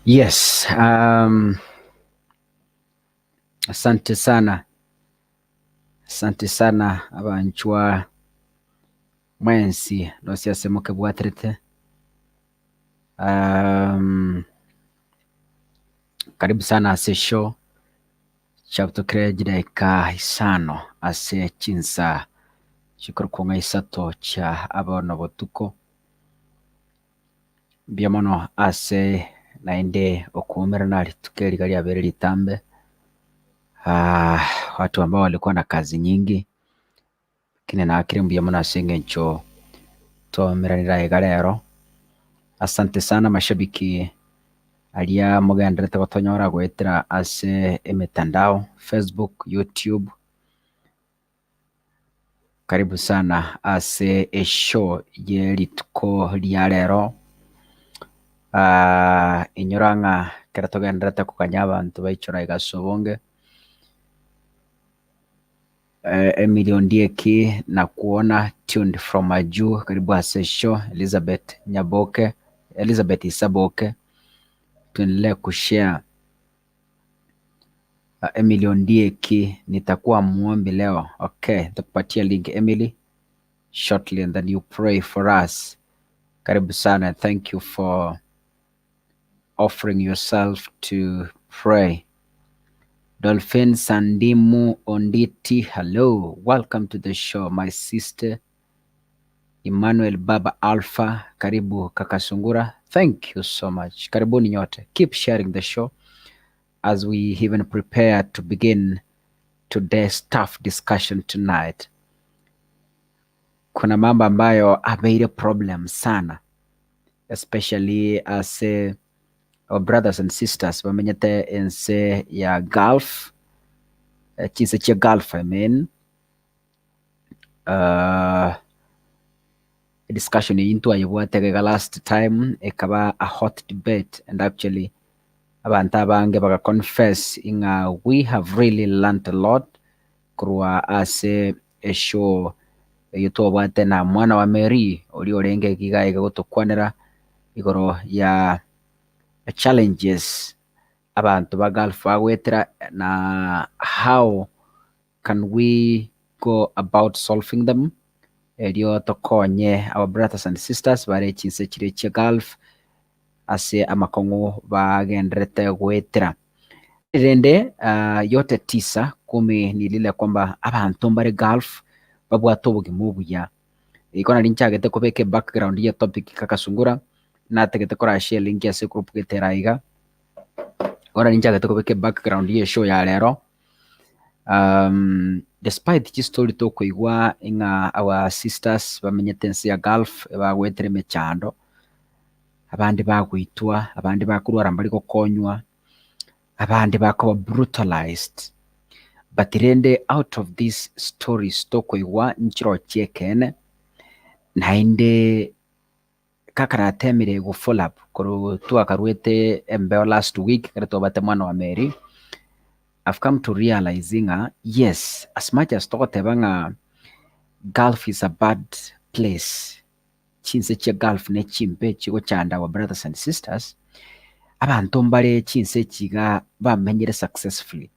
Yes, asante sana. Asante sana abanchwa mwensi nosi ase mokebwaterete. Karibu sana ase show chiabutokire chidaika isano ase chinsa chikorokwa isato chia abono botuko. Mbuya mono ase naende okuumerana rituko eriga riabere ritambe. Watu ambao walikuwa na kazi nyingi, lakini naakire mbuya mono ase eng'encho twaumeranire iga rero. Asante sana mashabiki aria mogenderete gotonyora goetera ase emitandao, Facebook, YouTube. Karibu sana ase eshow ye rituko ria rero. Inyora ng'a ekero togenderete koganya abanto baichora iga ase obonge, Emily Ondieki nakuona tuned from majuu, karibu ase show. Elizabeth Nyaboke, Elizabeth Isaboke, tuendelee kushare. Emily Ondieki, nitakuwa muombi leo. Okay, nitakupatia link, Emily, shortly and then you pray for us. Karibu sana. Thank you for offering yourself to pray. Dolphin Sandimu Onditi, hello. Welcome to the show, my sister. Emmanuel Baba Alpha, karibu kaka Sungura. Thank you so much. Karibuni nyote. Keep sharing the show as we even prepare to begin today's tough discussion tonight. Kuna mambo ambayo ameire problem sana, especially as our brothers and sisters bamenyete ense ya Gulf, chinse chia Gulf, I mean. Discussion iyi ntwayebwate iga last time ekaba a hot debate, and actually abantu abange baka confess ing'a we have really learned a lot korwa ase eshow eyo twabwate na mwana wa Mary oria orenge iga iga gotokwanera igoro ya challenges abantu ba Gulf bagwetera na how can we go about solving them, erio tokonye our brothers and sisters bare chinse chire chia Gulf ase amakong'u bagenderete gwetera. Rende yote tisa kumi ni lile kwamba abanto mbare Gulf babwate obogima obuya. Igo nari nchagete kobeka background ya topic kaka Sungura nategete korashare link ase group getera iga. Igo nari nchagete kobeka background ya show ya rero. Despite chistory tokoigwa ing'a our sisters bamenyete ense ya Gulf bagwetera emechando, abande bagwitwa, abande bakorwara mbari gokonywa, abande bakoba brutalized. But rende out of these stories tokoigwa nchiro chiekene naende kaka natemire go follow up korwa twakarwete embeo last week kare twabate mwana wa Mary. I've come to realize ng'a yes, as much as togoteba ng'a Gulf is a bad place, chinse chia Gulf ne chimbe chigochanda our brothers and sisters, abanto mbare chinse chiga bamenyire successfully,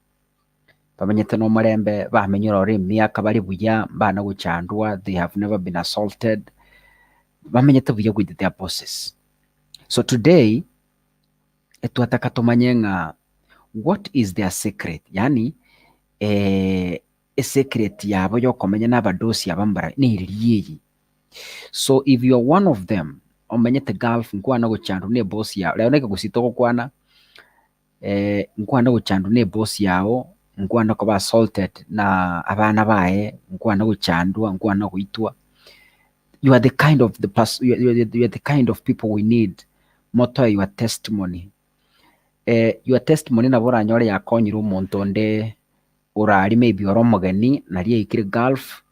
bamenyete na omorembe, bamenyire oro emiaka bari buya, mbana gochandwa, they have never been assaulted, bamenyete buya with their bosses. So today etwataka tumanye ng'a what is their secret, yani esecret yabo yokomenya na abadosi aba mbara nereri eye. So if you are one of them omenyete Gulf nkwana gochandwa na eboss yao rero neke gusita ogokwana, nkwana gochandwa na eboss yao, nkwana koba assaulted na abana baye, nkwana gochandwa, nkwana goitwa, you are the kind of the person, you are the kind of people we need. Motoe your testimony. Your testimony nabo oranyore yakonyire omonto onde orari maybe ore omogeni nari aikire Gulf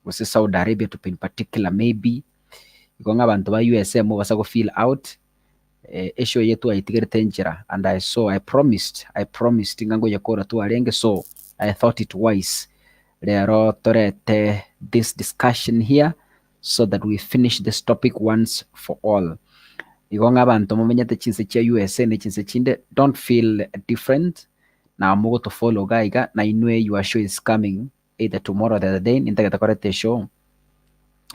gose Saudi Arabia to be in particular maybe. Igo ng'a abanto ba USA mobasa go fill out eshow eye twaitigerete enchera, and I saw I promised ng'a ngoyekora twarenge, so I thought it wise rero torete this discussion here so that we finish this topic once for all. Igo ng'a abanto momenyete chinse chia USA na chinse chinde, don't feel different. Na mogotofollow iga iga, na inwe your show is coming either tomorrow or the other day, nintagete koreta eshow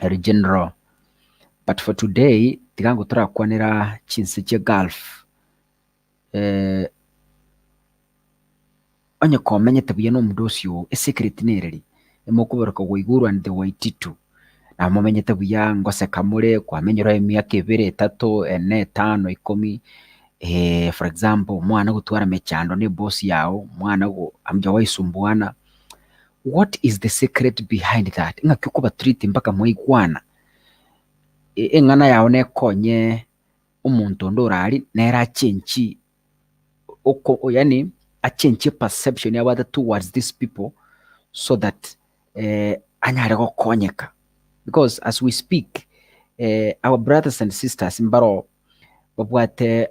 ere general. But for today, tiga ngo torakwanera chinse chia Gulf. Onye komenyete buya na omonto oo, esecret nereri, emokoberoka Waiguru and the Waititu. Na momenyete buya ngoseka more, kwamenyire emiaka ebere, etato, ene, etano, ikomi. For example, omwana gotwara mechando na eboss yago, omwana go hamjawahi sumbuana. What is the secret behind that? Ng'aki okobatreat mpaka mwaigwana? Eng'ana yago nekonye omonto onde orari nere achenchi oko, yani achenchie perception abwate towards these people so that anyare gokonyeka. Because as we speak, our brothers and sisters mbaro babwate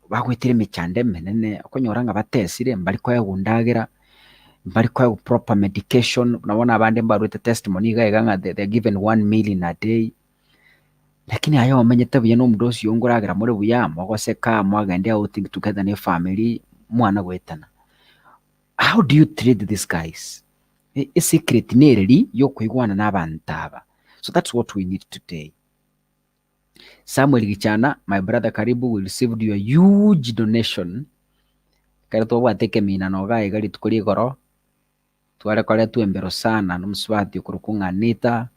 bagwetire emechando emenene, okonyora ng'a batesire, mbari koegwa ndagera, mbari koegwa proper medication. Nabo abande mbarwete testimony iga iga ng'a they are given 1 meal in a day. Lakini aye omenyete buya na omonto ocio nkoragera more buya, mogoseka, mwagenda outing together na efamily, mwana goetana. How do you treat these guys? Esecret nereri yokoigwana na abanto aba? So that's what we need today. Samuel Gichana, my brother, karibu. We received your huge donation. Kare twabwate ekeminano iga iga rituko rigoro, twarekoretwe embero sana nomusubati okorokwa ng'a Anita.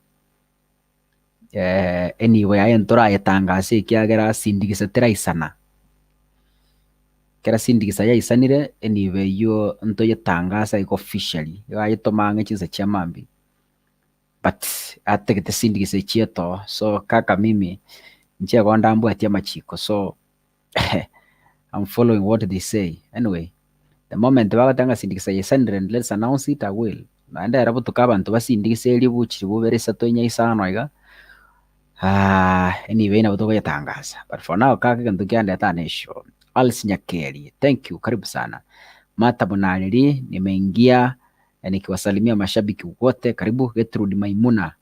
Enibo yaye ntorayetangasa ekiagera sindigisa teraisana. Kera sindigisa yaisanire, enibo eywo ntoyetangasa iga officially, iga ayetoma ang'e chinsa chia mambia. But atagete sindigisa echieto, so kaka mimi inche igo ndambwatie amachiko, so I'm following what they say. Anyway, the moment bagoteba ng'a sindigisa yaisanire and let's announce it, I will. Naende ere botuko abanto basindigisa eribu chiribu ibere isato inye isano iga, enibo eywo nabo tokoyetangasa. But for now, kaka egento kiandeta na eshow. Alice Nyakeri, thank you, karibu sana. Martha Bonareri, nimeingia nikiwasalimia mashabiki wote, karibu. Gertrude Maimuna,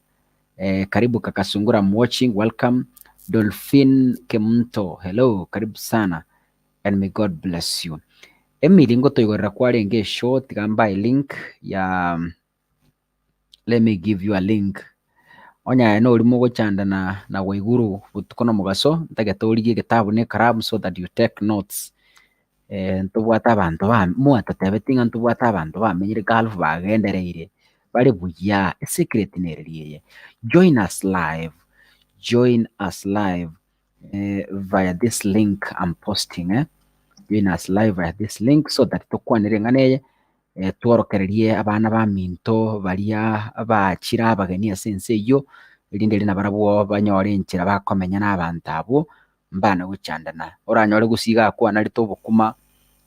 karibu kaka Sungura, I'm watching, welcome. Dolphin Kemto, hello, karibu sana and may God bless you. Emily ngotoigorera kwarenge eshow, tiga mbae link ya, let me give you a link. Onya nori mogochandana na Waiguru botuko na mogaso, ntagete origie egetabu na ekaramu so that you take notes. Ntobwate abanto ba mwatotebeti ng'a ntobwate abanto bamenyire Gulf bagendereire bare buya, esecret nereri eye. Join us live, join us live via this link I'm posting, eh? Join us live via this link so that tokwanere eng'ana eye, tworokererie abana baminto baria bachire abageni ase ense eywo, erinde eri nabarabwo banyore enchera bakomenya na abanto abwo, mbana gochandana. Oranyore gose iga akwanarete obokuma,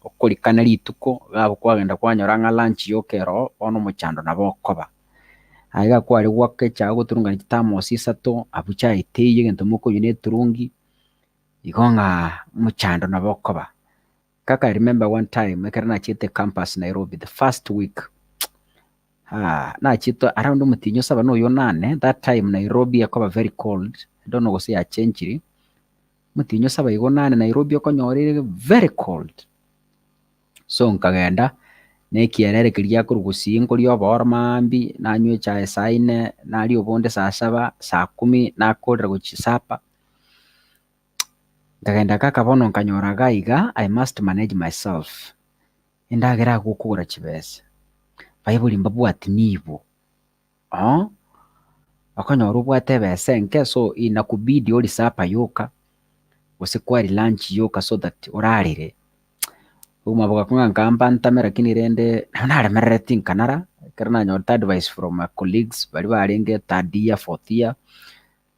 okorikana rituko, iga abwo kwagenda kwanyora ng'a lunch yoka ero, bono omochando nabo okoba. Aye iga kware gwaka echae ogoturungania chithermos isato, abwo chai teiyo egento mokonywa na eturungi, igo ng'a omochando nabo okoba. Kaka I remember one time ekero nachiete campus Nairobi the first week, nachiete around omotienyi osaba na oyo nane, that time Nairobi ekoba very cold, I don't know gose yachenchiri, omotienyi osaba igo nane Nairobi okonyora ere very cold. So nkagenda, na ekiarere keria giakorwa gusii nkoria oboro maambia, nanywa echae saa nne, naria obonde saa saba, saa kumi, nakorera gochia supper. Nkagenda kaka bono nkanyora iga iga, I must manage myself. Endagera agwo okogora chibesa, baibori mbabwati nibo, okonyora obwate ebesa enke so inakubidi orie supper yoka, gose kwaria lunch yoka so that orarere. Obogima bogakong'a nkampa ntame lakini rende nabo naremerereti nkanara, ekero nanyorete advice from my colleagues baria barenge third year, fourth year,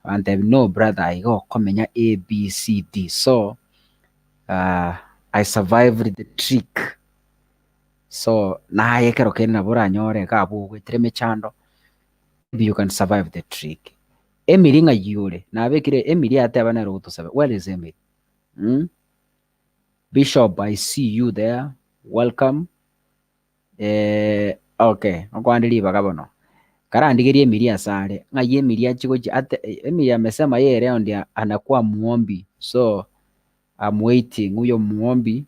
bantebia no brother iga okomenya A, B, C, D. So I survived the trick. So naye ekero kende nabo oranyore iga abwo ogoetera emechando, maybe you can survive the trick. Emily ng'ai ore? Nabekire Emily ateba nere ogotosaba. Where is Emily? Mm? Bishop, I see you there. Welcome. Okay, okwande ribaga bono. Karandigerie Emily asare. Ng'ai Emily achi gochi ate Emily amesema yeye leo ndiye anakuwa muombi. So I'm waiting huyo muombi.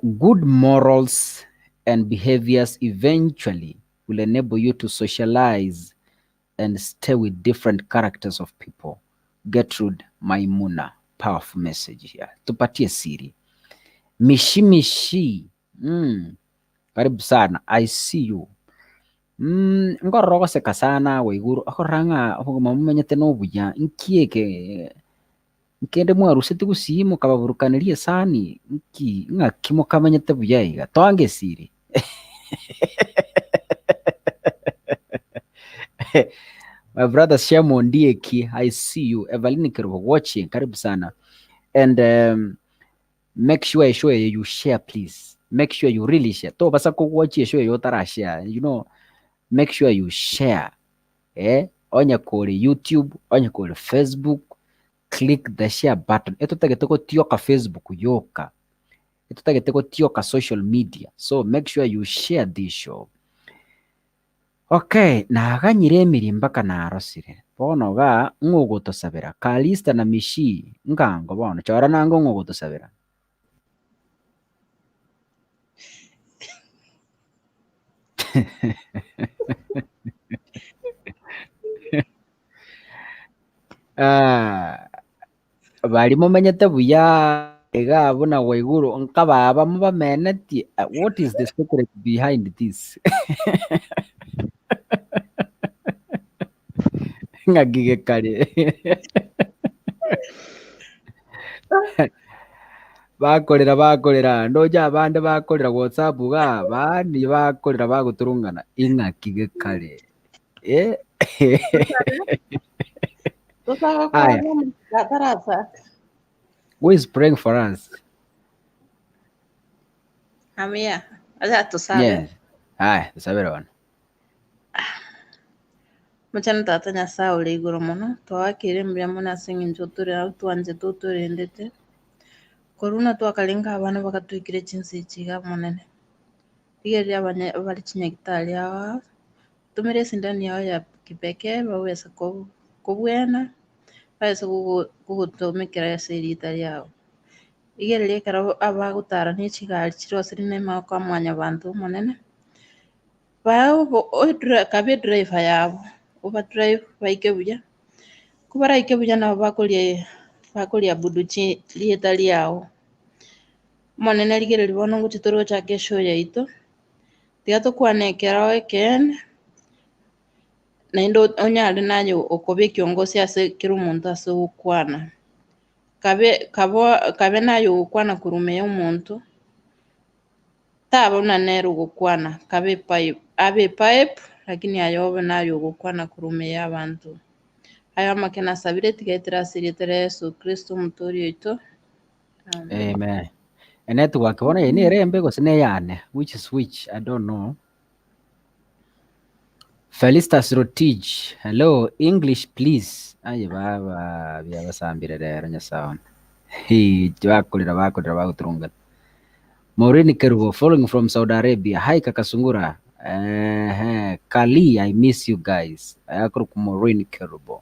Good morals and behaviors eventually will enable you to socialize and stay with different characters of people. Gertrude Maimuna, powerful message here. Tupatie siri. Mishimishi. Karibu sana. I see you. Ngorogoseka sana waiguru akoranga mumenyete nobuya nkieke nkende mwarusete gusii mukababurukanirie sani nki ng'aki mukamenyete buya iga twange siri. My brother Shemo Ndieki, I see you. Evelyn Kerubo watching, karibu sana. And make sure you share, please. Make sure you really share. To basa ko watch show yo tara share. You know, make sure you share. Onye kore YouTube, onye kore Facebook, click the share button. Eto tagete ko tioka Facebook yoka. Eto tagete ko tioka social media. So make sure you share this show. Okay, naganyire emiri mpaka narosire. Bono ga ng'ogotosabera. Kalista na Mishi ngango bono chora nango ng'ogotosabera. Bari mumenyete buya iga buna waiguru nkababa mubamenetie. What is the secret behind this? Ng'agige kare. Bakorera bakorera ndoja abande bakorera WhatsApp ga bandi bakorera bagoturungana ing'akige kare. Aya. Who is praying for us? Amia. Acha tusabe. Yes. Aya, tusabere bana. Machana tata Nyasaye ore igoro mono twakire mbuya mono ase eng'encho tore abwo twanchete otorendete koruna twakarenga abana bakatwikire chinsa echi iga monene rigereria abanye bari chinyagitari aba tumire esindani yao ya kipekee bawesa kobwena baese gogotomekera ase erita riabo rigereria ekero abagotara na echigari chirosire na emagoko amwanya banto omonene kabe edriver yabo overdrive baike buya kubaraike buya nabo bakoria buduchi rieta riao monene rigereria bono ngochi tore gochaka eshow yaito tiga tokwanekera ekene naende onyare naye okoba ekiongosi ase kera omonto ase ogokwana kabe naye ogokwana korwa ya omonto taba buna nere ogokwana kabe pipe abe pipe lakini ayobe nayo ogokwana korwa ya abanto ayo amake nasabire tigaetera ase erieta ria Yesu Kristo omotori oito. Amen. Amen. A network bona ye nerembe gose neyane, which is which I don't know. Felistas Rotich, hello, English please. Aye baba byabasambire rero nyasaye. Hey, bakorera bakorera baguturunga. Maureen Kerubo following from Saudi Arabia. Hi Kakasungura. Kali, I miss you guys. Ayakuru ku Maureen Kerubo.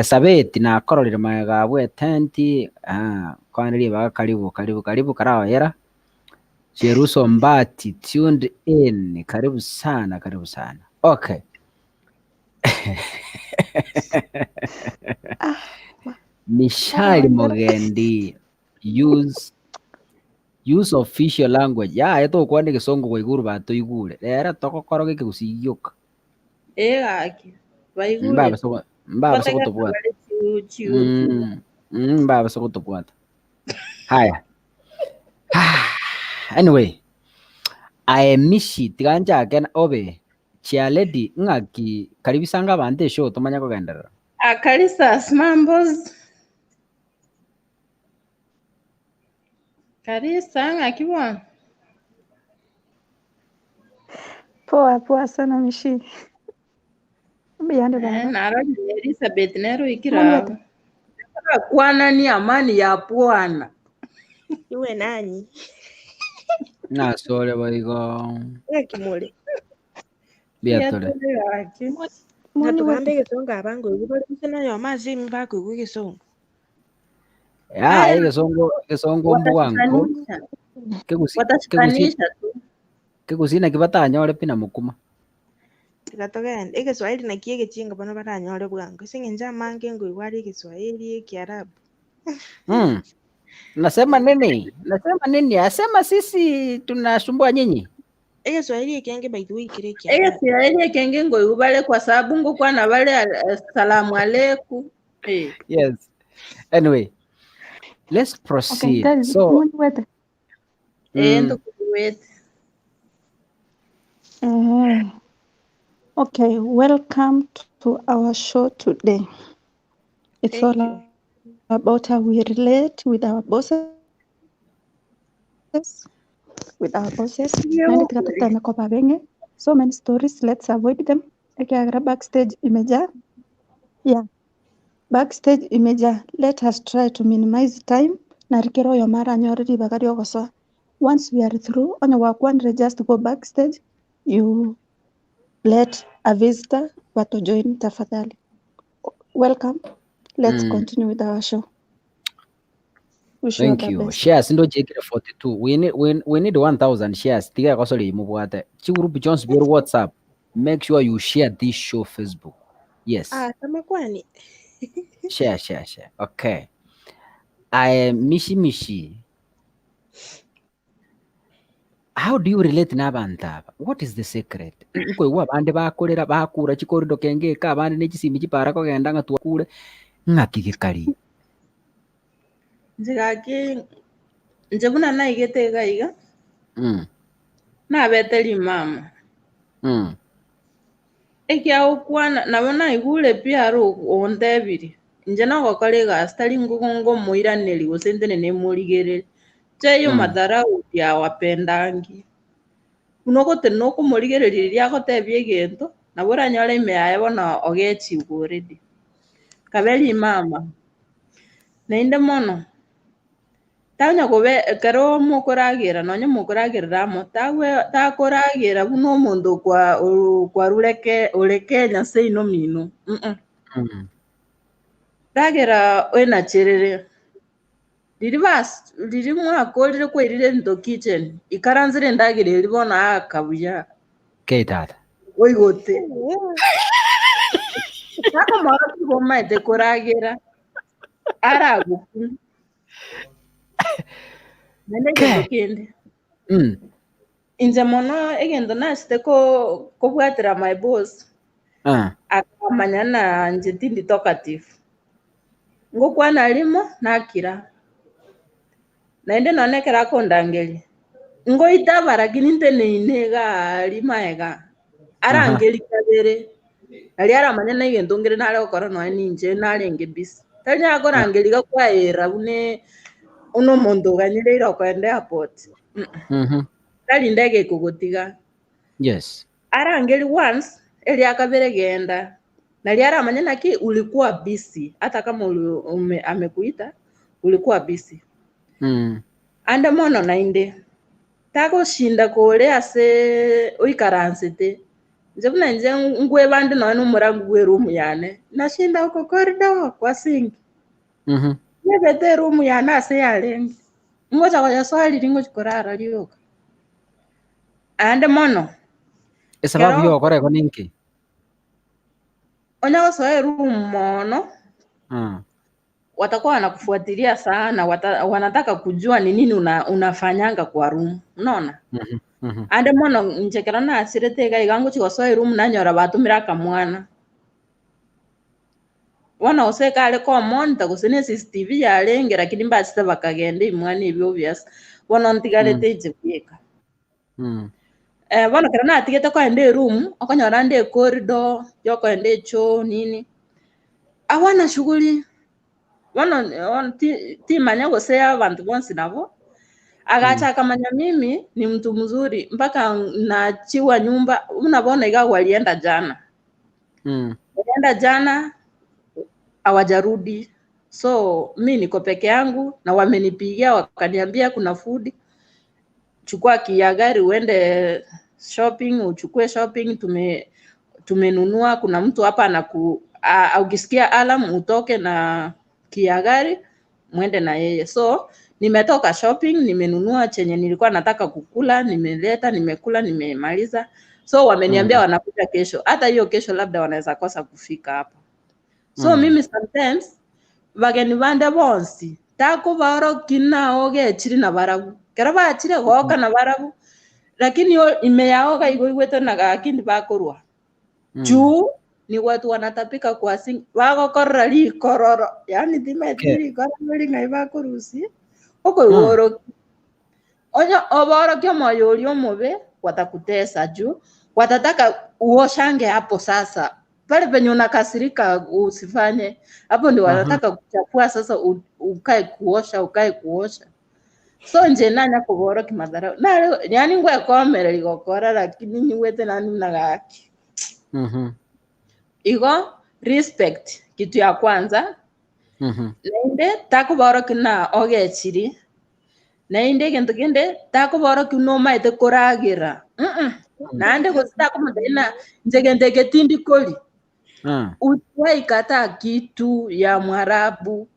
Sabeti na kororire maega bwe tenti. Kwanire ba karibu karibu karibu karawa yera. Jeruso Mbati tuned in. Karibu sana, karibu sana. Okay. Mishali Mogendi use official language. Ya eto kwandika kisongo kwa iguru bato igure. Era tokokoro geke gusiyoka. Gaki. Baigure. Mbaba soko mbaba soko tobwata. Mbaba soko tobwata. Haya. Anyway, I mishi tiganja again obe chialedi ngaki karibisanga abande show tumanya kugenderera. Akarisa mambos. Karisa ngaki bwana. Poa poa sana Mishi. Mbiyande baba. Naro Elizabeth nero ikira. Kwana ni amani ya Bwana. Iwe nanyi. Na sore baigo. Kimule. Biatore. Natugambe gesonga abango ibore bisana yo amazi mbako igisonga. Ya egesongo egesongo mbwango. Kegusi Watashikanisha tu. Kegusi naki batanyore pi na mokuma. Tiga togende egeswahili naki egechinga bono baranyore bwango ase eng'encho amange nkoigwa are egeswahili ekiarabu. Nasema nini? Nasema nini? Asema sisi tunasumbua nyinyi. Egeswahili ekenge by the way kire ekiarabu. Egeswahili ekenge ngoigwa bare kwa sababu ngokwana bare assalamu alaikum. Yes. Anyway, let's proceed. Okay, guys, So okay, welcome to our show today. It's Thank all you. about how we relate with our bosses. With our bosses. So many stories, let's avoid them. Backstage imejaa. Yeah. Backstage imejaa. Let us try to minimize time. Narikero yo mara nyore bagari ogosoa. Once we are through, on your one, just go backstage. You let a visitor to join tafadhali. Welcome. Let's continue with our show. Wish you Thank the you. best. Shares ndo jekire 42. We need 1000 shares. Tiga kosoli mubwate. Chigroup Jones Bureau WhatsApp. Make sure you share this show Facebook. Yes. Ah, kama kwani. Share, share, share. Okay. I mishi mishi. How do you relate na abantu aba? What is the secret? Nkoigwa abande bakorera bakura chikorido kenge ka abande nechisimi chipara kogenda nga twakure ng'aki gikari. Nzigaki nje buna naigete iga iga. Nabete mama. Ekia okwana nabo naigure pia aro ondebiri. Nje nogokora egasi tari ngogongo moiraneri gose ntene nemorigereri. Cheyo madharau ya wapendangi. Unogote noko morigereria ria gotebia egento nabo oranyore ime yaye bono ogechigwa already. Kaberi mama. Nainde mono. Tanya gobe ekero mokoragera nonye mokoragerera amo tagwe takoragera buna omonto kwa kwarureke oreke Nyasaye ino mino. Ragera oenacherere. Riri bas riri mwakorire kwerire into kitchen ikaranzire ndagire ribona akabuya. Keitata. Oigote. Saka mara tugomaete koragera araguku. Nende egento kende. Inje mono egento nachete ko kobwatera my boss. Akamanya na nje tindi talkative. Ngokwana rimo nakira. Naende nonekera kondangeri. Ngoitaba lakini nteneine ga rimaega. Arangeri kabere. Ali aramanya na egento ngere nare gokora noe ninche narenge busy. Tari akorangeri gakwaera bune uno mondo ganyire okoenda airport. Tari ndege kugotiga. Yes. Arangeri once eli akabere genda. Nali aramanya naki ulikuwa busy hata kama amekuita ulikuwa busy. Ande mono nainde. Takoshinda kore ase oikaransete. Nje buna nje ngwe bandi noe nomurangu gwe room yane. Nashinda uko corridor kwa sink. Nebete room yane ase yarenge. Ngoja kwa swali ringo chikorara rioka. Ande mono. Esababu yo okore ninki? Onya gosoa room mono. Watakuwa wanakufuatilia sana, wanataka kujua ni nini unafanyanga kwa room. Unaona? Ande mono nchekera na asirete iga igango chigosoa room nanyora batumira akamwana. Wana oseka ale ko monitor gose ne CCTV yarenge lakini mbachite bakagenda imwana ebyo obvious. Bono ntigarete ije bieka. Bono kera natigete koenda room, okonyora nde corridor, yokoenda echo nini. Awana shughuli. Bono timanya gose abantu bonsi nabo. Agacha akamanya mimi ni mtu mzuri mpaka naachiwa nyumba. Unabona iga walienda jana. Walienda jana hawajarudi. So mi niko peke yangu na wamenipigia wakaniambia kuna food. Chukua kia gari uende shopping, uchukue shopping tumenunua, kuna mtu hapa ukisikia alarm utoke na kia gari Mwende na yeye. So nimetoka shopping, nimenunua chenye nilikuwa nataka kukula, nimeleta, nimekula, nimemaliza. So wameniambia wanakuja kesho. Hata hiyo kesho labda wanaweza kosa kufika hapa. So mimi sometimes bageni bande bonsi takubaoroki nao gechiri na barabu kero bachire goka na barabu lakini yo ime yao gaigoigwete na gakindi bakorwa juu ni watu wanatapika kwa sing bagokorora rikororo yani timeti rikororo ring'ai bakorusia okoigoroki onye oboroki omoyo oria omobe watakutesa juu watataka uoshange hapo sasa pale penye unakasirika usifanye hapo ndio wanataka kuchafua sasa ukae kuosha ukae kuosha. So nje nanya kuboroki madharau na yani ngwekomera rigokora lakini nyuwete nani nagaki. Igo respect kitu ya kwanza. Nainde takuboroki na ogechiri nainde kintu kinde takuboroki nomaete koragira. Naende gositakomotena nje kente getindi koli. Usiwahi kataa kitu ya Mwarabu.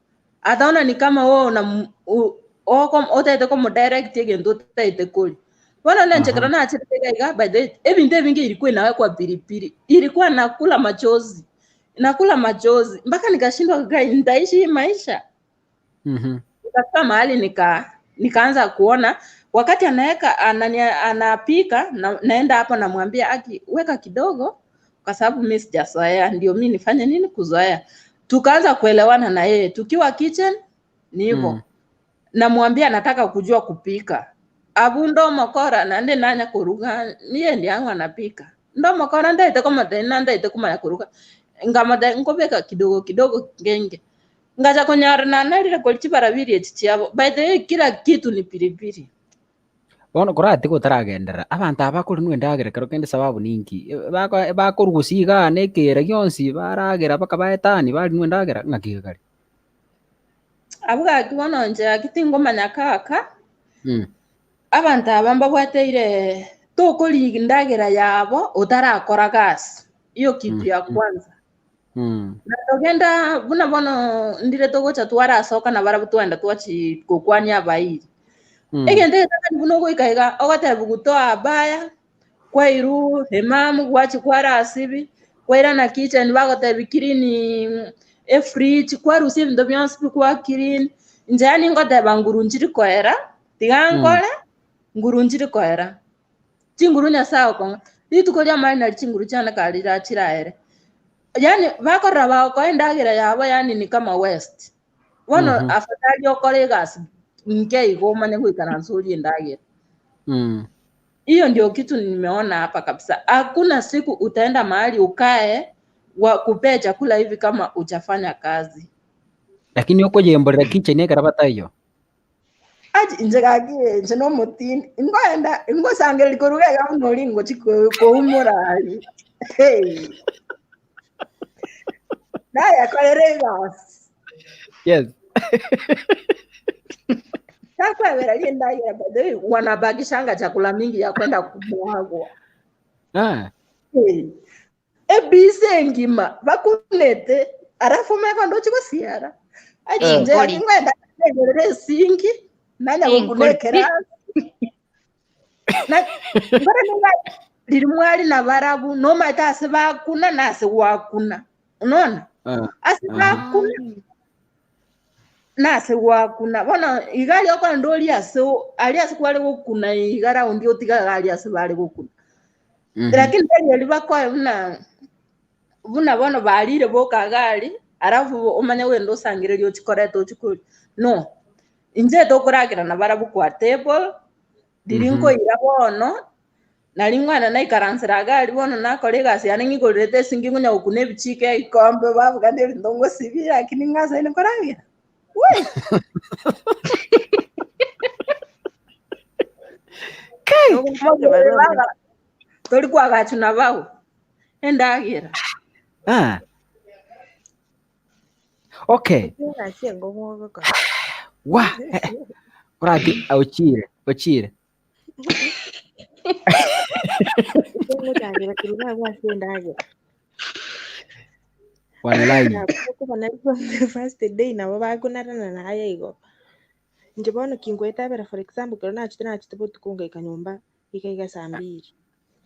Ataona ni kama wewe una otaete komo direct egento otaete koli. Bono nenchekera nachire iga by the way ebinto ebinge ilikuwa inawekwa pilipili. Ilikuwa nakula machozi. Nakula machozi mpaka nikashindwa kukaa nitaishi hii maisha. Nikafika mahali nikaanza kuona wakati anaweka anapika na, naenda hapo namwambia aki weka kidogo kwa sababu mimi sijazoea, ndio mimi nifanye nini kuzoea. Tukaanza kuelewana na yeye tukiwa kitchen ni hivyo. Namwambia nataka kujua kupika. Abu ndo mokora nande nanya kuruga niye ndiangu anapika. Ndo mokora ndaite koma tena ndaite kumanya kuruga. Ngamada nkobeka kidogo kidogo ngenge. Ngaja konyara na nalire kolichibara biri echichiabo. By the way kila kitu ni pilipili. Bono korati gotaragendera abanto aba kori nwendagera kero kende sababu ninki bakorugusia iga na ekera gionsi baragera baka baetani bari nwendagera ng'aki kare. Abu gaki bono inche gaki tingomanya kaka abanto aba mbabwateire tokorigia endagera yabo otarakora gasi. Hiyo kitu ya kwanza. Na togenda buna bono ndire togocha twarasoka na barabwo twagenda twachi gokwania abairi. Egento egetang'ani buna ogoika iga ogotebiwa gotoa abaya kwairu emamu gwachi kwarasibi kwairana kitchen bagotebi clean efridge kwarusia ebinto bionsi pi kwa clean. Inche yaani ngoteba nguru nchiri koera tiga nkore nguru nchiri koera. Chinguru Nyasaye okong'a rituko ria amani nari chinguru chiane kare rirachiraere. Yaani bakorora bagokoa endagera yabo yaani ni kama waste. Bono afadhali okore egasi nke igo omanye goikaransa orie endagera. Hiyo ndio kitu nimeona hapa kabisa. Hakuna siku utaenda mahali ukae wakupee chakula hivi kama hujafanya kazi. Lakini okoyemborera kitchen ekero bataiyo. Achi inche gaki inche na omotindi ngoenda ngosangereria koruga iga buna oria ngochi koumora aria. Hey. Nayakorera egasi. Takwebera endagera by the way wanabakishanga chakula mingi ya kwenda kumwagwa. Hey. Ebisi engima bakunete alafu omanye ndochi gosiara. Achi inche Inkori. ngoenda negorera esinki nanya gokuna Inkori. ekerasi. Na mbora niga riri mwari na barabu nomaete ase bakuna na ase gwakuna. Unaona? Ase bakuna na ase gwakuna. Bono iga aria okogenda oria ase aria ase kware gokuna iga raundi otigaga aria ase bare gokuna. Lakini tari eri bakoe buna buna bono barire boka iga aria alafu omanye ogende osangererie ochikorete ochikoria. No, inche tokoragera na barabwo kwa table riri nkoira bono nari ng'wana naikaransera iga aria bono nakora egasi yane ng'igorerete esinki ngonya gokuna ebichiko ebikombe babuga na ebinto ngosibia lakini ng'asaine nkoragera. Woi! Tori kwagachwa na bao endagera. Okay. Wa orati ochire ochire. Wallahi. Okobona the first day nabo bakonarana naye igo. Inche bono kingoetabera for example kero nachete nachete botuko ngaika nyomba ikaiga saa mbiri.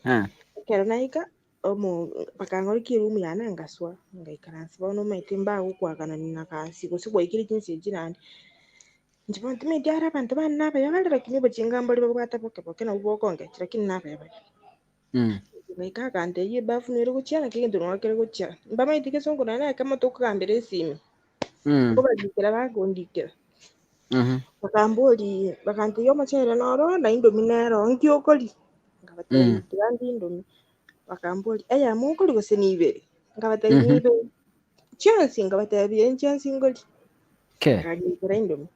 Ah. Ekero naika omo bakang'orokia eroom yane ngaswa ngaikaransa bono omanyete mbagokoaganani na gasi gose gwaikire chinsa echi naende. Inche bono timanyeti are abanto bane nabaya bare lakini obochinga mbore babwate boke boke nabwo bokongechia lakini nabaya bare. Ngaika akantebia ebafu nere gochia naki egento nonya kere gochia. Mbamaete gesongo naende ekemo tokogambera esimi. Nkobarikera bakondikera. Bakambori bakantebia omochere noro na indomie nero nki okoria? Nkabatebia tiga ndie indomie. Bakambori eyemo okoria gose ni ibere? Nkabatebia ni ibere. Chionsi nkabatebia nchionsi nkoria. Ke. Nkarikera indomie.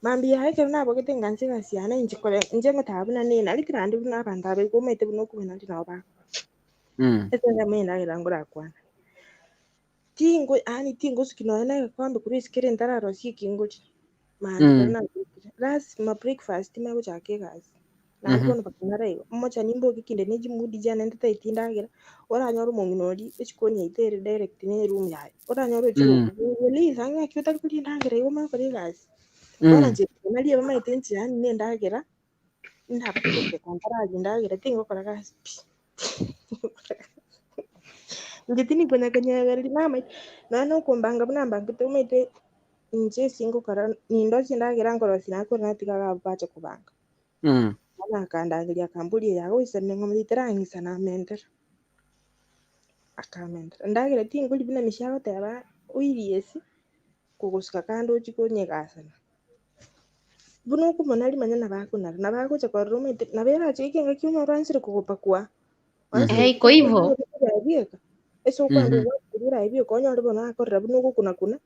Mambia yaye ekero nabogete ngancha egasi yane inche kore inche ngoteba buna nenareti naende buna abanto aba igo omanyete buna okobana nabo bakora. Ase ensemo endagera ngorakwana. Tingo yaani tingosuki nonya na egekombe korwa isiko ere ntararosia ekingoria. Maambia ekero nabokire lasima breakfast timanye gochaka egasi. Naende bono bakanara igo, omochani mboke kinde na chimood chiane ntataeti ndagera, oranyore omong'ina oria echikoni yaito ere direct na eroom yaye. Oranyore ochire okoboria Liza ng'aki otari koria endagera igo omanye gokora egasi. Bono inche naria bamaete inche yaani na endagera, ndabokire ntararia endagera tingokora gasi pi. Inche tindikonya konyebereria namaete, nonya na okombanga buna mbangete omanyete inche ase ngokora nindosie endagera nkorosia nakora natiga iga abwo bache kobanga. Bono akandangeria akamboria eye agoisanera ng'a terang'isa namentera. Akamentera, endagera tinkoria buna misia agoteba oirie ase, kogosuka kando ochie konyegasana. Buna okomona rimanya nabo akonara, nabo agocha korora omanyete nabo erache eke engaki onyore oansire kogopakua, oansire Eh, iko hivyo. bieka, ase okwenda orae bieka onyore bono akorora buna ogokuna kuna,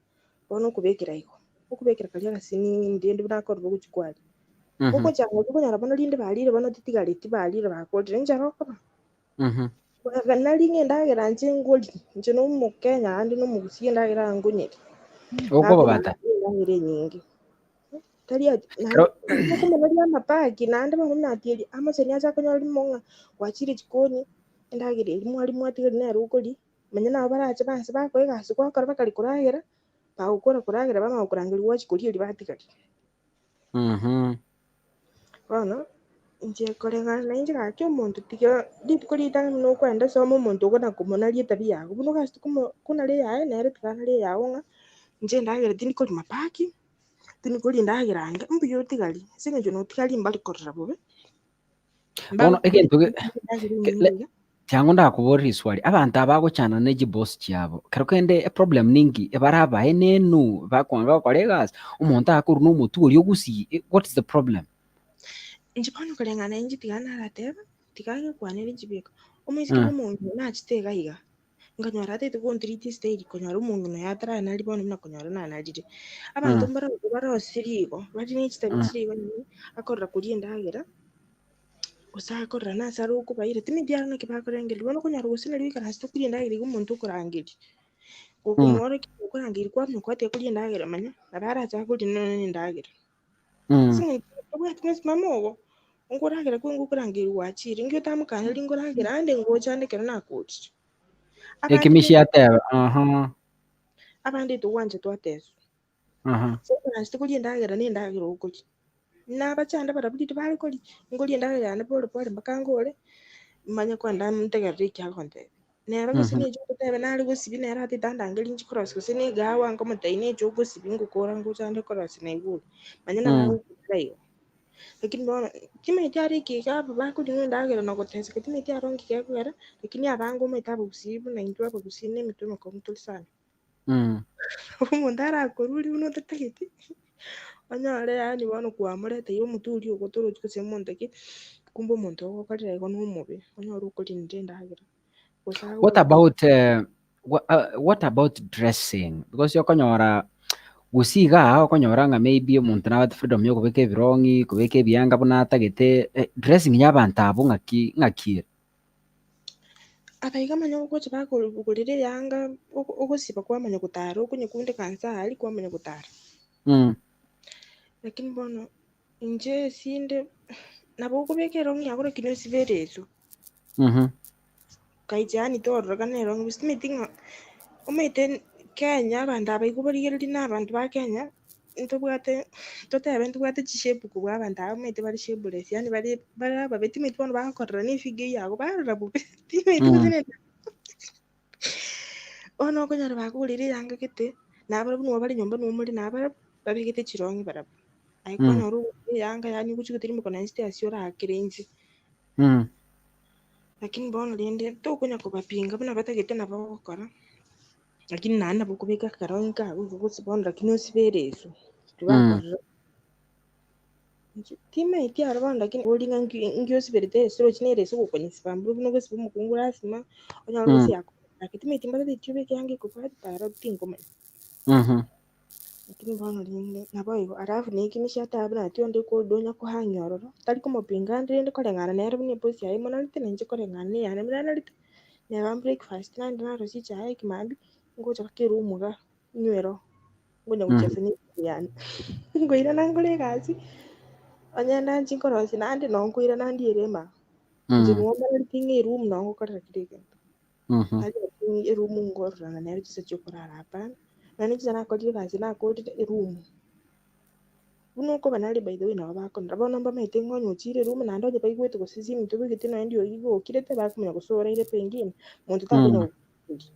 bono okobekera igo. Okobekera karia agasini rende buna akorora ogochia kwaria. Ogochaka okonyora bono rinde barire bono titigareti barire bakorire enchara okoba. Nari ng'a endagera inche ngoria, inche na omokenya naende na omogusia endagera ngonyeri. Okoba bata. Endagera enyinge. Tari ati Ekero okomona ria amapaki naende bono natieria amachani acha akonyora rimo ng'a gwachire chikoni, endagera eria mwari mwatigari nere okoria, manya nabo barache banse bakoa egasi gwakora bakari koragera, bagokora koragera bamanya gokorangeria gwachia koria eria batigari. Bono, inche koreng'ana na inche gaki omonto tiga rituko ritang'ani buna okoenda soma omonto okona komonaria etabia yago, buna ogasete komo konara eyaye nere tiga anare eyago ng'a inche endagera tindikoria mapaki, tindikoria endagera ange, mbuya otigari ase eng'encho notigari mbari korora bobe. Bono egento Endagera enyinge iga. Tiango ndakoboria riswali, abanto aba bagochana na echiboss chiabo, kero kende eproblem ninki ebarabae nenu bakwanga gokora egasi, omonto akorwa na omotwe oria ogusii, what is the problem? Inche bono koreng'ana inche tiga narateba, tiga ng'ekwanere nchibeka. Omoiseke bwa omong'ina nachete iga iga, nkanyora ataete gontreat style konyora omong'ina oyo ataranari bono buna konyora nanarire. Abanto mbarabwo barosirie igo, bare na chitabi chire igo nini, akorora koria endagera, gose akorora nase are okobaira, timanyeti aro naki bakorengereria. Bono okonyora gose nari oikaransete koria endagera iga omonto okorangeria. Gokomworokia okorangeria kwamanya kwateba koria endagera manya, nabo arache akorie nonya na endagera. Ase eng'encho tobwati mosimamo ogo, nkoragera kwe ngokorangeria gwachire, inki otamokaneria nkoragera ande ngocha ande ekero nakorire. Abande Ekemisia ateba, aha. Abande togwancha twateswa. So oikaransete koria endagera na endagera okoria. Nabachande barabwo rinde bare koria, nkoria endagera yane pole pole mpaka nkore, manye koenda ntegerere eki agontebia. Nere gose nechi ogoteba nare gosibia nere atete andangerie inchi korosia gose na egawa nkomotebia nechi ogosibia ngokora ngocha ande korosia naigure. Manya nabo agokora igo. Lakini bono timanyeti are eke iga aba bakoria na endagera na goteseka timanyeti aro nki gekogera, lakini abange omanyete abagusii buna intwe abagusii na emitwe emekong'u tori sana. Omonto arakoruria buna otatageti, onyore yaani bono kwamoreteire omotwe oria ogotorochi gose omonto ki, kumbe omonto ogokorera igo na omobe, onyore okorinera endagera. Gose What about what about dressing? Because okonyora gose igaa okonyora ng'a maybe omonto nabwate freedom ya okobeka ebirong'i, kobeka ebianga buna atagete, dressing ya abanto abwo ng'aki ng'aki ere? Abaiga manya ogocha bakogorera eyanga ogosiba kwamanya gotara okonyekundeka nse aria kwamanya gotara. Lakini bono inche esinde nabo okobeka erong'i yago lakini osibe ereso. Kaicha yaani tororekana erong'i gose timanyeti ng'a Omanyete Kenya abanto aba igo barigereria na abanto ba Kenya, ntobwate totebe ntobwate chishape kobua abanto aba omanyete bare shapeless, yaani bare bare ababe timanyeti bono bagokorera na efigure yago barora bobe timanyeti gose nende bono okonyora bakogorire eyanga gete, nabarabwo nigo bare nyomba nigo more nabarabwo, babegete chirongi barabwo. Aye kwanyora ogorire eyanga yaani ogochia gotirimboka naende stairs orakere inche. Lakini bono rende tokonya kobapinga buna batagete nabo ogokora, lakini naende nabo okobeka akarongi kago igo gose bono lakini osibere eso, tibakorora. Inche timanyeti aro bono lakini ori ng'a nki nki osiberete ase oroche nere ase ogokonyesiba mburu buna ogosiba omokungu lasima, onyore gose yakoborake timanyeti mbatageti obeke eyanga ekobwati aro tinkomanya. Lakini bono rende nabo igo, alafu na ekio mishata buna ati onde kodonya kohang'ia ororo, tari komopinga ande rende koreng'ana nere buna eposi yaye monarete na inche koreng'ana na eyane buna narete, neba breakfast naende narosia echae ekemambia, ngocha mpaka eroom igaa, inywere oo, ngonya gochiesa na esimi yane. Nkoirana nkore egasi, onye ndanchi nkorosia naende noo nkoirana ndiere emanga. Inche nigo mbareti ng'a eroom noo ngokorera kera egento. Tari ati eroom nkororana nere chinsa chia okorara hapana. Naende chinsa nakorire egasi nakorire eroom. Buna okoba nare by the way nabo bakonora, bono mbamaete ng'a onye ochire eroom naende onye baigwete gose simu tobegete nonye ndiogi igokirete bakomanya gose oraire pengine, monto takonya gokoboria.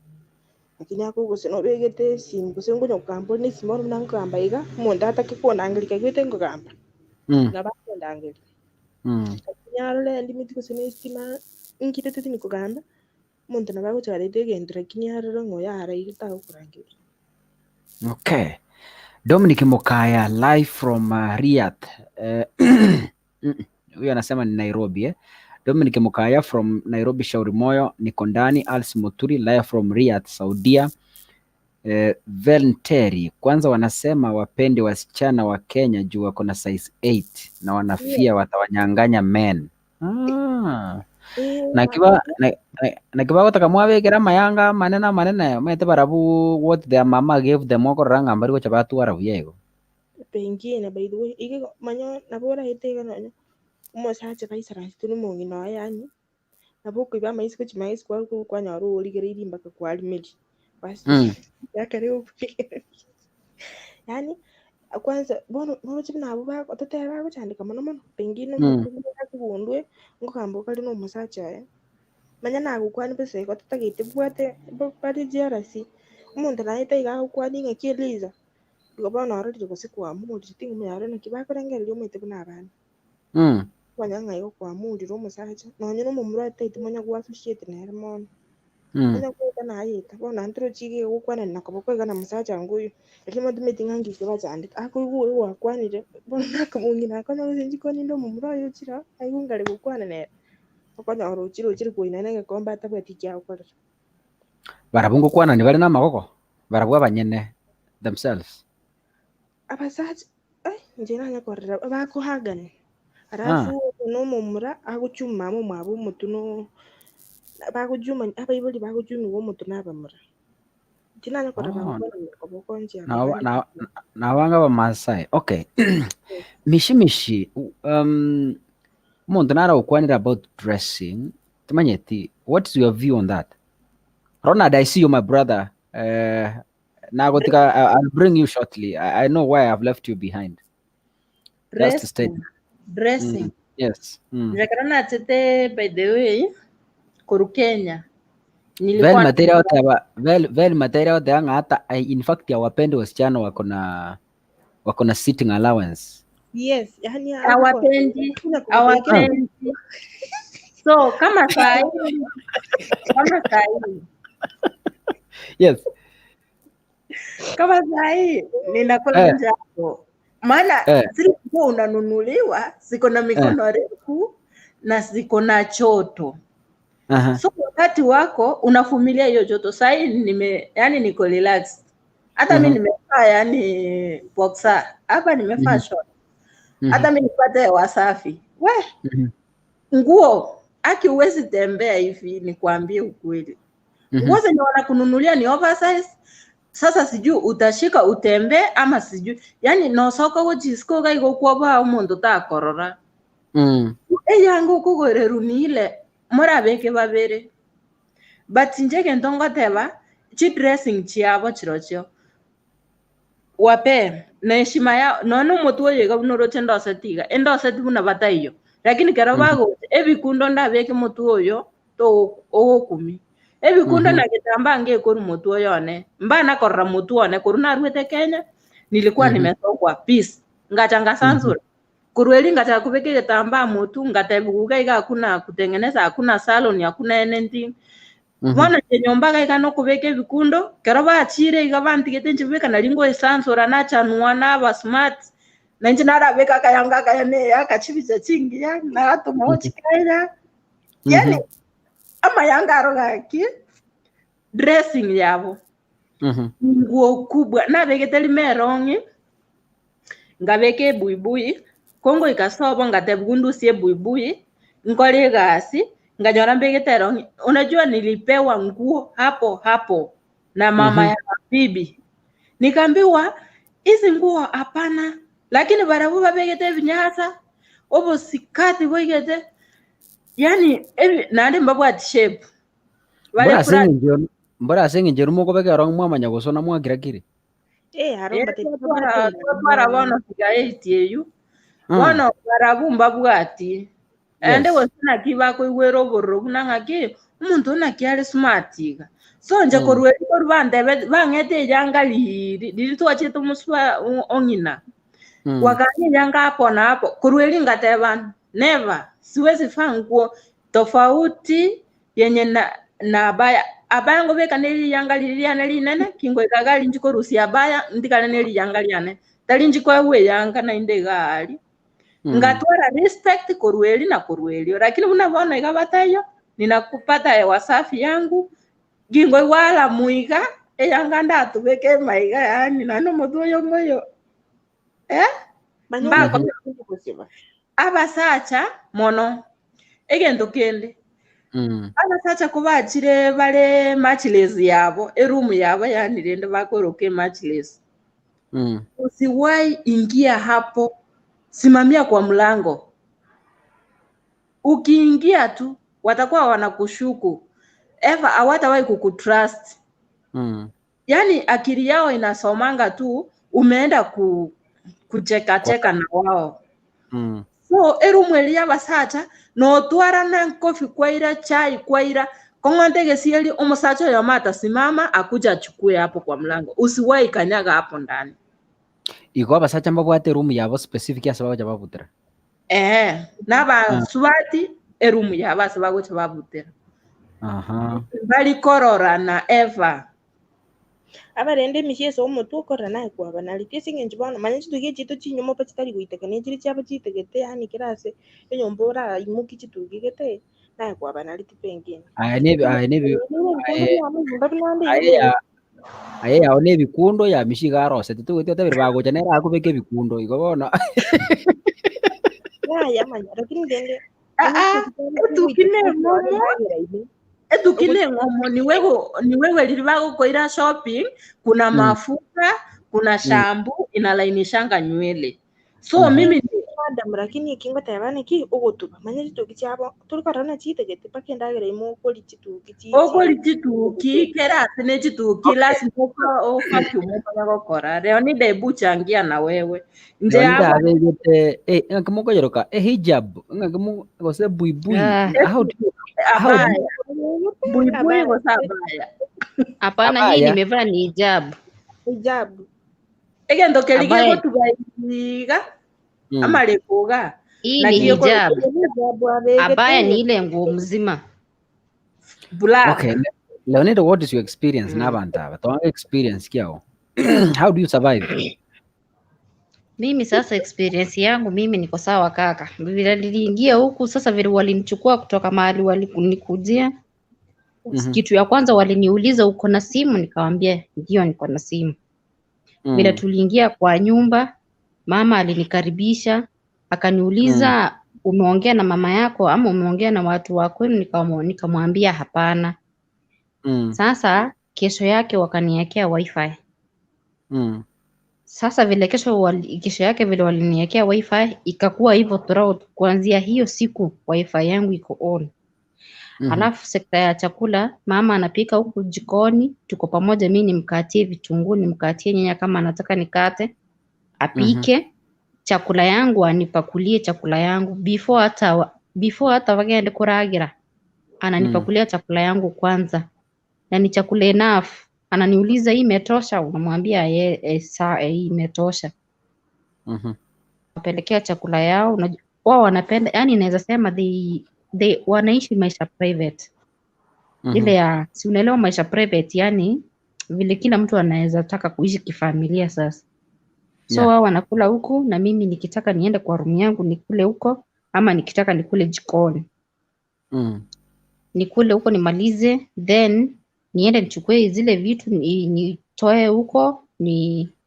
Lakini akogose nobegete esimu gose nkonya kogamba ore na esimu bono buna nkogamba iga, omonto atake kondangeria kaigwete nkogamba, nabo akondangeria. Lakini arore ndimeti gose na estima nkirete tindi kogamba, omonto nabo agocha arete egento lakini arore ng'a oyo araire tagokorangeria. Okay. Dominic Mokaya live from Riyadh. Huyu anasema ni Nairobi eh? Dominic Mokaya from Nairobi Shauri Moyo, niko ndani. Alice Muturi live from Riyadh, Saudia. Venteri kwanza wanasema wapende wasichana wa Kenya juu wako na size 8 na wanafia watawanyang'anya men. Ah. Na kiba na kiba gotaka mwabekera amayanga manene amanene maete barabu what their mama gave them okorora ng'a mbari gocha batwara buya igo. Pengine by the way, igo manyo nabo oraete iga nonye omosacha baisaransete na omong'ina oye yaani, nabo okoiba amaiso gochia maiso kwaru kwanyora origereirie mpaka kwarimeria. Basi yakare gokorigereria. Yaani kwanza bono oroche buna abwo bako totebe bagochandeka mono mono, pengine omokungu akogundue, nkogamba okare na omosacha oye, manya nagokwania bosa igo totagete bwate bare jealousy, omonto naete iga agokwania ng'aki Eliza, igo bono ororire gose kwamorire ting'omanya aro naki bakorengereria omanyete buna abana. Kwanya ng'a igo kwamorire omosacha, nonye na omomura otaete monya gwassociate nere mono. Onya goeta naye eta, bono naende torochi iga egokwanani na koboko iga na mosacha wango oyo, lakini bono timanyeti ng'a nki kebachandete, akoigwa oyo gwakwanire, bono nakomong'ina akonya gose inche ninde omomura oyo ochire aa, aigwe nkare gokwana nere, okonyora ochire ochire koinana egekombe atabwati eki agokorera. Barabwo ngokwanani bare na amagoko, barabwo abanyene themselves. Abasacha, ai inche nanya korora bakohagani, alafu oyo na omomura agochuma mama omwabo omotwe no bagochuma abaibori bagochumiwa omotwe na abamura. Tinanya korora bagokwanani koboko inche Na na na abanga Abamasai. Okay. Mishi mishi omonto nara gokwanera about dressing, timanyeti, what is your view on that? Ronald, I see you my brother. Nagotika, I'll bring you shortly. I know why I've left you behind. Just to state. Dressing. Yes. Njakara nachete by the way koru Kenya. Vel Nilikuwa Materia oteba vel vel Materia oteba ng'a hata in fact hawapendi wasichana wako na sitting allowance. Yes, yani hawapendi hawapendi. So kama saa hii kama saa hii ninakula njako maana zile nguo unanunuliwa ziko na mikono refu na ziko na choto. So wakati wako unavumilia hiyo joto. Saa hii nime yani niko relaxed. Hata mi nimevaa yani boxer. Hapa nimevaa short. Hata mi nipate Wasafi. We, nguo aki huwezi tembea hivi nikwambie ukweli. Nguo zenye wanakununulia ni oversize. Sasa sijui utashika utembee ama sijui. Yani nosoka gochisiko gaigo omonto takorora. Eyango okogorerwa ni ile morabeke babere. But inche egento ngoteba Chi dressing chiabo chirochio. Wape na heshima yao nono motu oyo iga buna oroche ndoseti iga endoseti buna bataiyo lakini kero bagocha ebikundo ndabeke motu oyo to ogokumi ebikundo na kitambaa ngekoru motu oyo one mbana korora motu one koru narwete Kenya nilikuwa nimesokwa peace ngachanga sansura kurweli ngachaka kubeka kitambaa motu ngatebuga iga hakuna kutengeneza hakuna salon hakuna anything. Bono nyomba iga nokubeka ebikundo kero bachire iga bantigete nchibeka nari esansura nachanwa naba smart nanje narabeka kayanga kayane akachibiza chingiya naratumaho chikaira yani amayanga arogaki dressing yabo nguo kubwa nabegete limerongi ngabeke buibui kongo ikasobo ngatebugundusie buibui nkore gasi nganyora mbegete rongi. Unajua nilipewa nguo hapo hapo na mama ya bibi, nikaambiwa hizi nguo hapana, lakini barabu babegete vinyasa obo sikati boigete yani nandi mbabwati shape mbora mbora asengenje rumo beke rong mwamanya gosona mwakirakire haromba twara bono fika 8 eyu bono barabu mbabwati ende gosina kiba koigwera obororo buna ng'aki omonto naki are smart iga so nje korweri koru bandebe bang'ete eyanga riri riri twachete omosuba ong'ina wakanye yanga hapo na hapo korweri ngateba never siwezi faa nguo tofauti yenye na abaya abaya ngobeka neri yanga riri riane rinene kingo ikagali njikorusia abaya ndigale neri yanga riane tari njikoewe yanga nainde igali ngatwara respect korweli na korweli lakini unabona igabatayo ninakupata hewa safi yangu gingo wala muiga eyanga ndatubeke maiga yani nano mutuyo moyo mbako abasacha mono egento kende abasacha kubachire bale matchless yabo eroom yabo yani rende bakoroke matchless usiwai ingia hapo, simamia kwa mlango. Ukiingia tu watakuwa wanakushuku, eva hawatawahi kukutrust. Yani akili yao inasomanga tu umeenda kucheka cheka na wao. So erumu eria basacha no twarana nkofi kwaira chai kwaira kong'ontege sieli omusacha oyo mata simama akuja achukue hapo kwa mlango, usiwahi kanyaga hapo ndani. Iko abasacha mbabwate room yabo specific ase bagocha babutera naba subati erumu yabo ase bagocha babutera bali korora na eva abarende emishieso omotu okorora naye kwaba nariti ase eng'encho bono manya chituki chito chinyuma pa chitari goiteka nechiri chiabo chiitegete yaani kera ase enyomba oraimoki chituki gete naye kwaba nariti pengine aya nebi aya nebi aye yao nebikundo ya mishiga arosete tugwete otabere bagocha nere akobeka ebikundo igo bono yaya manya lakini rende etukine momo etukine ngomo ni wewe lilibago koira shopping kuna mafuta kuna shampoo inalainishanga nywele so mimi madam lakini kingo tabane ki ogotuba manya chituki chiabo turikorana chiitegete paka endagera imo okori chituki chi okori chituki kera ase chituki lazima okakiumo gokora leo ni debu changia na wewe nje yabo abegete ng'akimokoyeroka hijab ng'akimo gose buibui how do you abaya buibui gose abaya hapana hii nimevaa ni hijab hijab egento kelige gotuba iga amalekuga hii ni hijab abaya ni ile nguo mzima black. Okay, Leonardo, what is your experience na abantu aba twanga experience kiao how do you survive? Mimi sasa experience yangu mimi niko sawa kaka. Vile niliingia huku sasa vile walinichukua kutoka mahali walinikujia. Kitu ya kwanza waliniuliza uko na simu, nikamwambia ndio niko na simu. Vile tuliingia kwa nyumba, mama alinikaribisha, akaniuliza umeongea na mama yako ama umeongea na watu wa kwenu? Nikamwambia hapana. Sasa kesho yake wakaniwekea wifi. Sasa vile kesho yake vile waliniwekea wifi ikakuwa hivyo throughout. Kuanzia hiyo siku wifi yangu iko on. Alafu sekta ya chakula, mama anapika huku jikoni, tuko pamoja, mi nimkatie vitunguu, nimkatie nyanya kama anataka nikate, apike chakula yangu, anipakulie chakula yangu before hata wagende kuragira, ananipakulia chakula yangu kwanza, na ni chakula enough. Ananiuliza hii imetosha, unamwambia hii imetosha. Wapelekea chakula yao, wao wanapenda, yani naweza sema they wanaishi maisha private. Ile ya si unaelewa maisha private, yani vile kila mtu anaweza taka kuishi kifamilia sasa. So wao wanakula huku na mimi nikitaka niende kwa room yangu nikule huko, ama nikitaka nikule jikoni. Nikule huko nimalize, then niende nichukue zile vitu nitoe huko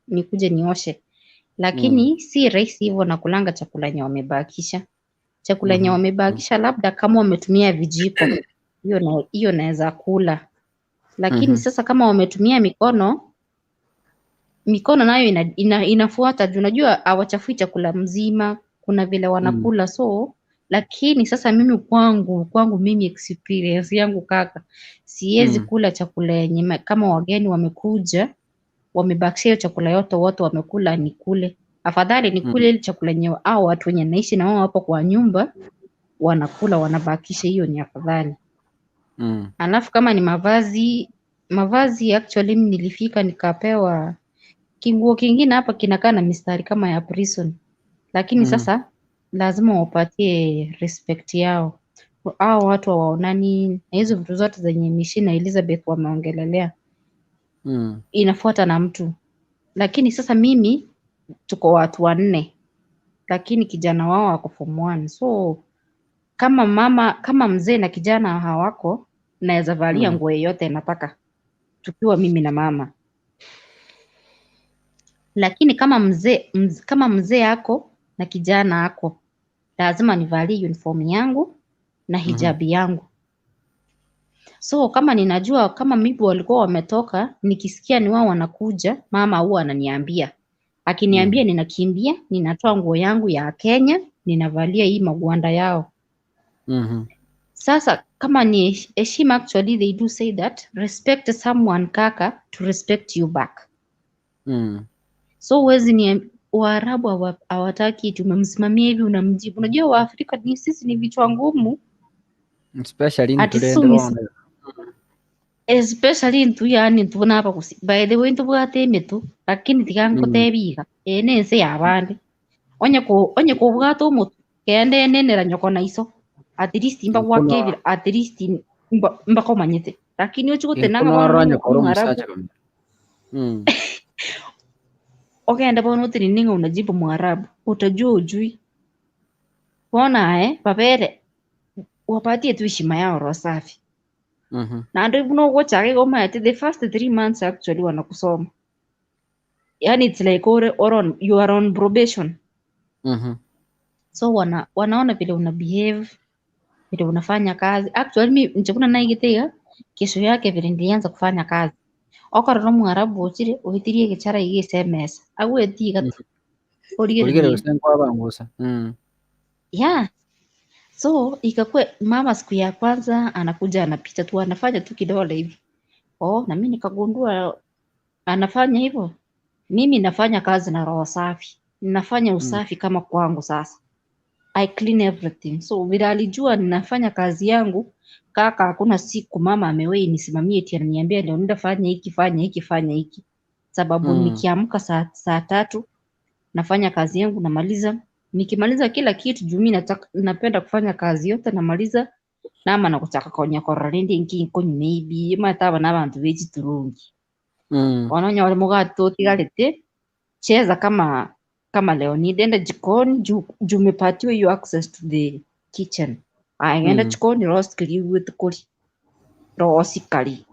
nikuje nioshe. Lakini si rahisi hivyo na kulanga chakula yenye wamebakisha. Chakula yenye wamebakisha labda kama wametumia vijiko, hiyo naweza kula. Lakini sasa kama wametumia mikono, mikono nayo inafuata juu unajua hawachafui chakula mzima, kuna vile wanakula so. Lakini sasa mimi kwangu mimi experience yangu kaka, siwezi kula chakula yenye kama wageni wamekuja wamebakisha hiyo chakula yote, wote wamekula, nikule. Afadhali nikule ile chakula yenye hao watu wenye naishi na wao hapo kwa nyumba wanakula, wanabakisha, hiyo ni afadhali. Alafu kama ni mavazi actually mimi nilifika nikapewa kinguo kingine hapa kinakaa na mistari kama ya prison. Lakini sasa lazima wapatie respect yao. Hao watu hawaonani na hizo vitu zote zenye Mishi na Elizabeth wameongelelea. Inafuata na mtu. Lakini sasa mimi tuko watu 4, lakini kijana wao ako form 1. So kama mama, kama mzee na kijana hawako, naweza valia nguo yoyote nataka tukiwa mimi na mama. Lakini kama mzee ako na kijana ako, lazima nivalie uniform yangu na hijabi yangu. So kama ninajua kama mimi walikuwa wametoka, nikisikia ni wao wanakuja, mama huwa ananiambia. Akiniambia ninakimbia, ninatoa nguo yangu ya Kenya, ninavalia hii magwanda yao. Sasa kama ni heshima, actually they do say that respect someone kaka to respect you back. So huwezi ni Waarabu hawataki tumemsimamia hivi unamjibu. Unajua Waafrika ni sisi ni vichwa ngumu. Especially Ati nturende so bono. Especially ntu yani ntu napa kusi. By the way ntu bwate emitu lakini tiga nkotebiga. Ene nse ya abande. Onye ko bwate omotu kende nenera nyoko na iso. At least mba gwakebira, at least mba komanyete. Lakini ochi gotenanga Inkuno bono ronya koro Mwarabu. musacha kamina. Ogenda bono otirininga unajibu Mwarabu, utajua ujui. Bona babere wapatie tu heshima yao roho safi. Na ndio buno gochake goma ati the first 3 months actually wanakusoma. Yani it's like or on, you are on probation. So wanaona vile una behave, vile unafanya kazi. Actually mi nchakuna na igitega kesho yake vile nilianza kufanya kazi. Okorora Mwarabu ochire ohitirie gichara igise mesa. Agwetiga tu. Kurigere Origereria. gose nkwabangusa. Yeah. So ikakuwa mama siku ya kwanza anakuja anapita tu anafanya tu kidole hivi. Oh, na mimi nikagundua anafanya hivyo. Mimi nafanya kazi na roho safi. Nafanya usafi kama kwangu sasa. I clean everything. So vile alijua ninafanya kazi yangu, kaka, hakuna siku mama amewahi nisimamie eti ananiambia leo nenda fanya hiki, fanya hiki, fanya hiki. Sababu nikiamka saa 3 nafanya kazi yangu namaliza. Nikimaliza kila kitu juu mimi napenda kufanya kazi yote namaliza nama nakuchaka konya korora rindi nkinko maybe mataba n'abantu b'ekiturungi. Ononya ori mugati utigarite cheza kama Leonid, enda jikoni juu umepatiwa hiyo access to the kitchen. Aya enda jikoni roast kiri with kuri roast kari.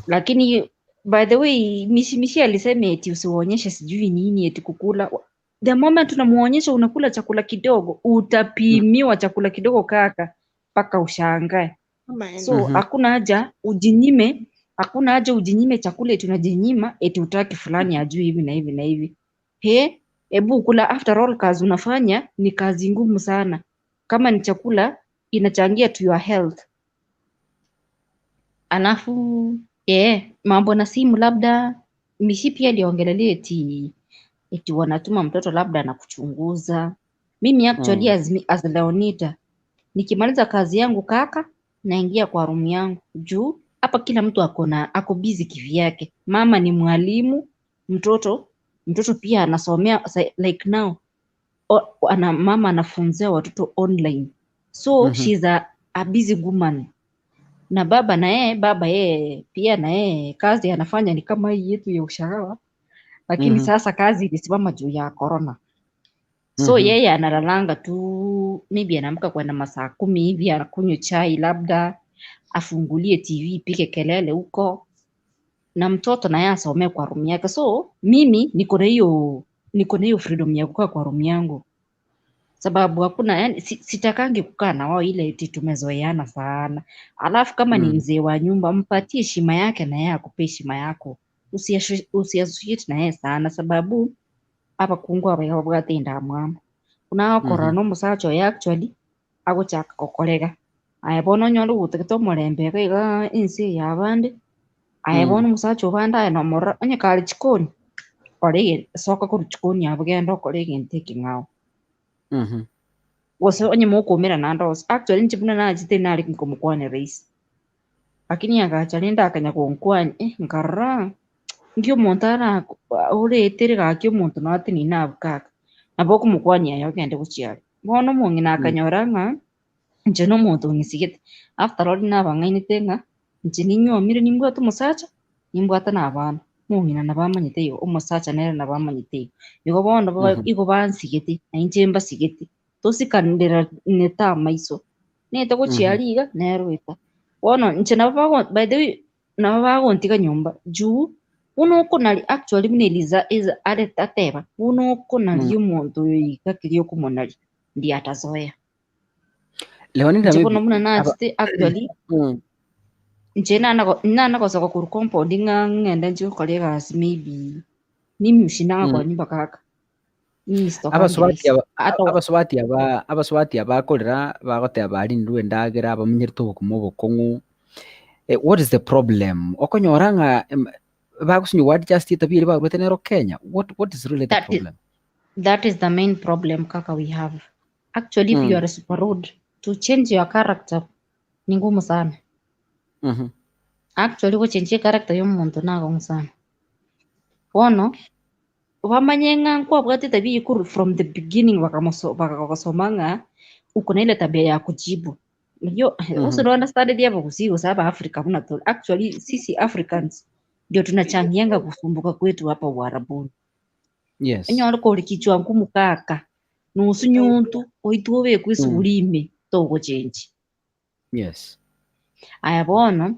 Lakini by the way Mishi alisema eti usionyeshe sijui nini eti kukula. The moment unamuonyesha unakula chakula kidogo, utapimiwa chakula kidogo kaka mpaka ushangae. So hakuna haja ujinyime, hakuna haja ujinyime chakula eti unajinyima eti utaki fulani ajui hivi na hivi na hivi. He, ebu kula, after all kazi unafanya ni kazi ngumu sana. Kama ni chakula inachangia to your health. Alafu mambo na simu labda Mishi pia aliongelelea eti wanatuma mtoto labda na kuchunguza. Mimi actually as Leonida nikimaliza kazi yangu kaka, naingia kwa room yangu juu hapa kila mtu ako busy kivyake. Mama ni mwalimu, mtoto pia anasomea like now mama anafunzia watoto online, so she's a busy woman. Na baba na yeye, baba yeye pia na yeye kazi anafanya ni kama hii yetu ya ushahara, lakini sasa kazi ilisimama juu ya corona. So yeye analalanga tu, maybe anaamka kwenda masaa 10 hivi, anakunywa chai labda afungulie TV ipige kelele huko, na mtoto naye asomee kwa room yake. So mimi niko na hiyo freedom ya kukaa kwa room yangu, sababu hakuna yani, sitakangi kukaa na wao ile eti tumezoeana sana. Alafu kama ni mzee wa nyumba, mpatie heshima yake na yeye akupe heshima yako. Usiassociate na yeye sana, sababu hapa kungwa abagwatinda mwana kuna korona no musacho ya actually agochaka kokorega aya bono nyoro gutegete omorembe iga insi ya abande aya bono musacho banda aya nomorora onye kare chikoni orege soka koru chikoni abugenda okore egento eking'ao gose onye mokumera naende ose actually inche buna nachete nare nkomokwania rahisi lakini agacha rende akanya gonkwani nkarora nki omonto ara oretere gaki omonto natenine abwo kaka nabo okomokwania aye ogende gochiaria bono omong'ina akanyora ng'a inche na omonto ong'isigete after all nabang'ainete ng'a inche ninywomire nimbwate omosacha nimbwate na abana omong'ina nabamanyete igo omosacha nere nabamanyete igo igo bono igo bansigete na inche mbasigete tosikanderanete amaiso nete gochiaria iga neroeta bono inche nabo by the way nabo bagontiga nyomba juu unokonari actually buna Eliza ateba unokonari omonto oyo iga keria okomonari ndi atazoea. Leonida Inche bono buna nachete actually inche nanagosoka korwa compound ng'a ng'ende nche gokora egasi maybe mimi ushindaga kwa nyumba kaka mimi sitokangi rahisi hata abasubati abakorera bagoteba barinirwe endagera bamenyerete obokima obokong'u. What is the problem? Okonyora ng'a bagusinywa adjust tabiri barwete nero Kenya. What is really the problem? That is the main problem kaka we have. Actually if you are super rude to change your character ni ngumu sana. Actually gochenjia character ya omonto nagong'u sana. Bono bamanye ng'a nkwabwate tabia ikuru from the beginning bakagosoma ng'a uko na ile tabia ya kujibu. Yo also don't understand the abagusi saba Africa buna tu. Actually sisi Africans ndio tunachangianga kusumbuka kwetu hapa Uarabuni. Yes. Nyoro kori kichwa ngumu kaka. Nusu nyuntu oitube kwisulime togo change. Yes. Aya bono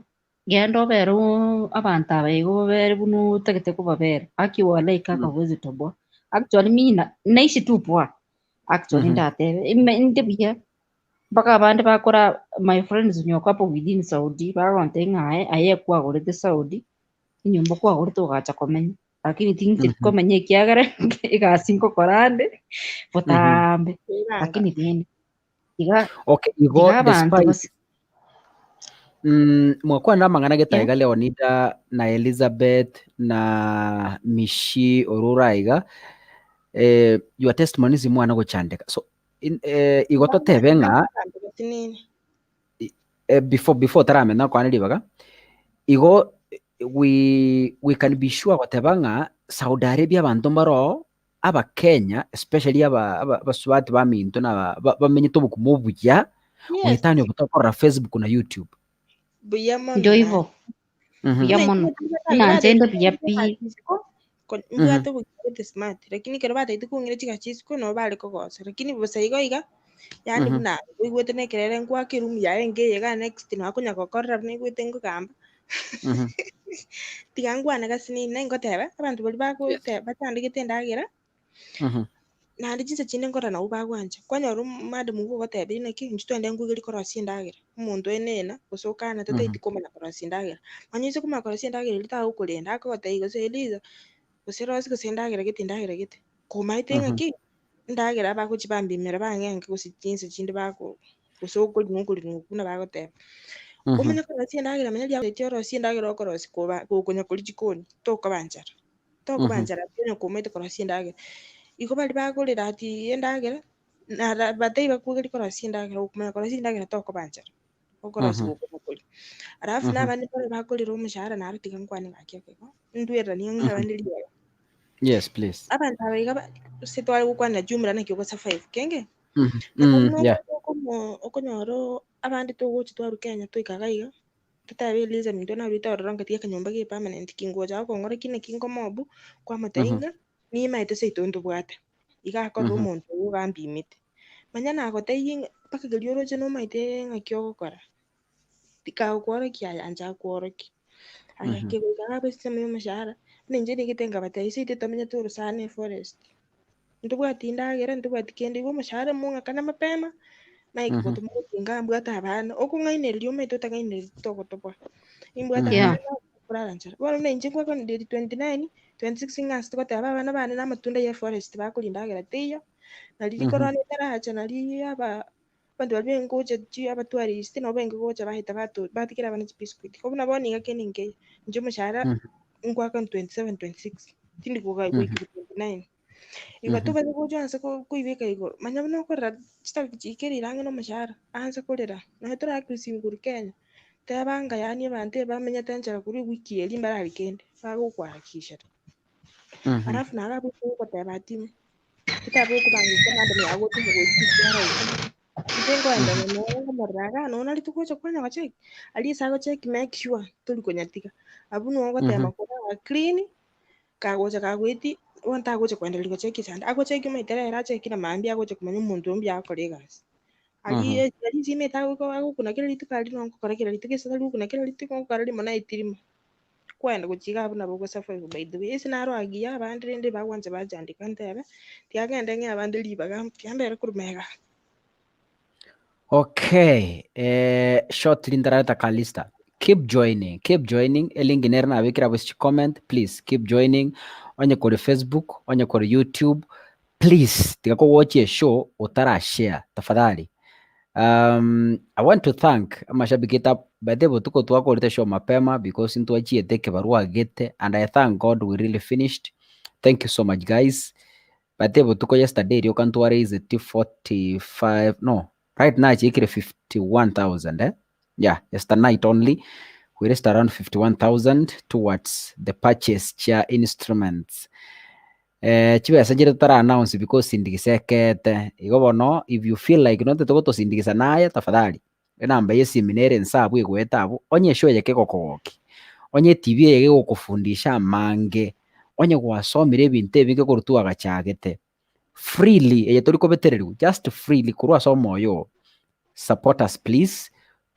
gendo bero abantu abaigo bere bunu tagete kubabera. Aki wala ikaka huwezi toboa. Actually mimi naishi tu poa. Actually ndatebe inde bia mpaka abandi bakora my friends nyoka hapo within Saudi bagonte ng'ae aye kwagorete Saudi inyumba kwagorete ugacha komenya lakini tingi komenya ikiagera igasi nkokorande botambe lakini tini iga okay igo despite mwakwa mang'ana getaiga Leonida na Elizabeth na Mishi Orura iga your testimonies mwana gochandeka so igo totebe ng'a before taramena kwaniribaga igo we can be sure goteba ng'a Saudi Arabia abantu mbaro aba Kenya especially aba baswati ba minto na bamenyete obukumu obuya wetani obutokorera Facebook na YouTube buya mono ndio hivyo buya mono na nzendo buya pi mbwate bugete smart lakini kero bataite kung'ira chigachisiko no bare kogosa lakini bosa igo iga yani buna igwete nekerere nkwake room yae ngeyega next nakonya gokorera nigwete ngogamba tigangwana gasinini nengoteba abantu bari bagote batandikete endagera naende chinsa chinde nkora nabo bagwancha kwanyora madam gogotebire naki inche twende nkugeri korosia endagera omonto enena gose okana tataiti komanya korosia endagera manya inse komanya korosia endagera eria tagokorenda akogotebia gose Eliza gose rosi gose endagera gete komaete ng'aki endagera bagochibambimera bang'enke gose chinsa chinde bago gose okorina okorina buna bagoteba Omanye korosia endagera manya riagotetia orosie endagera okorosia koba gokonya koria jikoni, tokobanchara. Tokobanchara pi onye komaete korosia endagera. Igo baria bagorera ati endagera, nara batei bakwegeri korosia endagera, okomanya korosia endagera tokobanchara. Okorosia gokonya koria. Alafu na abande bare bakorera omoshahara naro tiga nkwane gaki ekego, ndwereranie ng'a abande ribaga. Yes, please. Abanto aba iga ase tware gokwanera jumla naki ogosa 5 kenge? Nabo Yeah. okonyora abande togocha twarwa Kenya toika iga iga, totabe Eliza minto narwete ororo ngatiga akanyomba ge permanent kingocha gokong'ora ki naki nkomobu, kwamotebia ng'a nimaete seito ntobwate. Iga akorora omonto oywo ogambimete. Manya nagotebia ng'a mpaka keria oroche nomaete ng'aki ogokora, tikagokworokia aya ancha akworokia. Aya kegoika iga ase ensemo ya omoshahara, buna inche nigete nkabatebia seito tomenyete orosana eforest. Ntobwati endagera, ntobwati kende, igo omoshahara mong'akane mapema, naye gotomogotinga mbwate abana, okong'ainereria omaete otang'ainereria togotoboa. Nimbwate abana korara nchara. Bono buna inche ngwakana date 29, 26 ng'ase togoteba abana bane na amatunda ya eforest bakoria endagera teiyo, nari rikorwa ritaracha nari aba abanto baria bengocha chi abatourist nabo benge gocha baeta bato batigera abana chibiscuit. Ko buna bono iga kende nkeiyo, inche omoshahara ngwakana 27, 26, tindi goikera 29. Igo tobase gocha ase koibeka igoro, manya buna okorera chitariki chiikere ang'e na omoshahara, aanse korera. Nonye torakrisi korwa Kenya, teba ng'a yaani abanto ebamenyete enchera korwa ewiki eria mbarari kende, bagokoharakisha. Alafu naro abwo ogoteba ati, totabe okobang'isa madam yagotinga gochia inche nkoenda nonye nkomorora iga nonya nari togocha kwanya gocheki, aria ase agocheki make sure tori konyatiga. Abwo nigo ogotema kora clean, kagocha kagoetia, bono tagocha koendereria gocheki esande, agocheki omaete rero acheki na maambia agocha komanya omonto oyo mbuya agokora egasi. Aria aria simete agokuna kera rituko aria nonye nkokora kera rituko ase tari gokuna kera rituko nkokora rimo naeti rimo. Kwaenda gochia iga abwo nabo ogosurvive by the way. Ase naro agiya abande rende bagwancha bachandika ntebe, tiga ng'ende ng'e abande ribaga, tiga mbere korwa magega. Okay, shortly ndarareta Kalista. Keep joining, keep joining. Elink nere nabekire abo comment, please keep joining. Onye kori Facebook, onye kori YouTube, please tiga ko watch a show utara share tafadhali. I want to thank amashabiki ta by the way tuko twakorete show mapema because ntwachiete kibarua gete and I thank God we really finished. Thank you so much, guys. By the way tuko yesterday rioka ntwa raise 45, no, right now chikire 51,000, eh? Yeah, yesterday night only we raised around 51,000 towards the purchase cha instruments. Chibesa chire tutara announce because sindigisekete igo bono if you feel like note togotosindikisa naye tafadhali enamba yesimi nere nsabu igweta abu onye eshow eye kegokogoki onye TV eye gegokofundisha amange onye gwasomire ebinto ebinge korwa twagachagete freely eye tori kobetereriwa just freely korwa ase omoyo support us please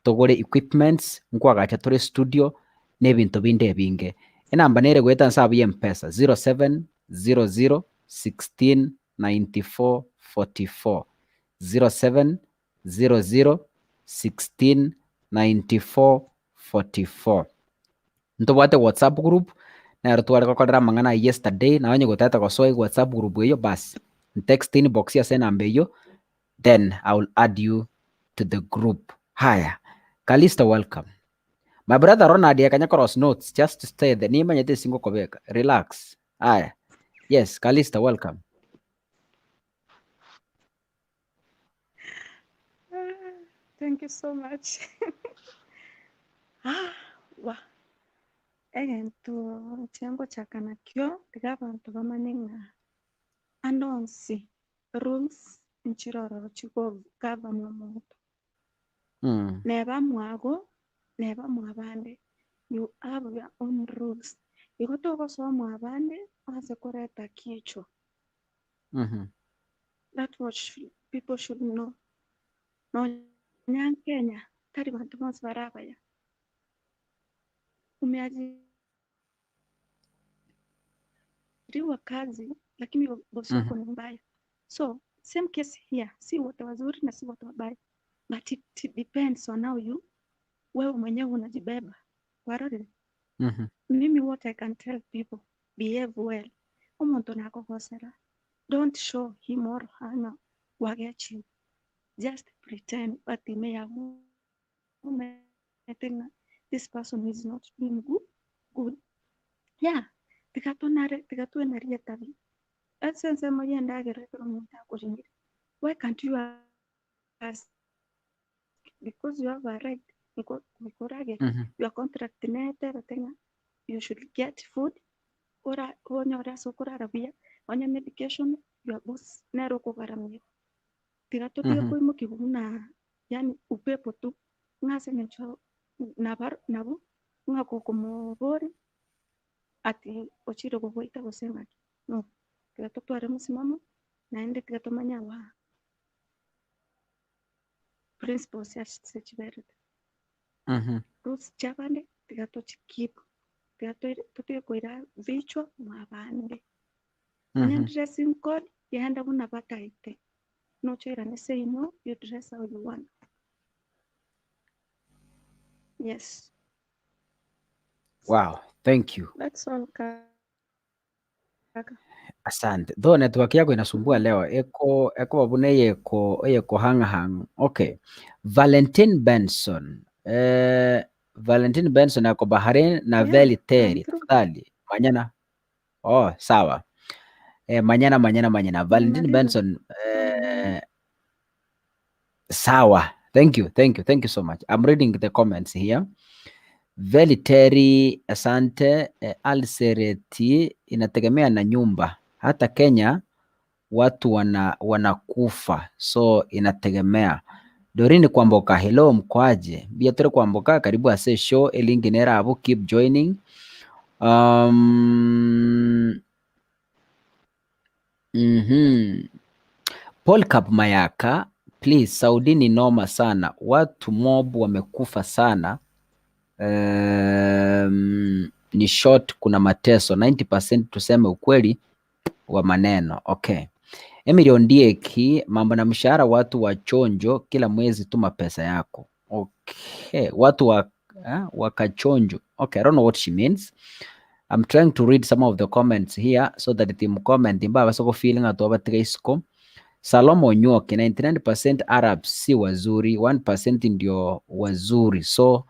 togore equipments nkwagacha tore studio na ebinto binde ebinge. Enamba nere gweta nsabu ya M-Pesa 0700 16 94 44, 0700 16 94 44. Ntobwate WhatsApp group nero tware gokorera amang'ana yesterday nawe onye gotete gosoa WhatsApp group eyo basi text inbox ase enamba eyo, then I will add you to the group. Haya, Kalista, welcome. My brother Ronald yakanya cross notes, just stay there, nimanyete singo kobeka, relax. Haya, yes, Kalista, welcome. Thank you so much. Ah, wa. Egento chengochaka nakio tiga abanto bamanye ng'a ande onsi rules nchirororo chigogovern omonto. Neba mwago neba mwabande, you have your own rules. Igo togosoa mwabande ase koreta kichwa. That what people should know. Nonya Kenya tari banto bonsi barabaya. Umeajiriwa kazi lakini bosi wako ni mbaya. So same case here, si wote wazuri na si wote wabaya. But it depends on how you wewe mwenyewe unajibeba. Warorire? Mimi what I can tell people, behave well. Omonto nakogosera, don't show him or her no wagechiwe. Just pretend but ime yagu ng'a this person is not doing good. Yeah, tigatonare tigatwenarie tabi ase ensemo ya endagera ekero omonto akoringire. Why can't you ask? Because you have a right nkoragera. Your contract netebete ng'a you should get food ora onyore ase okorara buya, onye medication your boss nere okogaramia. Tiga totige koimokiwa buna yani upepo tu ng'a ase eng'encho nabo ng'a gokomobori ati ochire gogoita gose ng'aki. No, tiga totware mosimamo naende tiga tomanye our principles ase chiberete. Rules chiabande tiga tochikeep, tiga totige koira vichwa mwa bande. Onye dressing code yenda buna bataete nochoirane say no, you dress how you want. Yes. Wow, thank you. That's all, kaka. Asante. Though network yako inasumbua leo. Eko wabune yeko hang hang. Okay. Valentine Benson. Valentine Benson ako Bahrain na Yeah, Veli I'm Terry. through. Tafadhali. Manyana. Oh, sawa. Manyana manyana manyana. Valentine Nimaliza. Benson sawa. Thank you. Thank you. Thank you so much. I'm reading the comments here. Veliteri, asante. Alsereti, inategemea na nyumba. Hata Kenya watu wanakufa, so inategemea. Dorini Kwamboka, hello, mkwaje? Biatore Kwamboka, karibu ase show elinginera abo, keep joining. Paul Cap Mayaka, please, Saudi ni noma sana, watu mob wamekufa sana. Ni short, kuna mateso 90%, tuseme ukweli wa maneno. Okay. Emily Ondieki, mambo na mshahara, watu wa chonjo kila mwezi tuma pesa yako. Okay, watu wa wakachonjo. Okay, I don't know what she means. I'm trying to read some of the comments here so that team comment imba basoko feeling atu abatiga isiko. Salomo Nyoki, 99% Arabs si wazuri, 1% ndio wazuri, so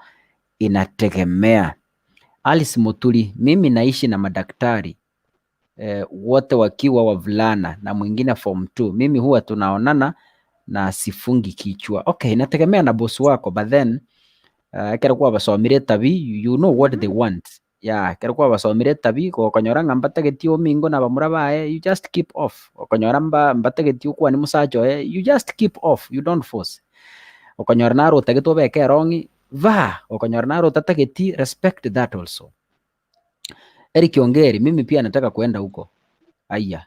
inategemea. Alice Mutuli, mimi naishi na madaktari wote wakiwa wavulana na mwingine form 2. Mimi huwa tunaonana na sifungi kichwa. Okay, inategemea na boss wako, but then kero kwa basomire tabi, you know what they want. Yeah, kero kwa basomire tabi gokonyora ng'a mbatageti omingo na bamura bae, you just keep off. Okonyora mbatageti okwa ni musacho you just keep off, you don't force. Okonyora naro otagete obeke erongi va, okonyora naro otatageti, respect that also. Eric Ongeri, mimi pia nataka kuenda huko. Aya.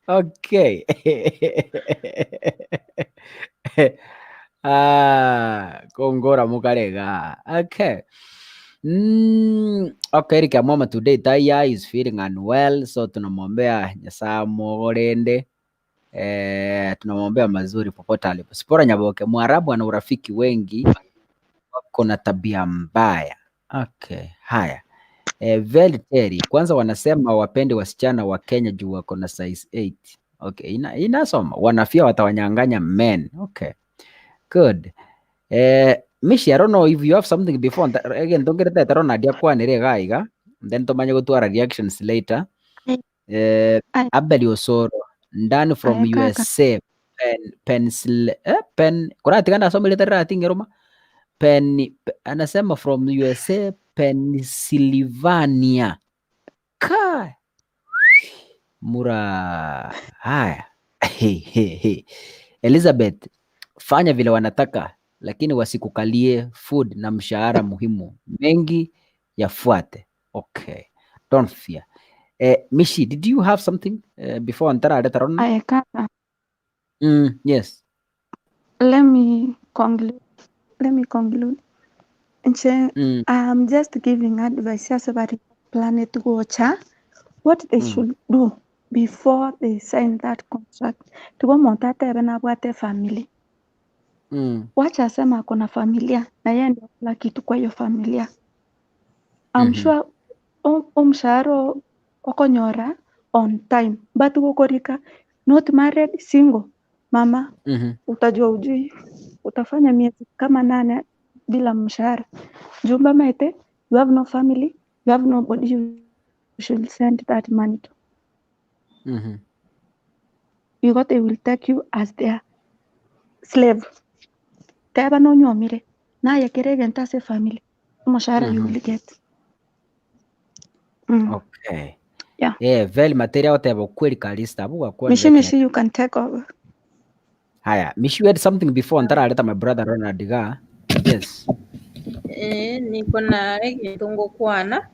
Okay. Ah, Kongora Mukarega. Okay. Okay, Eric Amwama today Taya is feeling unwell, so tunamwombea Nyasaye amugorende. Tunamwombea mazuri popote alipo. Sipora Nyaboke, Mwarabu ana urafiki wengi, wako na tabia mbaya. Okay, haya. Velteri, kwanza wanasema wapende wasichana wa Kenya juu wako na size 8. Okay, inasoma wanafia watawanyang'anya men. Okay, good. Mishi, I don't know if you have something before. Again, don't get that. Nadia kwanire gaiga. Then tumanye gutwara reactions later. Abel Osoro, ndani from Aya kaka. USA. Pencil, pen, kuna tiganda somo ile tera tingeroma. Pen, anasema from USA, Pennsylvania. Ka mura haya. Elizabeth, fanya vile wanataka lakini wasikukalie food na mshahara muhimu, mengi yafuate. Okay, don't fear. Mishi, did you have something before antara aleta Rona? Aya kaka. Yes. Let me conclude. Let me conclude. Nche, I'm just giving advice as about planet gocha what they should do before they sign that contract. Tigo muntu atebe nabwate family. Wacha asema ako na familia na yeye ndio kila kitu kwa hiyo familia. I'm sure omshahara okonyora on time but gokorika not married single Mama, utajua ujui. Utafanya miezi kama 8 bila mshahara. Jumba mete, you have no family, you have nobody you should send that money to. Because they will take you as their slave. Teba no nyomire. Na ya kerege ntase family. Mshahara you will get. Okay. Yeah. Yeah, very material teba kweli kalista. Abu kwa Mishi Mishi, you can take over. Haya, Mishi, you had something before ntaraleta my brother Ronald ga. Yes. Niko na egintu ngokwana.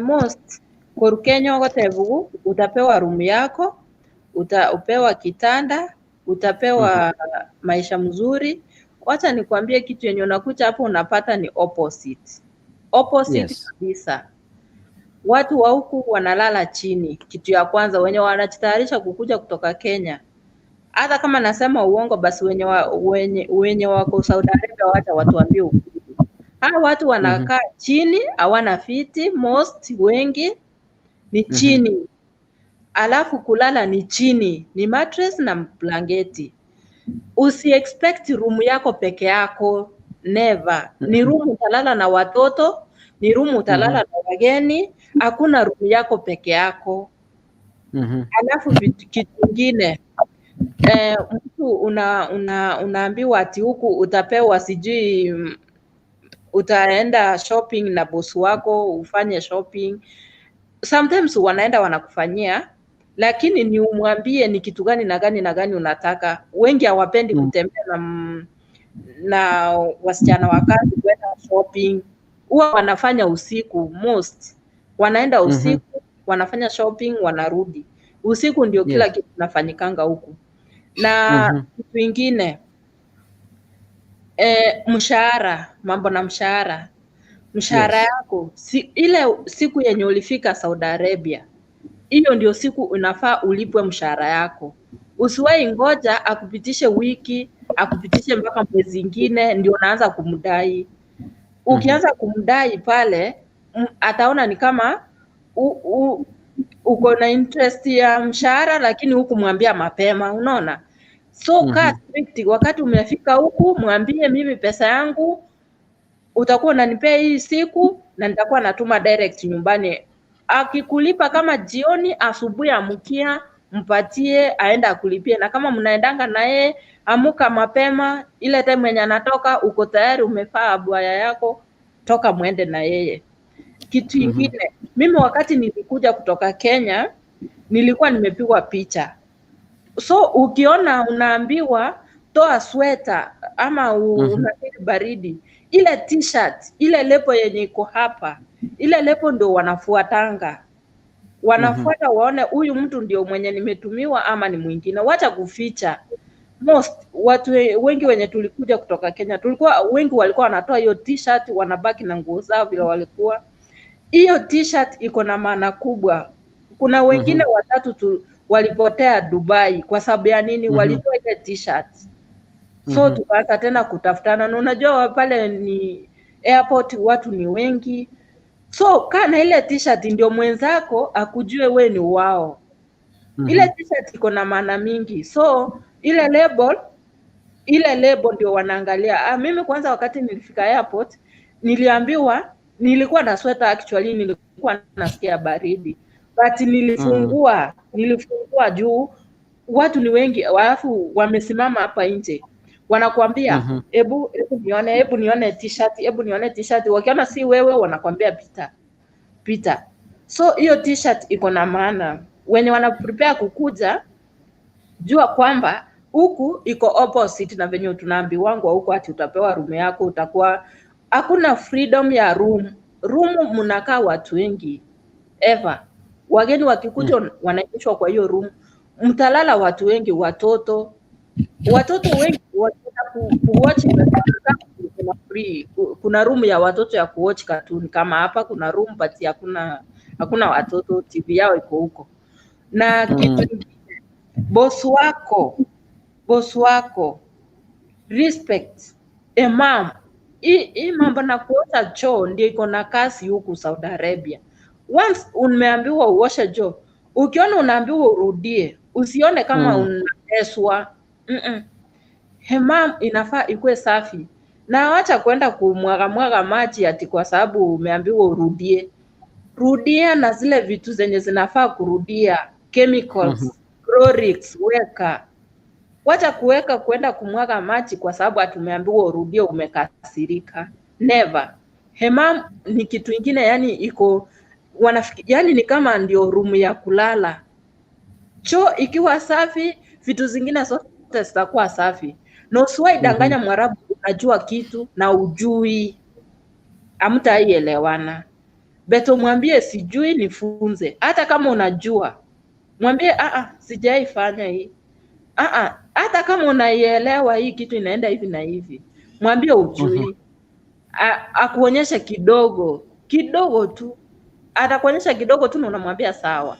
Most koru Kenya ogotebugu utapewa room yako, utapewa kitanda, utapewa maisha mzuri. Wacha nikwambie kitu yenye unakuja hapo unapata ni opposite. Opposite kabisa. Watu wa huku wanalala chini. Kitu ya kwanza wenye wanajitayarisha kukuja kutoka Kenya. Hata kama nasema uongo basi wenye wako Saudi Arabia wacha watuambie ukweli. Hawa watu wanakaa chini, hawana viti, most wengi ni chini. Alafu kulala ni chini, ni mattress na blanketi. Usi expect room yako peke yako, never. Ni room utalala na watoto, ni room utalala na wageni, hakuna room yako peke yako. Alafu kitu kingine, mtu unaambiwa ati huku utapewa sijui utaenda shopping na boss wako ufanye shopping. Sometimes wanaenda wanakufanyia, lakini ni umwambie ni kitu gani na gani na gani unataka. Wengi hawapendi kutembea na wasichana wa kazi kwenda shopping. Huwa wanafanya usiku most. Wanaenda usiku, wanafanya shopping, wanarudi. Usiku ndio kila kitu kinafanyikanga huku. Na kitu ingine, mshahara, mambo na mshahara. Mshahara yako, ile siku yenye ulifika Saudi Arabia, hiyo ndio siku unafaa ulipwe mshahara yako. Usiwahi ngoja akupitishe wiki, akupitishe mpaka mwezi ingine ndio unaanza kumdai. Ukianza kumdai pale, ataona ni kama uko na interest ya mshahara lakini hukumwambia mapema, unaona? So kaa strict, wakati umefika huku mwambie mimi pesa yangu utakuwa unanipea hii siku na nitakuwa natuma direct nyumbani. Akikulipa kama jioni, asubuhi amkia, mpatie aende akulipie. Na kama mnaendanga na yeye, amuka mapema, ile time yenye anatoka uko tayari umefaa abwaya yako, toka muende na yeye. Kitu ingine, mimi wakati nilikuja kutoka Kenya, nilikuwa nimepigwa picha. So ukiona unaambiwa toa sweta ama unafeel baridi, ile t-shirt, ile lebo yenye iko hapa, ile lebo ndio wanafuatanga. Wanafuata waone huyu mtu ndio mwenye nimetumiwa ama ni mwingine. Wacha kuficha. Most watu wengi wenye tulikuja kutoka Kenya, tulikuwa wengi walikuwa wanatoa hiyo t-shirt, wanabaki na nguo zao vile walikuwa. Hiyo t-shirt iko na maana kubwa. Kuna wengine watatu tu walipotea Dubai kwa sababu ya nini? Walitoa ile t-shirt. So tukaanza tena kutafutana, na unajua pale ni airport watu ni wengi. So kaa na ile t-shirt ndio mwenzako akujue we ni wao. Ile t-shirt iko na maana mingi. So ile label ndio wanaangalia. Mimi kwanza wakati nilifika airport niliambiwa, nilikuwa na sweater actually, nilikuwa nasikia baridi. But nilifungua juu watu ni wengi, alafu wamesimama hapa nje. Wanakuambia hebu nione, hebu nione t-shirt, hebu nione t-shirt. Wakiona si wewe wanakuambia pita, pita. So hiyo t-shirt iko na maana. Wenye wana prepare kukuja, jua kwamba huku iko opposite na venye tunaambiwangwa huku ati utapewa room yako, utakuwa hakuna freedom ya room. Room mnakaa watu wengi ever. Wageni wakikuja wanaingishwa kwa hiyo room. Mtalala watu wengi, watoto. Watoto wengi wakienda kuwatch kuna free, kuna room ya watoto ya kuwatch cartoon. Kama hapa kuna room but hakuna watoto, TV yao iko huko. Na kitu kingine, boss wako respect a mom. Hii mambo na kuosha choo ndio iko na kasi huku Saudi Arabia. Once umeambiwa uoshe choo, ukiona unaambiwa urudie, Usione kama unateswa. Hemam inafaa ikuwe safi. Na wacha kwenda kumwaga mwaga maji ati kwa sababu umeambiwa urudie. Rudia na zile vitu zenye zinafaa kurudia, chemicals, Clorix, weka. Wacha kuweka kwenda kumwaga maji kwa sababu ati umeambiwa urudie, umekasirika. Never. Hemam ni kitu ingine, yani iko yani ni kama ndio room ya kulala. Choo ikiwa safi, vitu zingine zote zitakuwa safi. Na usiwahi danganya Mwarabu unajua kitu na ujui, hamtaielewana. Beto mwambie sijui, nifunze. Hata kama unajua, mwambie sijaifanya hii. Hata kama unaielewa hii kitu inaenda hivi na hivi, mwambie ujui. Akuonyeshe kidogo kidogo tu, atakuonyesha kidogo tu na unamwambia sawa.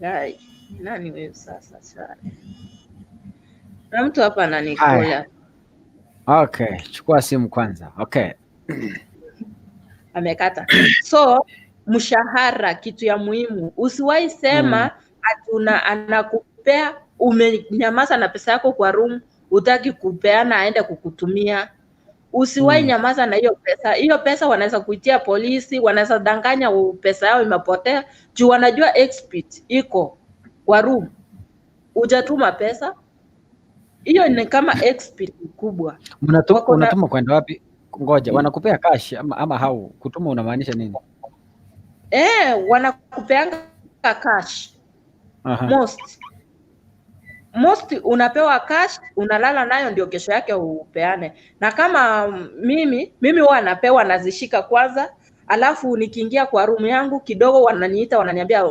Guy, nani wewe sasa sana? Na mtu hapa ananikula. Okay, chukua simu kwanza. Okay. Amekata. So, mshahara kitu ya muhimu. Usiwahi sema ati anakupea, umenyamaza na pesa yako kwa room, hutaki kupeana aende kukutumia. Usiwahi nyamaza na hiyo pesa. Hiyo pesa wanaweza kuitia polisi, wanaweza danganya pesa yao imepotea, juu wanajua expert iko kwa room. Hujatuma pesa. Hiyo ni kama expert kubwa. Unatuma kwenda wapi? Ngoja, wanakupea cash ama how? Kutuma unamaanisha nini? Wanakupeanga cash. Most unapewa cash, unalala nayo ndio kesho yake upeane. Na kama mimi huwa napewa, nazishika kwanza, alafu nikiingia kwa room yangu kidogo wananiita, wananiambia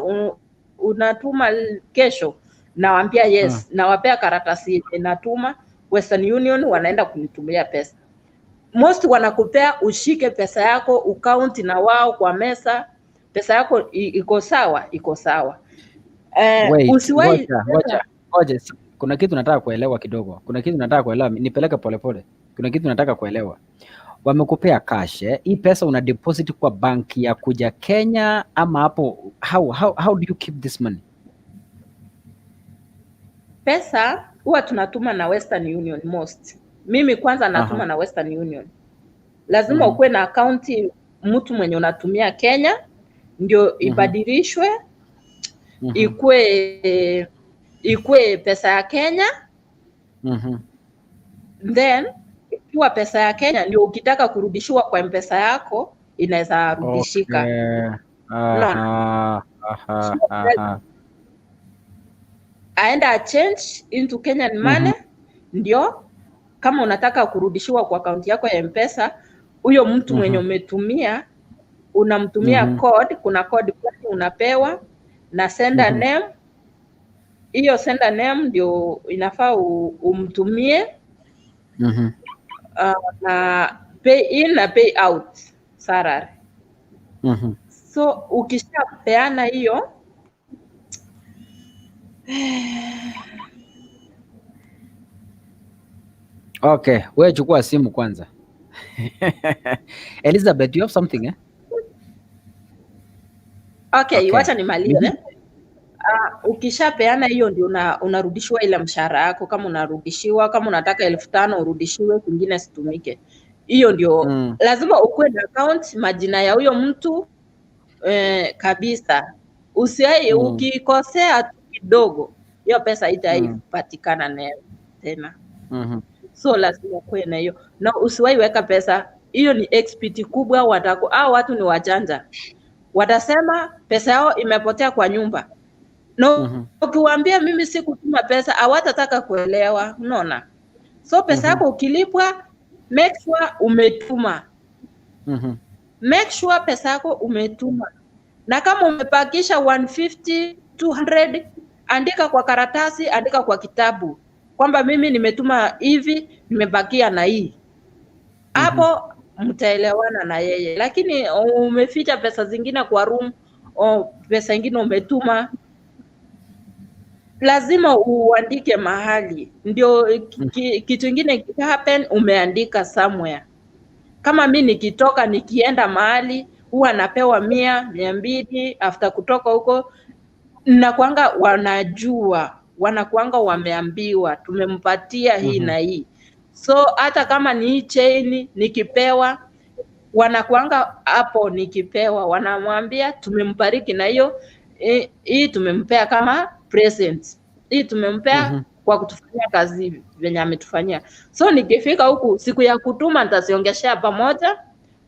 unatuma kesho. Nawaambia yes, nawapea karatasi natuma Western Union, wanaenda kunitumia pesa. Most wanakupea ushike pesa yako, ukaunti na wao kwa mesa, pesa yako iko sawa, iko sawa. Usiwahi Ngoja, kuna kitu nataka kuelewa kidogo. Kuna kitu nataka kuelewa, nipeleke polepole. Kuna kitu nataka kuelewa. Wamekupea cash, Hii pesa una deposit kwa banki ya kuja Kenya ama hapo, how do you keep this money? Pesa huwa tunatuma na Western Union most. Mimi kwanza natuma na Western Union. Lazima ukuwe na account mtu mwenye unatumia Kenya ndio ibadilishwe ikue pesa ya Kenya. Then ikiwa pesa ya Kenya ndio ukitaka kurudishiwa kwa M-Pesa yako inaweza rudishika. Aenda change into Kenyan money, ndio kama unataka kurudishiwa kwa akaunti yako ya M-Pesa, huyo mtu mwenye umetumia unamtumia code, kuna code unapewa na sender name. Hiyo sender name ndio inafaa umtumie na pay in na pay out salary. So ukishapeana hiyo Okay, wewe chukua simu kwanza. Elizabeth, you have something, eh? Okay, wacha nimalize. Ukishapeana hiyo ndio unarudishiwa ile mshahara yako. Kama unarudishiwa, kama unataka 5,000 urudishiwe, kwingine situmike. Hiyo ndio lazima ukuwe na account majina ya huyo mtu kabisa. Usiai ukikosea tu kidogo, hiyo pesa haitaipatikana nayo tena. So lazima kuwe na hiyo. Na usiwahi weka pesa, hiyo ni XPT kubwa. Watu ni wajanja. Watasema pesa yao imepotea kwa nyumba. No, ukiwaambia mimi sikutuma pesa, hawatataka kuelewa, unaona? So pesa yako ukilipwa, make sure umetuma. Make sure pesa yako umetuma. Na kama umepakisha 150, 200, andika kwa karatasi, andika kwa kitabu kwamba mimi nimetuma hivi, nimebakia na hii. Hapo mtaelewana na yeye. Lakini umeficha pesa zingine kwa room, pesa ingine umetuma, lazima uandike mahali ndio kitu kingine happen, umeandika somewhere. Kama mi nikitoka nikienda mahali huwa napewa 100, 200 after kutoka huko. Nakwanga wanajua, wanakuanga wameambiwa tumempatia hii na hii. So hata kama ni hii chain nikipewa, wanakuanga hapo nikipewa, wanamwambia tumembariki na hiyo hii tumempea kama present, hii tumempea kwa kutufanyia kazi venye ametufanyia. So nikifika huku siku ya kutuma nitaziongeshea pamoja,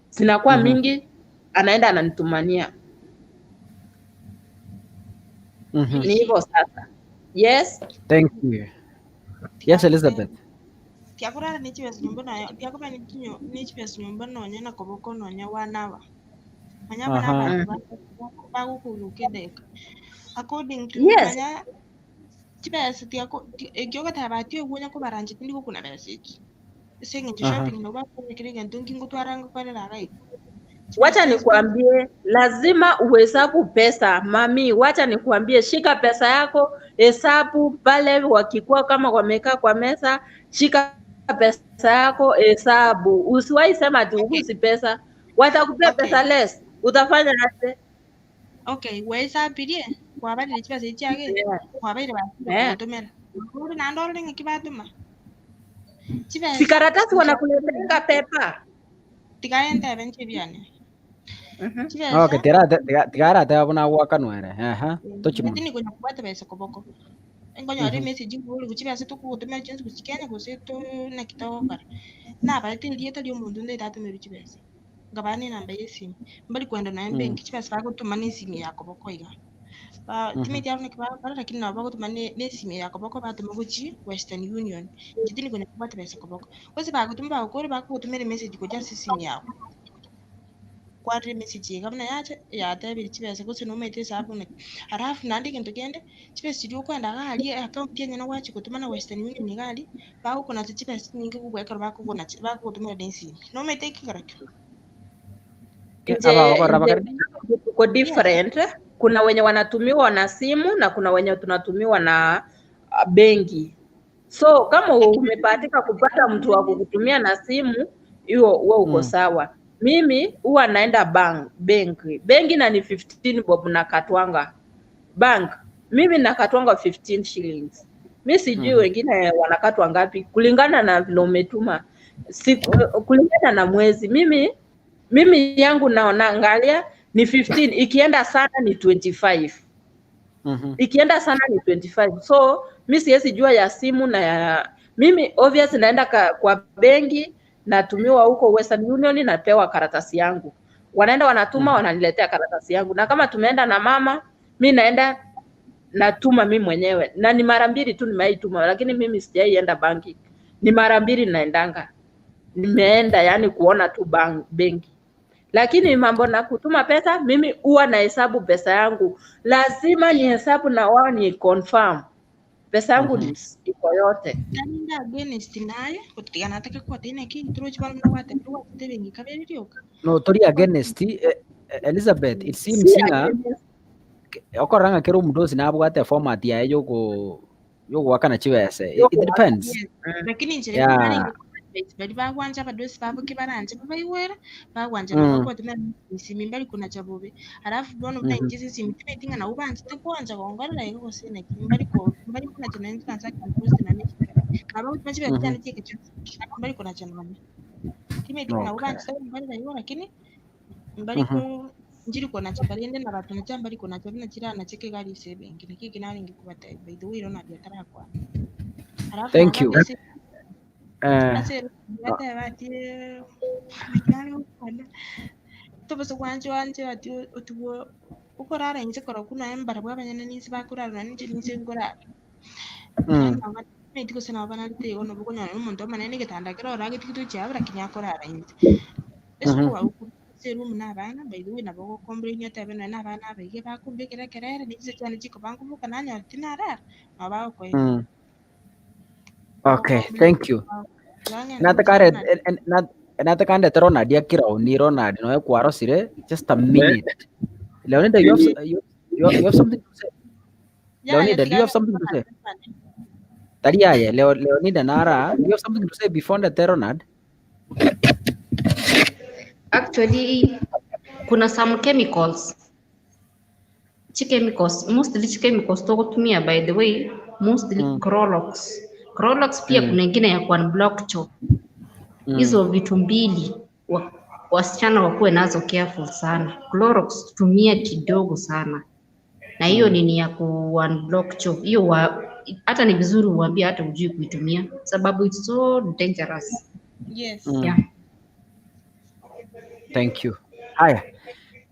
zinakuwa mingi, anaenda ananitumania. Ni hivyo sasa. Yes. Thank you. Yes, Elizabeth. Tiakurara nechibesa nyumba nayo tiakuba nechibesa nyumba nonya na koboko nonya wanawa manya bana abantu bagukuruka edeka according to manya chibesa tiako ekiogoteba ati oguonya kobaranja tindi gokuna besa echi ase eng'encho shopping nabo bakomekire egento nkingotwara ngokorera iga igo. Wacha Chibesa nikuambie, lazima uhesabu pesa mami. Wacha nikuambie, shika pesa yako, hesabu pale. Wakikuwa kama wamekaa kwa meza, shika pesa yako, hesabu. Usiwahi sema ati ugusi pesa, watakupea pesa less. Utafanya aje? Okay, wesabirie kwabarire chibesa echi chiage kwabaire basire kogotomera ore naende orore ng'aki batoma Si chibesa karatasi wanakuletea pepa. Tiga entebe nche biane. Chibesa Okay, tigara buna gwakanwere. Aha. Tochi Lakini muno. konya kubwata besa koboko nkonyora emessage nkobori chibesa tokogotomera chinse gochi Kenya gose to naki togokora nabarete erieta ria omonto ntaete atomerwe chibesa nkabaa na enamba ya esimu mbari kwenda nonya ebenki chibesa bagotoma na esimu ya koboko iga ba timeti aro naki bagokora lakini nabo bagotoma na esimu ya koboko batoma gochi Western Union inche tindi konya kobwata besa koboko gose bagotoma bagokora bakogotomera emessage gochia ase esimu yago kwarire emessage iga buna yacha yatebire chibesa gose nomaete esabu naki alafu naende egento kende chibesa chiria okoenda iga aria account enyene gwachia gotoma na Western Union iga aria bagokonacha chibesa chinyinge kobua ekero bakogonacha bakogotomera na esimi nomaete ekegoro ekio. Nje Abagokora nje bakare tuko Yes. different. Kuna wenye wanatumiwa na simu na kuna wenye tunatumiwa na benki. So kama Lakini umebahatika kupata mtu wa kukutumia na simu, hiyo wewe uko sawa. Mimi huwa naenda bank, benki benki na ni 15 bob na katwanga bank. Mimi nakatwanga 15 shillings. Mi sijui wengine wanakatwa ngapi kulingana na vile umetuma. Si, kulingana na mwezi. Mimi yangu naona angalia ni 15, ikienda sana ni 25. Ikienda sana ni 25. So mi siwezi jua ya simu na ya mimi obvious naenda kwa benki natumiwa huko Western Union napewa karatasi yangu. Wanaenda wanatuma wananiletea karatasi yangu. Na kama tumeenda na mama, mi naenda natuma mi mwenyewe. Na ni mara mbili tu nimewahi lakini mimi sijaienda banki. Ni mara mbili naendanga. Nimeenda yani kuona tu benki. Lakini mambo na kutuma pesa, mimi huwa nahesabu pesa yangu. Lazima nihesabu na wao ni confirm. Pesa yangu iko yote. Taninda against naye gotigana atake kwatena ki turochi balo gwatebire gwatete ebenki kabere rioka No, tori against Elizabeth, it seems Si ng'a against. okorora ng'a kera omonto onsi nabwate format yaye yogo yogwakana chibesa. It depends. Yes. Lakini inchire barenge bari bagwanja abadosi babo ki baranje babaigwera bagwanja nabo bagotumera esimi mbari kunacha bobe alafu bono buna inche ase esimi timeti ng'a nabo banchete kwancha gongorera iga gose naki mbari ko mbari kunacha nonye transaction cost nonye nabo bagotuma chibesa chiane chieke chionsi mbari kunacha nonye timeti ng'a nabo banchete gongorera igo lakini mbari ko nchiri konacha barende na batunacha mbari konacha buna chiranache iga ase ebenki naki eki narenge kobatebia by the way ero naria tarakwana alafu Thank nabo you. ase ase bateba ati naki nare gokwana tobasa gwancha wanche ati otigwe okorara inche korokwo naye mbarabwo abanyene ninse bakorara nonye ninche ninse nkorara timeti gose nabo banarete igo nabo okonyora na omonto omonene egetanda kero oragete chiabo lakini akorara inche ase okobagokwa ase eroom na abana by the way nabo ogocomplain otebe nonye na abana aba iga bakombekera ekerere na chinsa chiane chikoba nkoboka nanyora tinarara nabo bagokoeria Okay, thank you. Natakare natakande Ronald ya kirauni Ronald no kwarosire just a minute. Leonida, you have you have something to say? Leonida, do you have something to say? Tariaye, Leonida Nara, do you have something to say before the Ronald? Actually, kuna some chemicals Chemicals, mostly chemicals togotumia, by the way, mostly Clorox. Clorox pia kuna ingine ya kuunblock choo. Hizo vitu mbili wasichana wakuwe nazo careful sana. Clorox tumia kidogo sana, na hiyo nini ya ku unblock choo hiyo hata ni vizuri uambie hata ujui kuitumia, sababu it's so dangerous. Yes. Yeah. Thank you. Haya.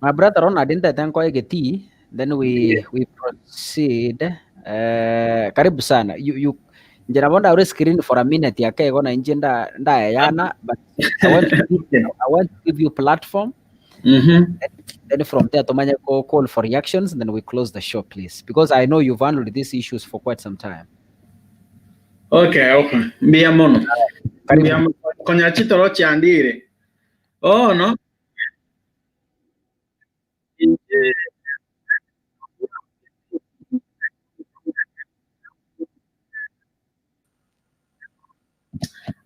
My brother Ronald nitaita egeti, then we proceed. Karibu sana. You njira ure screen for a minute yake gona inje nda ndayana, but I want to give you platform. Then from there tumanye go call for reactions and then we close the show, please, because I know you've handled these issues for quite some time. Okay. Mbia mono. Karibu. Mbia mono. Konya chitoro chiandire. Oh no. Inje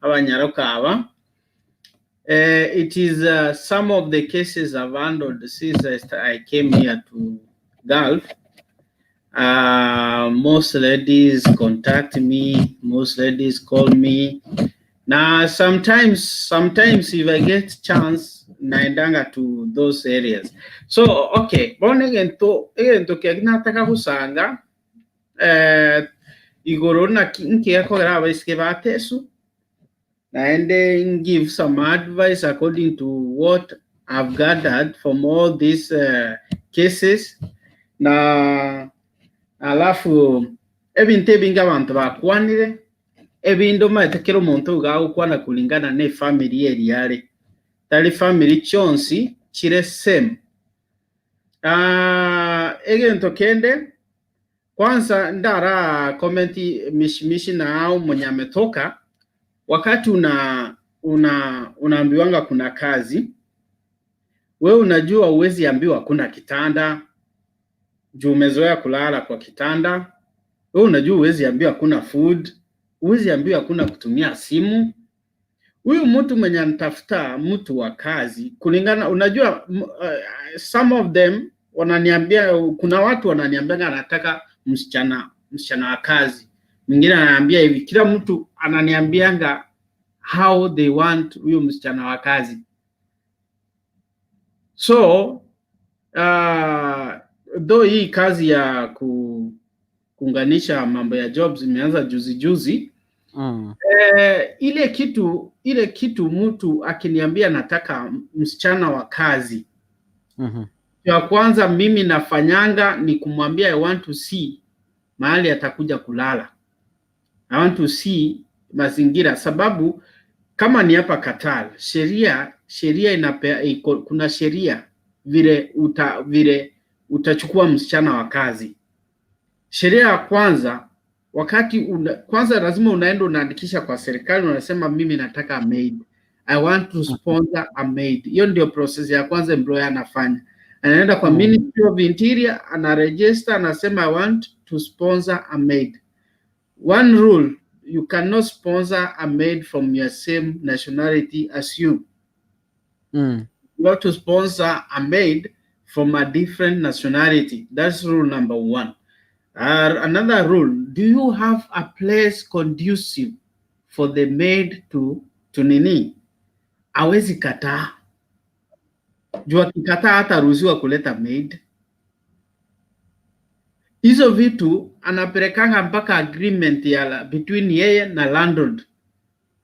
abanyaroka aba. It is some of the cases I've handled since I came here to Gulf. Most ladies contact me, most ladies call me. Now, sometimes if I get chance, naendanga to those areas. So, okay, bona egento kia nataka gusanga igoro na nkiakogera abaisike batesu and then give some advice according to what I've gathered from all these cases. Na alafu ebintu ebingi abantu bakwanire ebindu maete kero omonto gagokwana kulingana ne family eri tari family chonsi chire same. Egento kende kwanza ndara komenti mishimishi na au mwenye ametoka wakati unaambiwanga kuna kazi, we unajua uwezi ambiwa kuna kitanda juu umezoea kulala kwa kitanda. We unajua uwezi ambiwa kuna food, uwezi ambiwa kuna kutumia simu. Huyu mtu mwenye anatafuta mtu wa kazi kulingana, unajua some of them wananiambia, kuna watu wananiambia anataka msichana wa kazi, mwingine ananiambia hivi. Kila mtu ananiambianga how they want huyu msichana wa kazi. So though hii kazi ya kuunganisha mambo ya jobs imeanza juzi juzi, ile kitu mtu akiniambia nataka msichana wa kazi, ya kwanza mimi nafanyanga ni kumwambia I want to see mahali atakuja kulala. I want to see mazingira, sababu kama ni hapa Qatar, sheria inapea, kuna sheria vile utachukua msichana wa kazi. Sheria ya kwanza, wakati kwanza lazima unaenda unaandikisha kwa serikali, unasema mimi nataka a maid, I want to sponsor a maid. Hiyo ndio process ya kwanza employer anafanya. Anaenda kwa Ministry of Interior, anaregister, anasema I want to sponsor a maid. One rule, you cannot sponsor a maid from your same nationality as you. You have to sponsor a maid from a different nationality. That's rule number one. Another rule, do you have a place conducive for the maid to nini? Awezi kataa. Juu akikataa hataruhusiwa kuleta maid. Hizo vitu anapelekanga mpaka agreement ya between yeye na landlord.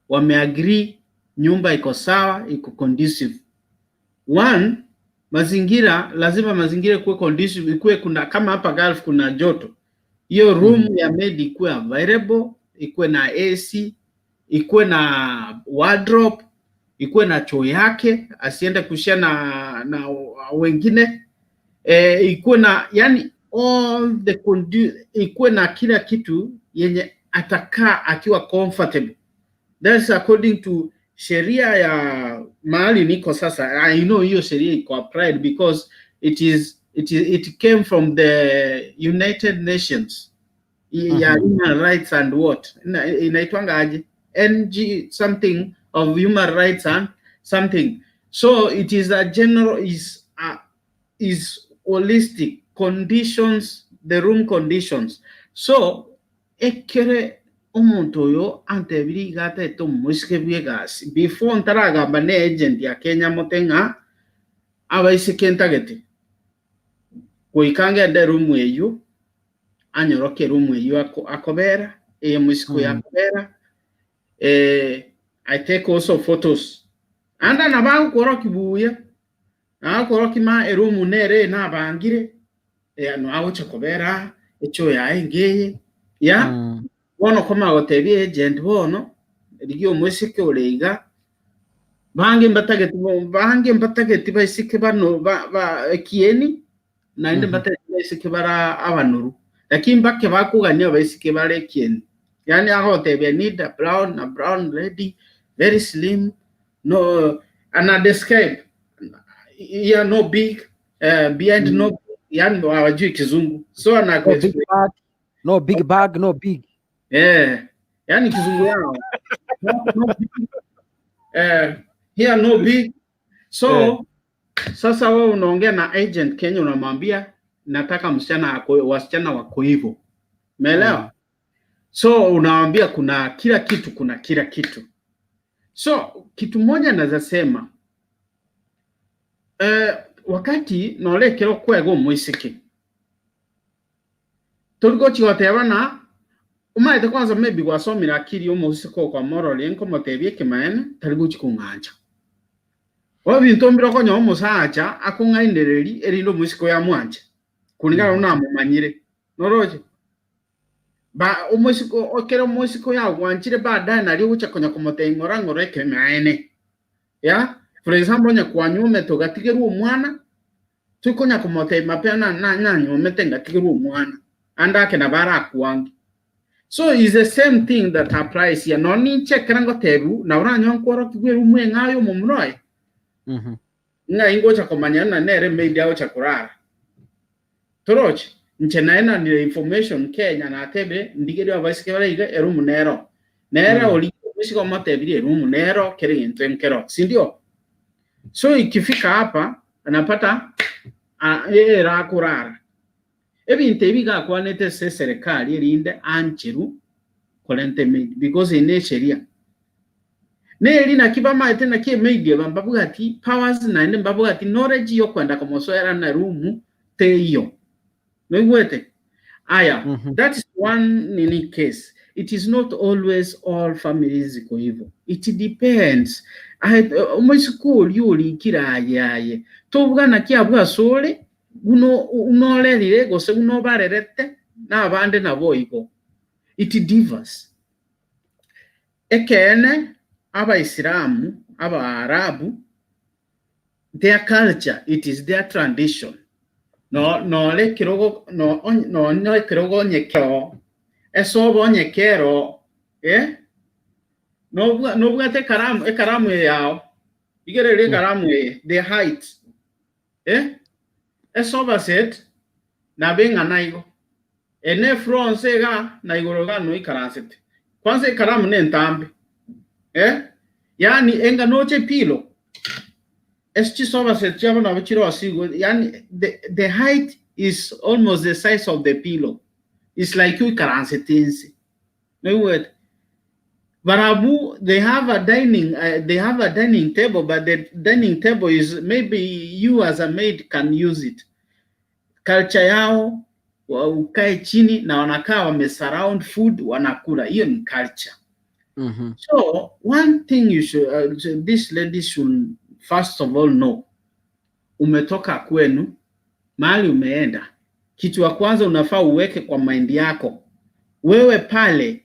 Wameagree nyumba iko sawa, iko conducive. One, mazingira lazima mazingira ikuwe conducive, ikuwe kuna kama hapa Gulf kuna joto. Hiyo room ya maid ikuwe available, ikuwe na AC, ikuwe na wardrobe, ikuwe na choo yake, asiende kushare na wengine. Ikuwe na yani all the ikuwe na kila kitu yenye atakaa akiwa comfortable. That's according to sheria ya mahali niko sasa. I know hiyo sheria iko applied because it came from the United Nations ya human rights and what inaitwanga aje, NG something of human rights and something. So it is a general is holistic. Conditions, the room conditions. So ekere omonto oyo antebiri iga atete omoiseke bwa egasi before ntaragamba na agent ya Kenya mote ng'a abaiseke ntagete goika ngende room eywo, anyoroke room eywo akobera eye moiseke oyo akobera. I take also photos anda nabagokoroki buya nagokoroki ma eroom nere nabangire, no agocha kobera echo yaye ngeye ya. Bono koma gotebia agent, bono rigia omoiseke ore iga, bange mbatageti, bange mbatageti baiseke bano ba ekieni naende mbatageti baiseke bara abanuru, lakini mbake bakugania abaiseke bare ekieni. Yani agotebia, "Need a brown, a brown lady, very slim," no ana describe, yeah, no big, behind, no, yani hawajui Kizungu, so ana No big bag, no big bag, no big. Yani Kizungu yao, no, no big, here no big. So sasa wewe unaongea na agent Kenya, unamwambia nataka msichana ako, wasichana wako hivyo, umeelewa? So unawambia kuna kila kitu, kuna kila kitu. So kitu moja naweza sema, wakati norekera kwega omoiseke torigochigotebana umaete kwanza, maybe gwasomire akili omoiseke okwamororia nkomotebia ekimaene tari gochi kong'ancha obo binto mbire okonyoa omosacha akong'ainereri erinde omoiseke oyo amwanche kulingana namomanyire noroche ba omoiseke okere omoiseke oyo agwanchire baadaye nari ogocha konya komotebia ng'ora ng'ora ekimaene ya. For example, onye kwanyumete ogatigerwa omwana, tokonya komotebia mapema nanyumete ngatigerwa omwana andake nabo arakwange. So is the same thing that applies here. No ninchekera ngotebu na oranyo nkworoki bwe eng'ayo omomuroe ng'a ingocha komanya nere maybe agocha kurara toroche nche naenanire information Kenya natebire ndigeri abaiseke bare iga eroom nero nere ori omoiseke omotebirie eroom nero kere gento nkero, sindio? So ikifika hapa anapata erakurara ebinto ebi gakwanete ase serikali erinde ancheru korenta maid because ine sheria neri naki bamaete naki emaid eba mbabwati powers naende mbabwati knowledge yokwenda komosoera na room teiyo noigwete aya. That is one nini case. It is not always all families ziko hivyo, it depends. Omoiseke oria orikire aye aye tobwana ki abwasore uno unorerire gose uno barerete n'abande nabo igo it differs. Ekene abaisilamu abaarabu, their culture, it is their tradition. No nore kirogo no no no kirogo nyekero esobo nyekero nobwate ekaramu, ekaramu yao igerere ekaramu eye, the height, esoba set nabe ng'ana igo ene fronse iga na igoro iga no ikaransete kwanza ekaramu ne entambe, yani enga noche pilo esichisoba set chiabo nabo chirosigo. Yani the height is almost the size of the pillow. It's like you ikaransete ense noigwete. Barabu, they have a dining table, but the dining table is maybe you as a maid can use it. Culture yao ukae chini na wanakaa wame surround food wanakula. Hiyo ni culture. So one thing you should, this lady should first of all know, umetoka kwenu, mahali umeenda, kitu ya kwanza unafaa uweke kwa mind yako, wewe pale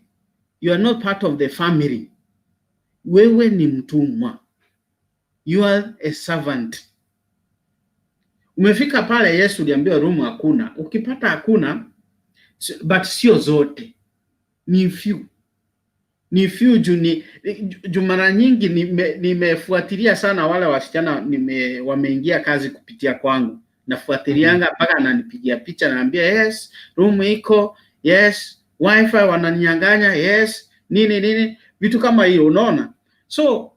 you are not part of the family, wewe ni mtumwa, you are a servant. Umefika pale, Yesu uliambiwa room hakuna, ukipata hakuna, but sio zote, ni few, ni few juu ni juu mara nyingi nimefuatilia sana wale wasichana wameingia kazi kupitia kwangu, nafuatilianga mpaka ananipigia picha, naambia yes, room iko, yes, wifi wananinyang'anya, yes, nini nini, vitu kama hiyo, unaona. So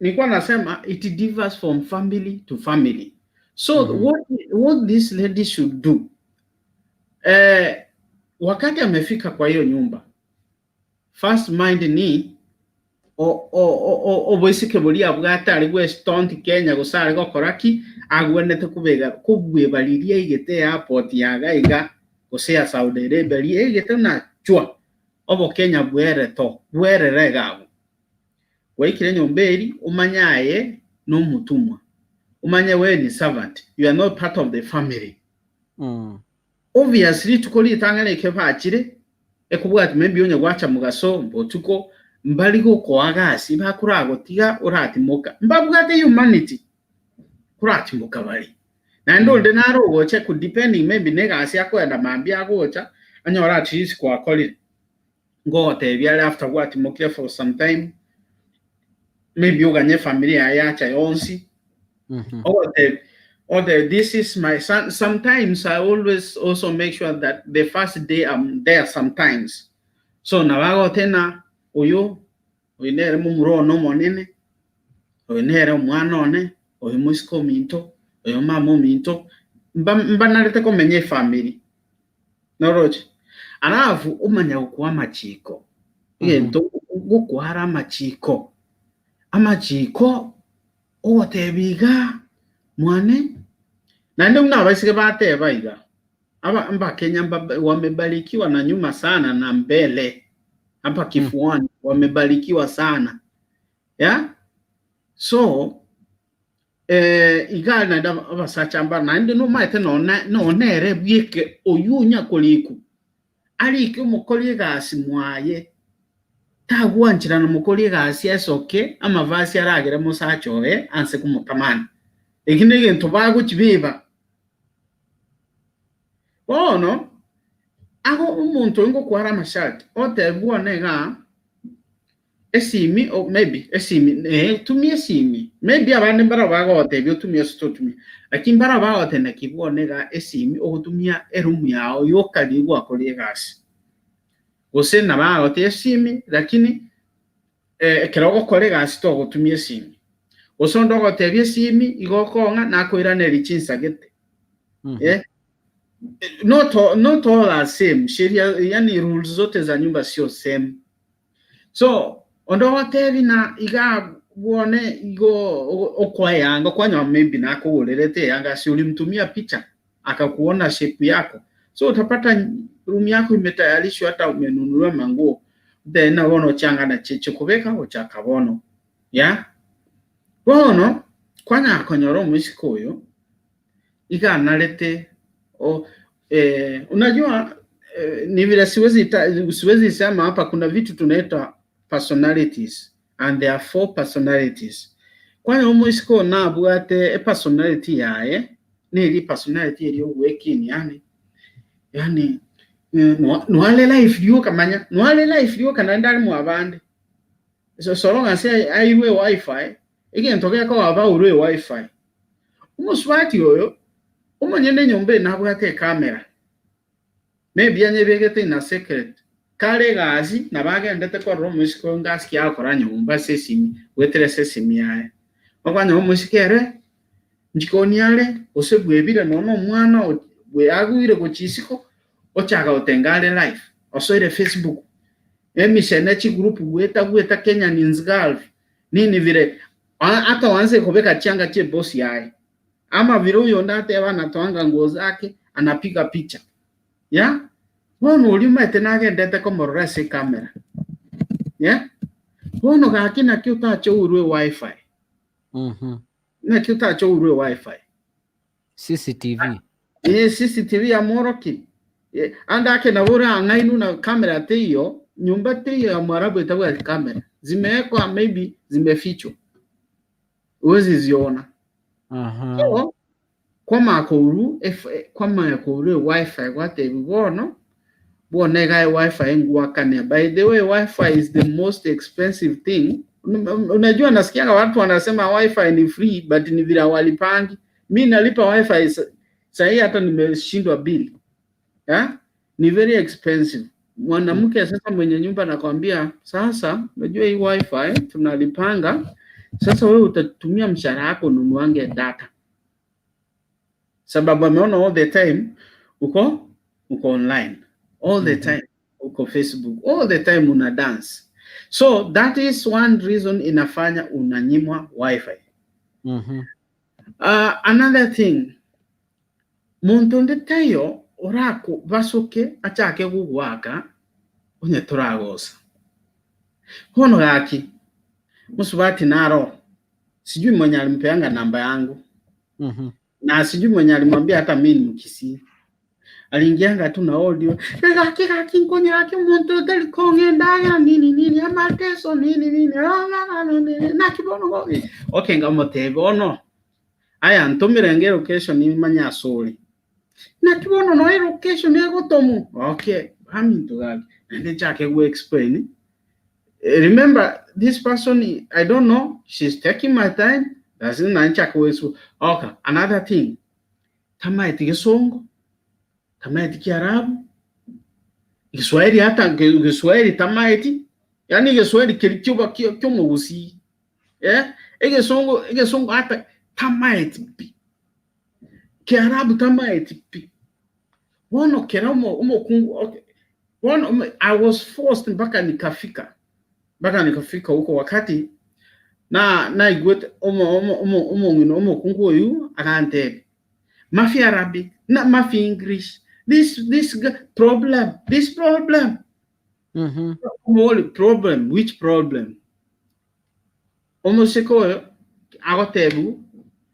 nilikuwa nasema it differs from family to family. So what this lady should do, wakati amefika kwa hiyo nyumba, first mind ni obwesike buria bwate ari bwestonti Kenya gose ari gokora ki agwenete kubega kubwebariria igete airport yaga iga gose ya Saudi Arabia ria igete na chwa obo Kenya bwere to bwerere gabo waikire nyomba eri umanyaye n'omutumwa umanye we ni servant, you are not part of the family. Obviously tukoli itangana ekebakire ekubwati ati maybe onye gwacha mugaso mbotuko mbali gokoagasi bakuragotiga uratimoka mbabwate humanity kuratimoka bali na ndonde narogoche ku depending maybe negasi akwenda mambi agocha anyora at kwakorire ngogotebia ari after gwatimokire for some time maybe uganye familia yacha yonsi. Or the this is my son. Sometimes I always also make sure that the first day I'm there sometimes. So nabago tena uyu uyu nere mumurono monene uyu nere omwana one uyu musiko minto uyu mama minto mba mba narete komenya family noroche alafu umanya gukwa amachiko egento gukwara amachiko amachiko ogotebiga mwane na ndio mna abaisike bateba iga aba mba Kenya mba, wamebarikiwa na nyuma sana na mbele hapa kifuani wamebarikiwa sana yeah? So iga na abasacha mba naende nomaete none nonere bwike oyu nyakoriku arike omokori egasi mwaye tagwanchirana mokori egasi esoke amavasi aragere mosacha oye anse kumutamani eki negento bagochibiba bono aho omonto oyo ngokwara amashati otebwa nega esimi or maybe esimi tumia esimi maybe abande mbara bagotebia otumia ase totumia lakini mbara bagotenda kibwa esimi ogotumia eroom yao yokari gwakora egasi gose nabagotebia esimi lakini ekero ogokora egasi togotumia esimi gose onde ogotebia esimi igo okong'a nakoiraneria chinsagete. Not all are same. Sheria, yani rules zote za nyumba sio same. So ondo watebi na iga buone igo okwayanga kwanya maybe nakugurerete yanga si ulimtumia picha akakuona shape yako, so utapata room yako imetayarishwa hata umenunuliwa manguo then bono changa na chiche kubeka ochaka bono ya bono kwanya akonyora omusiko oyo iga narete o unajua ni vile siwezi sema hapa kuna vitu tunaita personalities and there are four personalities kwanya omusiko nabwate e personality yaye neri personality eri ogwekini yani yani nwale life ryoka manya nwale life ryoka nandali mu abande so so long as aiwe wifi egento geko aba urwe wifi umuswati oyo omonyene nyomba nabwate kamera maybe anyebegete na secret kare gazi nabagendete korora omusiko ngasiki akora nyomba sesimi wetere sesimi yaye okwanya omusiko ere njikoni are ose bwebire nono omwana bwe agwire gochisiko ochaga otengare life osoire Facebook emisene chi group gweta gweta Kenya Nins Girl nini vile hata wanze kubeka changa che boss yaye ama vile huyo ndate anatoanga nguo zake anapiga picha ya bono uri maete nagendete komorora ase kamera ya bono gaki nakio tacho urwe wifi nakio tacho urwe wifi CCTV CCTV ya moroki andake nabura ang'ainu na kamera teiyo nyumba teiyo ya mwarabu itakuwa kamera zimewekwa maybe zimefichwa uwezi ziona. So kwamakoru kwamakoru wifi gwatebi bono bone gae wifi ngwakane. By the way, wifi is the most expensive thing. Unajua nasikianga watu wanasema wifi ni free but ni vile walipangi. Mi nalipa wifi sahi hata nimeshindwa bill. Yeah? Ni very expensive. Mwanamke sasa mwenye nyumba anakwambia sasa unajua hii wifi tunalipanga sasa wewe utatumia mshahara wako ununuange data. Sababu ameona all the time uko online all the time, uko Facebook all the time, una dance. So that is one reason inafanya unanyimwa wifi. Another thing, muntu nditeyo oraku basuke achake gugwaka onye turagosa hono gaki musubati naro sijui mwenye alimpeanga namba yangu na sijui mwenye alimwambia hata mimi ni Mkisii. Aliingianga tu na audio, "Gaki gaki nkonye gaki muntu utari kongendaga nini nini amateso nini nini la, la, la, la, nini, na kibono go." Okay, ngamutebe ono aya ntumire nge location nimanya suri na kibono no location egotomu. Okay, haminto gaki nende chake go explain. Remember this person, I don't know, she's taking my time. That's nanchake wesu. Okay, another thing, tamaeti Kisongo, tamaeti Kiarabu, Kiswahili, hata Kiswahili tamaeti, yani Kiswahili kilichoba kyomugusi, eh, egesongo hata tamaeti pi, Kiarabu tamaeti pi, wono kera umo kungu. Okay, wono I was forced mpaka nikafika huko wakati na naigwete omo omo omo omo ngino omo kungu oyu akantebe mafi Arabic na mafi English, this problem, this problem. Omoli problem, which problem? Omoseko oyo agotebu,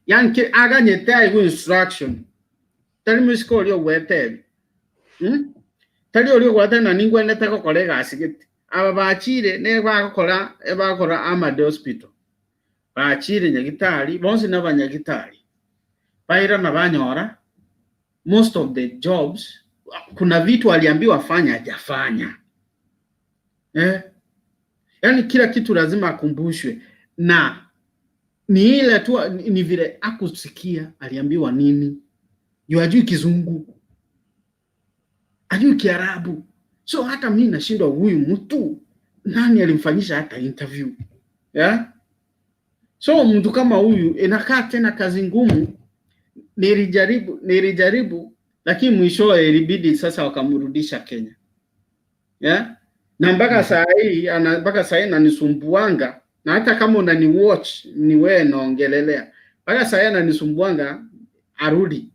yani ke aganyete aigu instruction tari musiko ori ogwetebi, Tari ori ogwete na ningwenete gokora egasi gete. Aba bachire ne bagokora ebakora Ahmad Hospital, bachire nyagitari bonsi n'abanyagitari bairana banyora most of the jobs, kuna vitu aliambiwa fanya hajafanya, eh? Yani kila kitu lazima akumbushwe, na ni ile tu ni vile akusikia aliambiwa nini, juu ajui Kizungu, ajui Kiarabu. So hata mi nashindwa huyu mtu nani alimfanyisha hata interview, yeah? So mtu kama huyu inakaa tena kazi ngumu. Nilijaribu, lakini mwishowe ilibidi sasa wakamrudisha Kenya, yeah? Na mpaka saa hii mpaka saa hii ananisumbuanga, na hata kama unani watch ni wewe naongelelea, mpaka saa hii ananisumbuanga arudi,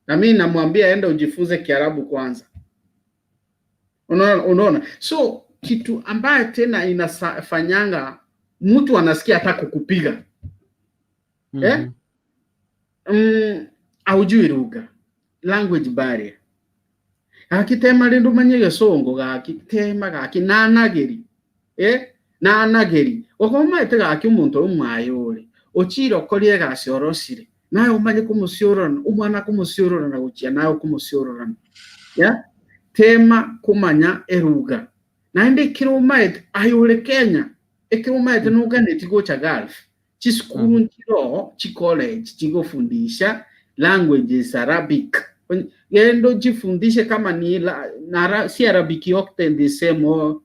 na mimi namwambia enda ujifunze Kiarabu kwanza. Unaona, so kitu ambayo tena inafanyanga mtu anasikia hata kukupiga, eh? Aujui lugha, language barrier, gakitema rindu manye gĩcũngũ gakitema gaki nanagĩri, eh, nanagĩri okomaete gaki omonto omwaye ore ochire okorie egasi orosire naye omanye komosiororana omwana komosiororana gochia naye okomosiororana, yeah? Tema kumanya eruga naende ekero omaete aye ore Kenya ekero omaete noganeti gocha Gulf, chisukuru nchiro chicollege chigofundisha languages Arabic, gendo jifundishe kama ni na, si Arabic yote the same oh,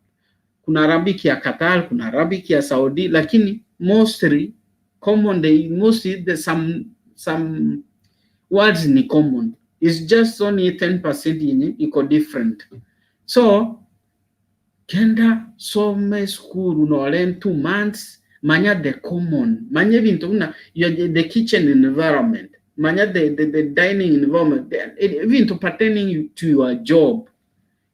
kuna Arabic ya Qatar, kuna Arabic ya Saudi, lakini mostly common, they mostly the some words ni common, it's just only 10% yenye iko different. So kenda some skuru no learn 2 months, manya the common, manya ebintu buna the kitchen environment, manya the dining environment, ebintu pertaining to your job,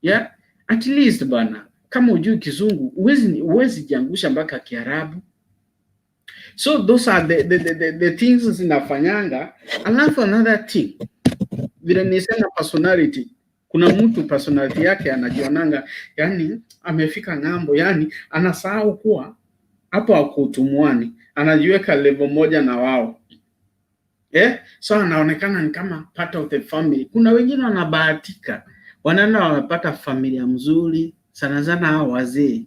yeah. At least bana, kama ujui Kizungu uwezi jiangusha mpaka Kiarabu. So those are the things zinafanyanga. Alafu another thing, vile nisema personality, kuna mtu personality yake anajionanga yani amefika ng'ambo, yani anasahau kuwa hapo ako utumwani, anajiweka level moja na wao, eh? So anaonekana ni kama part of the family. Kuna wengine wanabahatika, wanaenda wanapata familia mzuri, sana sana hao wazee.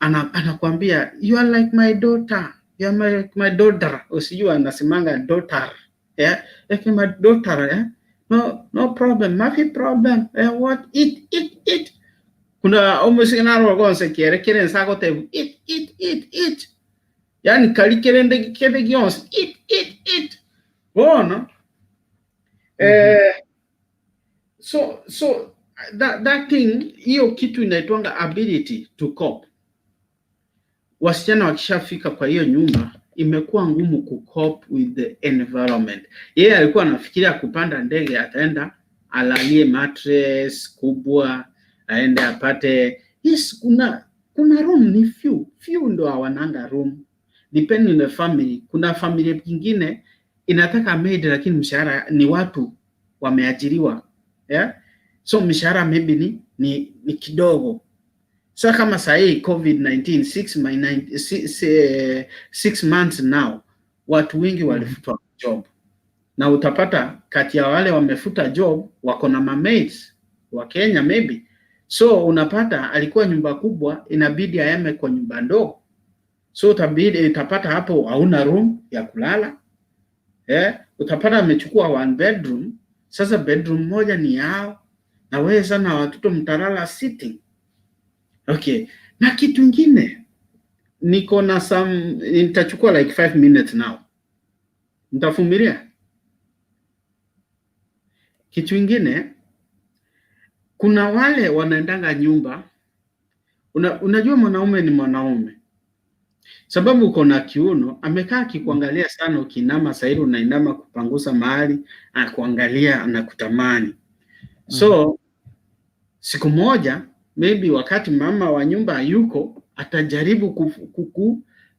Anakuambia, "You are like my daughter, you are like my daughter." Usijua anasemanga daughter, yeah? Like my daughter, yeah? No, no problem, mafi problem, eh, what, eat, eat, eat. Kuna omusinaro gonse kiere kere nsagote eat, eat, eat, eat, yani kali kerende kebe gyonse, eat, eat, eat. Bono So that thing, hiyo kitu inaitwanga ability to cope. Wasichana wakishafika kwa hiyo nyumba, imekuwa ngumu ku cope with the environment. Yeye alikuwa anafikiria kupanda ndege, ataenda alalie mattress kubwa, aende apate, yes, kuna room ni few few ndo hawananga room, depending on the family. Kuna familia nyingine inataka maid, lakini mshahara ni watu wameajiriwa, yeah? So mshahara maybe ni kidogo. Sasa kama sahii COVID-19, 6 months now, watu wengi walifutwa job, na utapata kati ya wale wamefuta job wako na mamaids wa Kenya maybe. So unapata alikuwa nyumba kubwa, inabidi ahame kwa nyumba ndogo, so utabidi utapata hapo hauna room ya kulala, eh? Utapata amechukua one bedroom, sasa bedroom moja ni yao, na wewe sana watoto mtalala sitting. Okay, na kitu ingine niko na some, nitachukua like 5 minutes now, nitavumilia. Kitu ingine, kuna wale wanaendanga nyumba, unajua mwanaume ni mwanaume, sababu uko na kiuno, amekaa akikuangalia sana, ukiinama sahili unainama kupangusa mahali, anakuangalia, anakutamani. So siku moja maybe wakati mama wa nyumba hayuko, atajaribu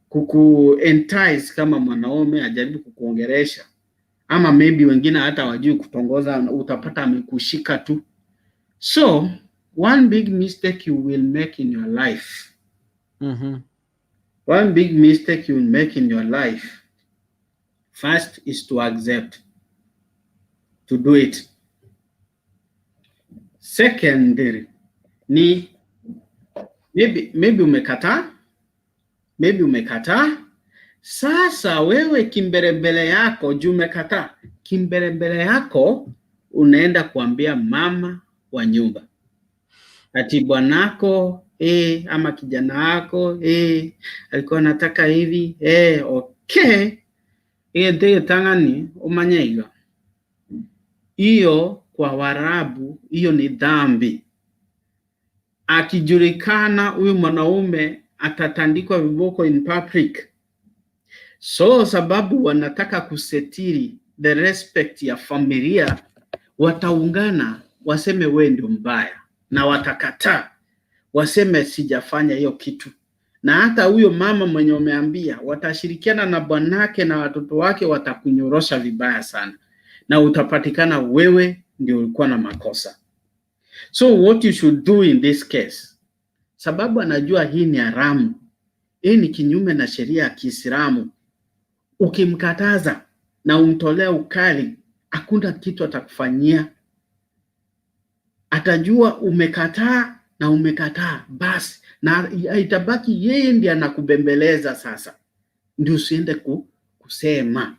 kuku entice kama mwanaume, ajaribu kukuongelesha, ama maybe wengine hata wajui kutongoza, utapata amekushika tu. So one big mistake you will make in your life, one big mistake you will make in your life, first is to accept to do it. Secondary ni maybe umekataa, maybe umekataa. Sasa wewe kimbelembele yako juu umekataa, kimbelembele yako unaenda kuambia mama wa nyumba ati bwanako ama kijana wako alikuwa anataka hivi, okay, tangani umanye hiyo hiyo. Kwa Warabu hiyo ni dhambi. Akijulikana huyu mwanaume atatandikwa viboko in public. So sababu wanataka kusetiri the respect ya familia, wataungana waseme wewe ndio mbaya, na watakataa waseme sijafanya hiyo kitu. Na hata huyo mama mwenye umeambia, watashirikiana na bwanake na watoto wake, watakunyorosha vibaya sana, na utapatikana wewe ndio ulikuwa na makosa. So what you should do in this case, sababu anajua hii ni haramu, hii ni kinyume na sheria ya Kiislamu. Ukimkataza na umtolea ukali, hakuna kitu atakufanyia. Atajua umekataa na umekataa basi, na itabaki yeye ndiye anakubembeleza. Sasa ndio usiende kusema.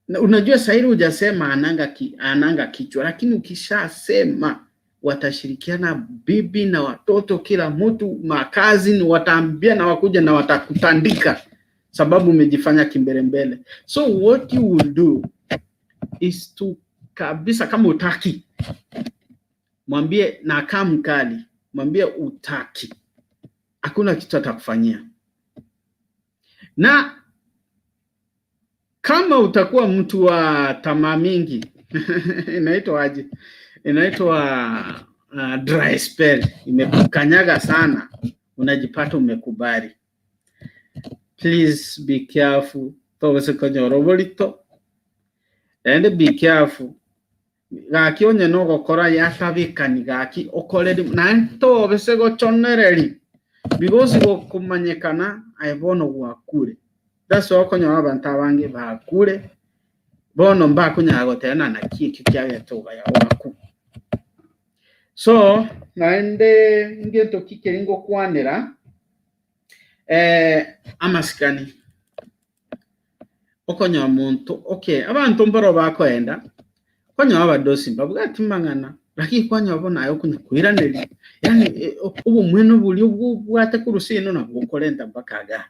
Na unajua sahili hujasema ananga kichwa, lakini ukishasema watashirikiana bibi na watoto, kila mtu makazi wataambia na wakuja na watakutandika sababu umejifanya kimbelembele. So what you will do is to kabisa, kama utaki mwambie, na kaa mkali, mwambie utaki, hakuna kitu atakufanyia. Na kama utakuwa mtu wa tamaa mingi, inaitwa aje? Inaitwa dry spell, imekukanyaga sana, unajipata umekubali. Please be careful togose konyora oborito and be careful gaki onye nogokora yatabikani gaki okoreri naende tobese gochonereri because gokomanyekana aye bono gwakure. That's why okonyora abanto abange bakure bono mbakonyara goteba naki ekio kiagete ogaya gwaku. So naende ngento ki keri ngokwanera, amasikani okonyora omonto, okay, abanto mbaro bakoenda okonyora abadosi mbabwati mang'ana, lakini kwanyora bono aye okonya koiraneria, yaani obomwene oboria obwo obwate korwa ase eno nabwo okorenta mpaka igaa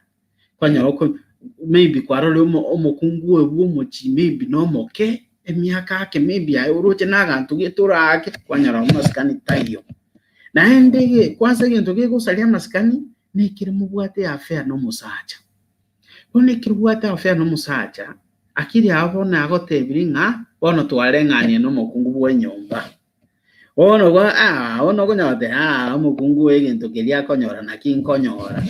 kwanyora oko Maybe kwarore omokungu oyo bwa omochi, maybe nomoke emiaka ake, maybe aye oroche naganto getorake kwanyora amasikani taiyo. Naende kwanza egento gegosaria amasikani nekere mobwate affair na omosacha. Bono ekero obwate affair na omosacha, akiri abo bono agotebiri ng'a bono twareng'ania na omokungu bwa enyomba. Bono bono okonyora goteba omokungu oyo egento keria akonyora naki nkonyora.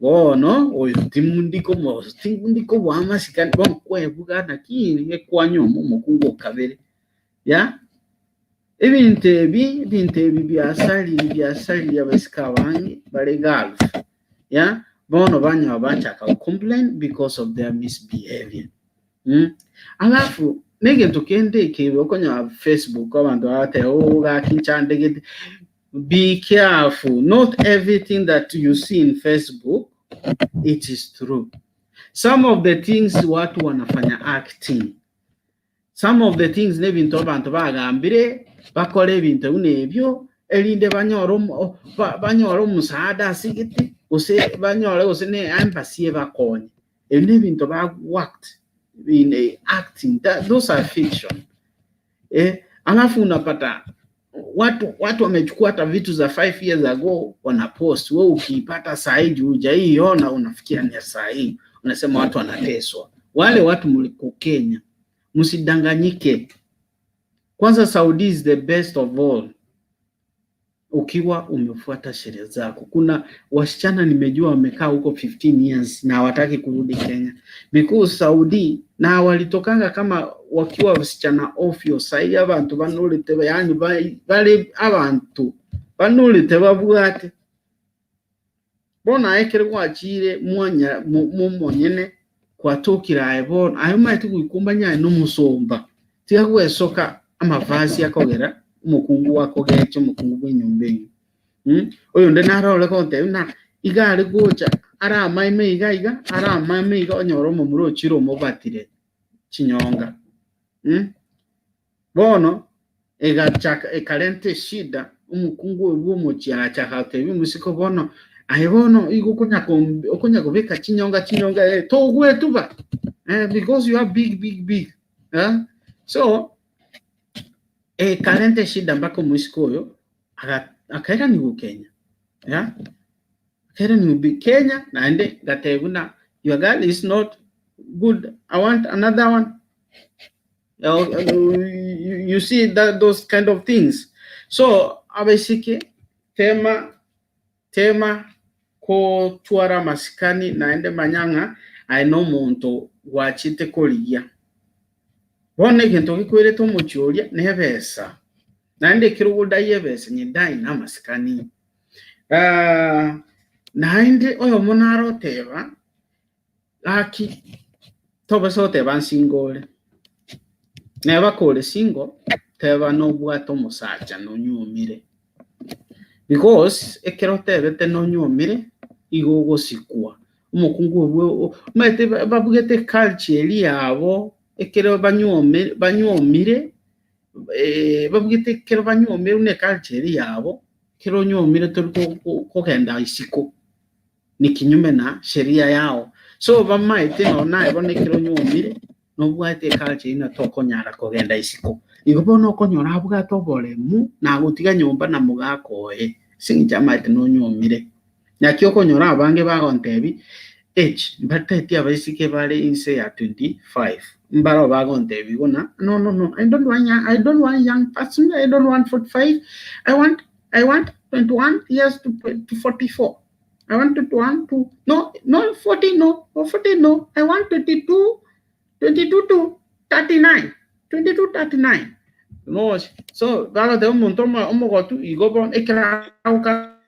Bono oyo timundikoboa amasikani, bono kwebuga naki ekwanyoma omokungu okabere. Ya? Ebinto ebi biasariri abaiseke abange bare Gulf. Ya? Bono banyora bachaka complain because of their misbehavior. Alafu negento kende eke okonyora Facebook abantu bagateba, "Oh, gaki nchandegete." Be careful. Not everything that you see in Facebook, it is true. Some of the things watu wanafanya acting. Some of the things n'ebintu abantu bagambire bakora ebintu buna ebyo erinde banyore banyore omusaada asigete gose banyore gose ne embassy ebakonye. Ebi n'ebintu ba worked in a acting that, those are fiction. Alafu unapata watu wamechukua hata vitu za 5 years ago wanapost. Wewe ukiipata saa hii juu hujaiona unafikia ni saa hii, unasema watu wanateswa. Wale watu mliko Kenya, msidanganyike. Kwanza Saudi is the best of all ukiwa umefuata sheria zako. Kuna wasichana nimejua wamekaa huko 15 years na hawataki kurudi Kenya because Saudi na walitokanga kama wakiwa wasichana ofyo. Sahi abantu banulite, yani bali abantu banulite babwate bona ekere gwachire mwanya mumonyene kwatokire aye bono ayo maete gwikumbanya n'omusomba tiga gwesoka amavazi akogera omokungu wakogecha omokungu bw'enyomba eyo. Oyo nde narore gontebia na iga are gocha aramaime iga iga aramaime iga onyore omomura ochire omobatire chinyonga. Bono egachaka ekarenta eshida, omokungu oyo bwa omochie agachaka gotebia omosiko, bono aye bono igo okonya kobeka chinyonga chinyonga, togwetuba, because you are big big big, eh? So ekarenta eshida mpaka omoisiko oyo akairaniwa Kenya, yeah? Akairaniwa Kenya naende gatebia buna, "Your girl is not good, I want another one." You see that those kind of things. So abaisiki tema tema kotwara amasikani naende manyang'a aye n'omonto gwachete korigia bono egento gikwerete omochi oria nebesa naende ekero ogodai ebesa nyedai na amasikani. Naende oyomo naroteba gaki tobasa goteba nsingo ore neba kore single, teba nobwate omosacha nonyuomire because ekero otebete nonyuomire igo ogosikwa omokungu obwo omanyete babugete culture eri yabo ekero banyuomire banyuomire, babugete ekero banyuomire ne culture eri yabo ekero onyuomire tori kogenda isiko ni kinyume na sheria yao. So bamaete no naye bono ekero onyuomire nobwate culture ina tokonyara kogenda isiko igo bono okonyora abwate oboremu nagotiga nyomba na mogaka oye ase eng'encho amaete nonyuomire. Naki okonyora abange bagontebi age mbateti abaiseke bare inse ya 25 mbaro bagontebi buna, "No, no, no, I don't want young person. I don't want 45. I want 21 years to 44. I want 21 to, no, no, 40, no, 40, no. I want 22, 22 to 39, 22 39." No, so bagoteba omonto omogotu igo bono ekero agoka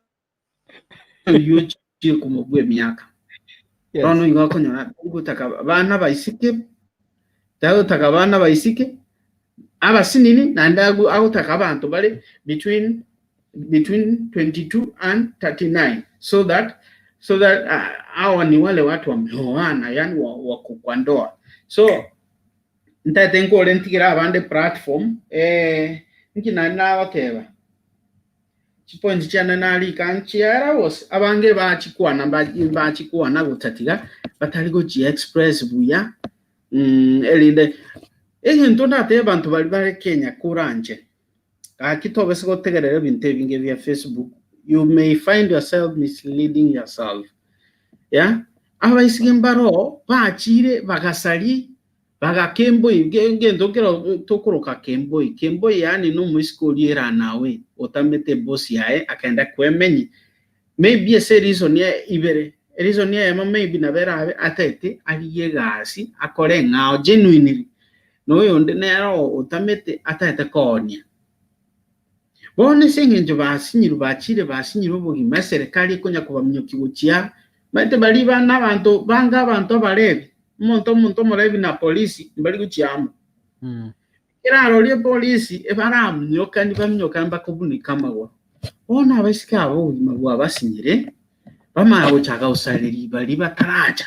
yochie komobua emiaka. Bono igo okonyora gotaka bana baiseke, tagotaka bana baiseke abasinini naende agotaka abanto bare between 22 and 39 so that hawa ni wale watu wameoana, yani wako kwa ndoa. So ntaete nkore ntigere abande platform, nki nari nagoteba. Chipoints chiane narika nchiera gose abange bachikwana bachikwana gotatiga batari gochi express buya erinde egento ndatebe abanto bari bare Kenya kuranje gaki tobese gotegerera ebinto ebinge bia Facebook, you may find yourself misleading yourself. Yeah, abaisige mbaro bachire bagasari bagakemboi ngento kero tokoroka kemboi kemboi, yani no muisikori era nawe otamete boss yae akaenda kwemenyi maybe ese reason ya ibere reason ya ema maybe nabera abe atete ariye gasi akore ngao genuinely no yonde nero otamete atete konia bone seng'encho basinyiru bachire basinyiru obogima serikali ekonya kobamioki gochia baete bari bana abanto banga abanto abarebi omonto omonto omorebi na polisi mbari gochiamo erarorie polisi ebaramyokani bamyokani bakobunika amagoro bono abaisike abo obogima bwabasinyire bamara gochaka gosareri bari bataracha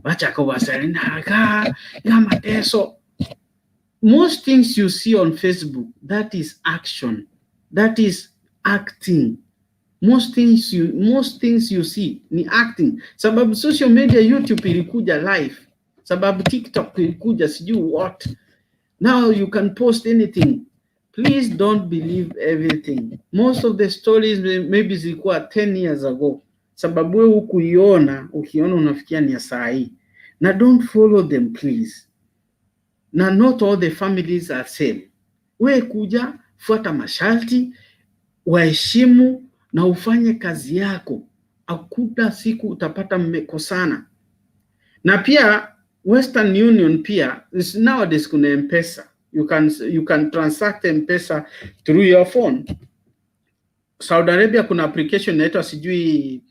bachaka kobasareri naga amateso. Most things you see on Facebook, that is action, that is acting. Most things you see ni acting. Sababu social media, YouTube ilikuja live, sababu TikTok ilikuja sijui what. Now you can post anything. Please don't believe everything. Most of the stories maybe zilikuwa 10 years ago. Sababu wewe hukuiona, ukiona unafikia ni ya saa hii. Na don't follow them please. Na not all the families are same. We kuja fuata masharti, waheshimu na ufanye kazi yako. Hakuna siku utapata mmekosana. Na pia Western Union pia is nowadays kuna M-Pesa. You can transact M-Pesa through your phone. Saudi Arabia kuna application inaitwa sijui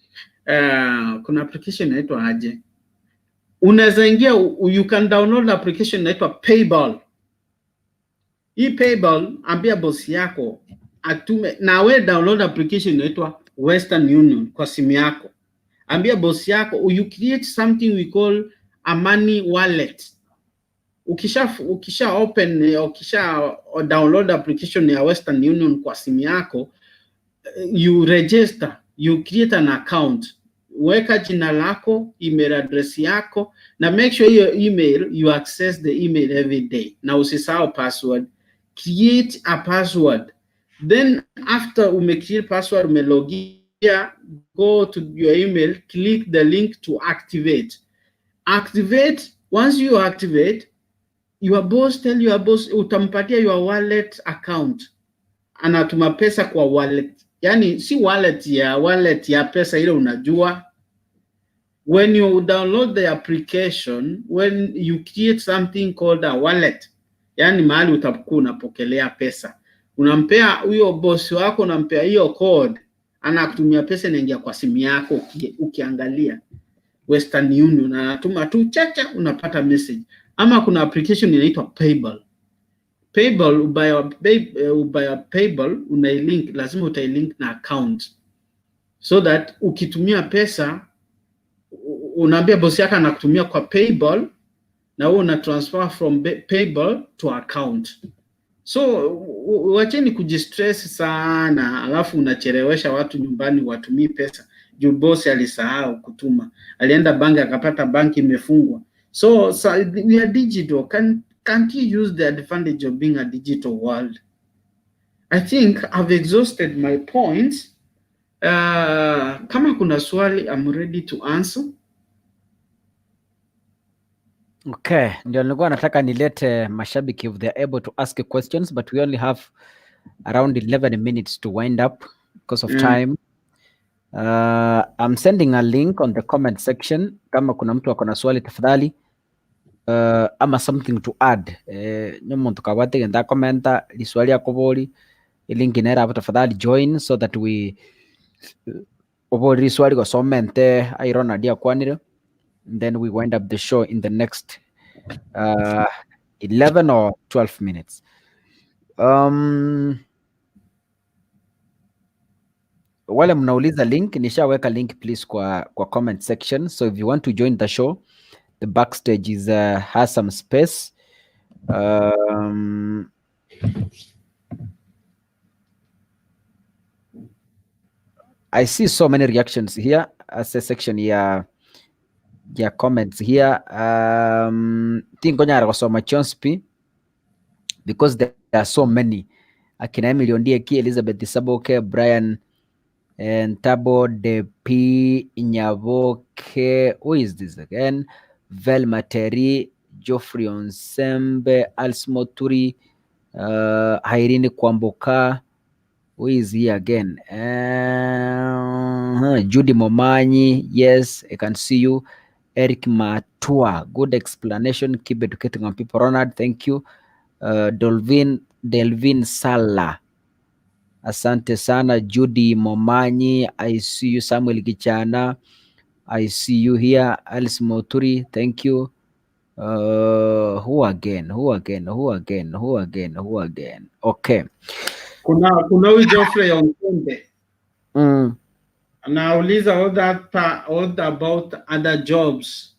kuna application inaitwa aje. Unaweza ingia, you can download application inaitwa PayPal. Hii PayPal, ambia boss yako atume, na we download application inaitwa Western Union kwa simu yako. Ambia boss yako you create something we call a money wallet. Ukisha open, ukisha download application ya Western Union kwa simu yako, you register, you create an account. Weka jina lako, email address yako, na make sure your email, you access the email every day. Na usisahau password. Create a password. Then after ume create password, ume logia, go to your email, click the link to activate. Activate, once you activate, your boss, tell your boss, utampatia your wallet account. Anatuma pesa kwa wallet. Yani si wallet ya pesa ile unajua. When you download the application, when you create something called a wallet, yani mahali utakuwa unapokelea pesa. Unampea huyo boss wako, unampea hiyo code, anakutumia pesa inaingia kwa simu yako ukiangalia Western Union, anatuma tu chacha, unapata message. Ama kuna application inaitwa PayPal. PayPal, ubaya PayPal unailink, lazima utailink na account so that ukitumia pesa unaambia boss yako anakutumia kwa PayPal na wewe una transfer from PayPal to account. So wacheni kujistress sana, alafu unachelewesha watu nyumbani watumii pesa juu boss alisahau kutuma, alienda banki akapata banki imefungwa. So we are digital. Can't you use the advantage of being a digital world? I think I've exhausted my points. Kama kuna swali, I'm ready to answer. Okay, ndio nilikuwa nataka nilete mashabiki if they're able to ask questions, but we only have around 11 minutes to wind up because of time. I'm sending a link on the comment section. Kama kuna mtu ako na swali tafadhali, ama something to add. Nyomuntu kabwate genda commenta liswali akobori link inera hapo, tafadhali join so that we obori liswali gosomente airona dia kwanire, and then we wind up the show in the next 11 or 12 minutes. Wale mnauliza link, nishaweka link please kwa comment section. So if you want to join the show, the backstage is has some space. I see so many reactions here as a section ya ya comments here. Tingonyara gosoma chonsi because there are so many. Akina Emily Ondieki, Elizabeth Saboke, Brian and Tabo De P Nyaboke. Who is this again? Velma Terry, Geoffrey Onsembe, Alice Moturi, Irene Kwamboka. Who is he again? Judy Momanyi. Yes, I can see you. Eric Matua. Good explanation. Keep educating on people. Ronald, thank you. Delvin Sala. Asante sana. Judy Momanyi. I see you. Samuel Gichana. I see you here. Alice Moturi, thank you. Who again? Who again? Who again? Who again? Who again? Okay. Kuna huyu Geoffrey Onsembe anauliza what about other jobs?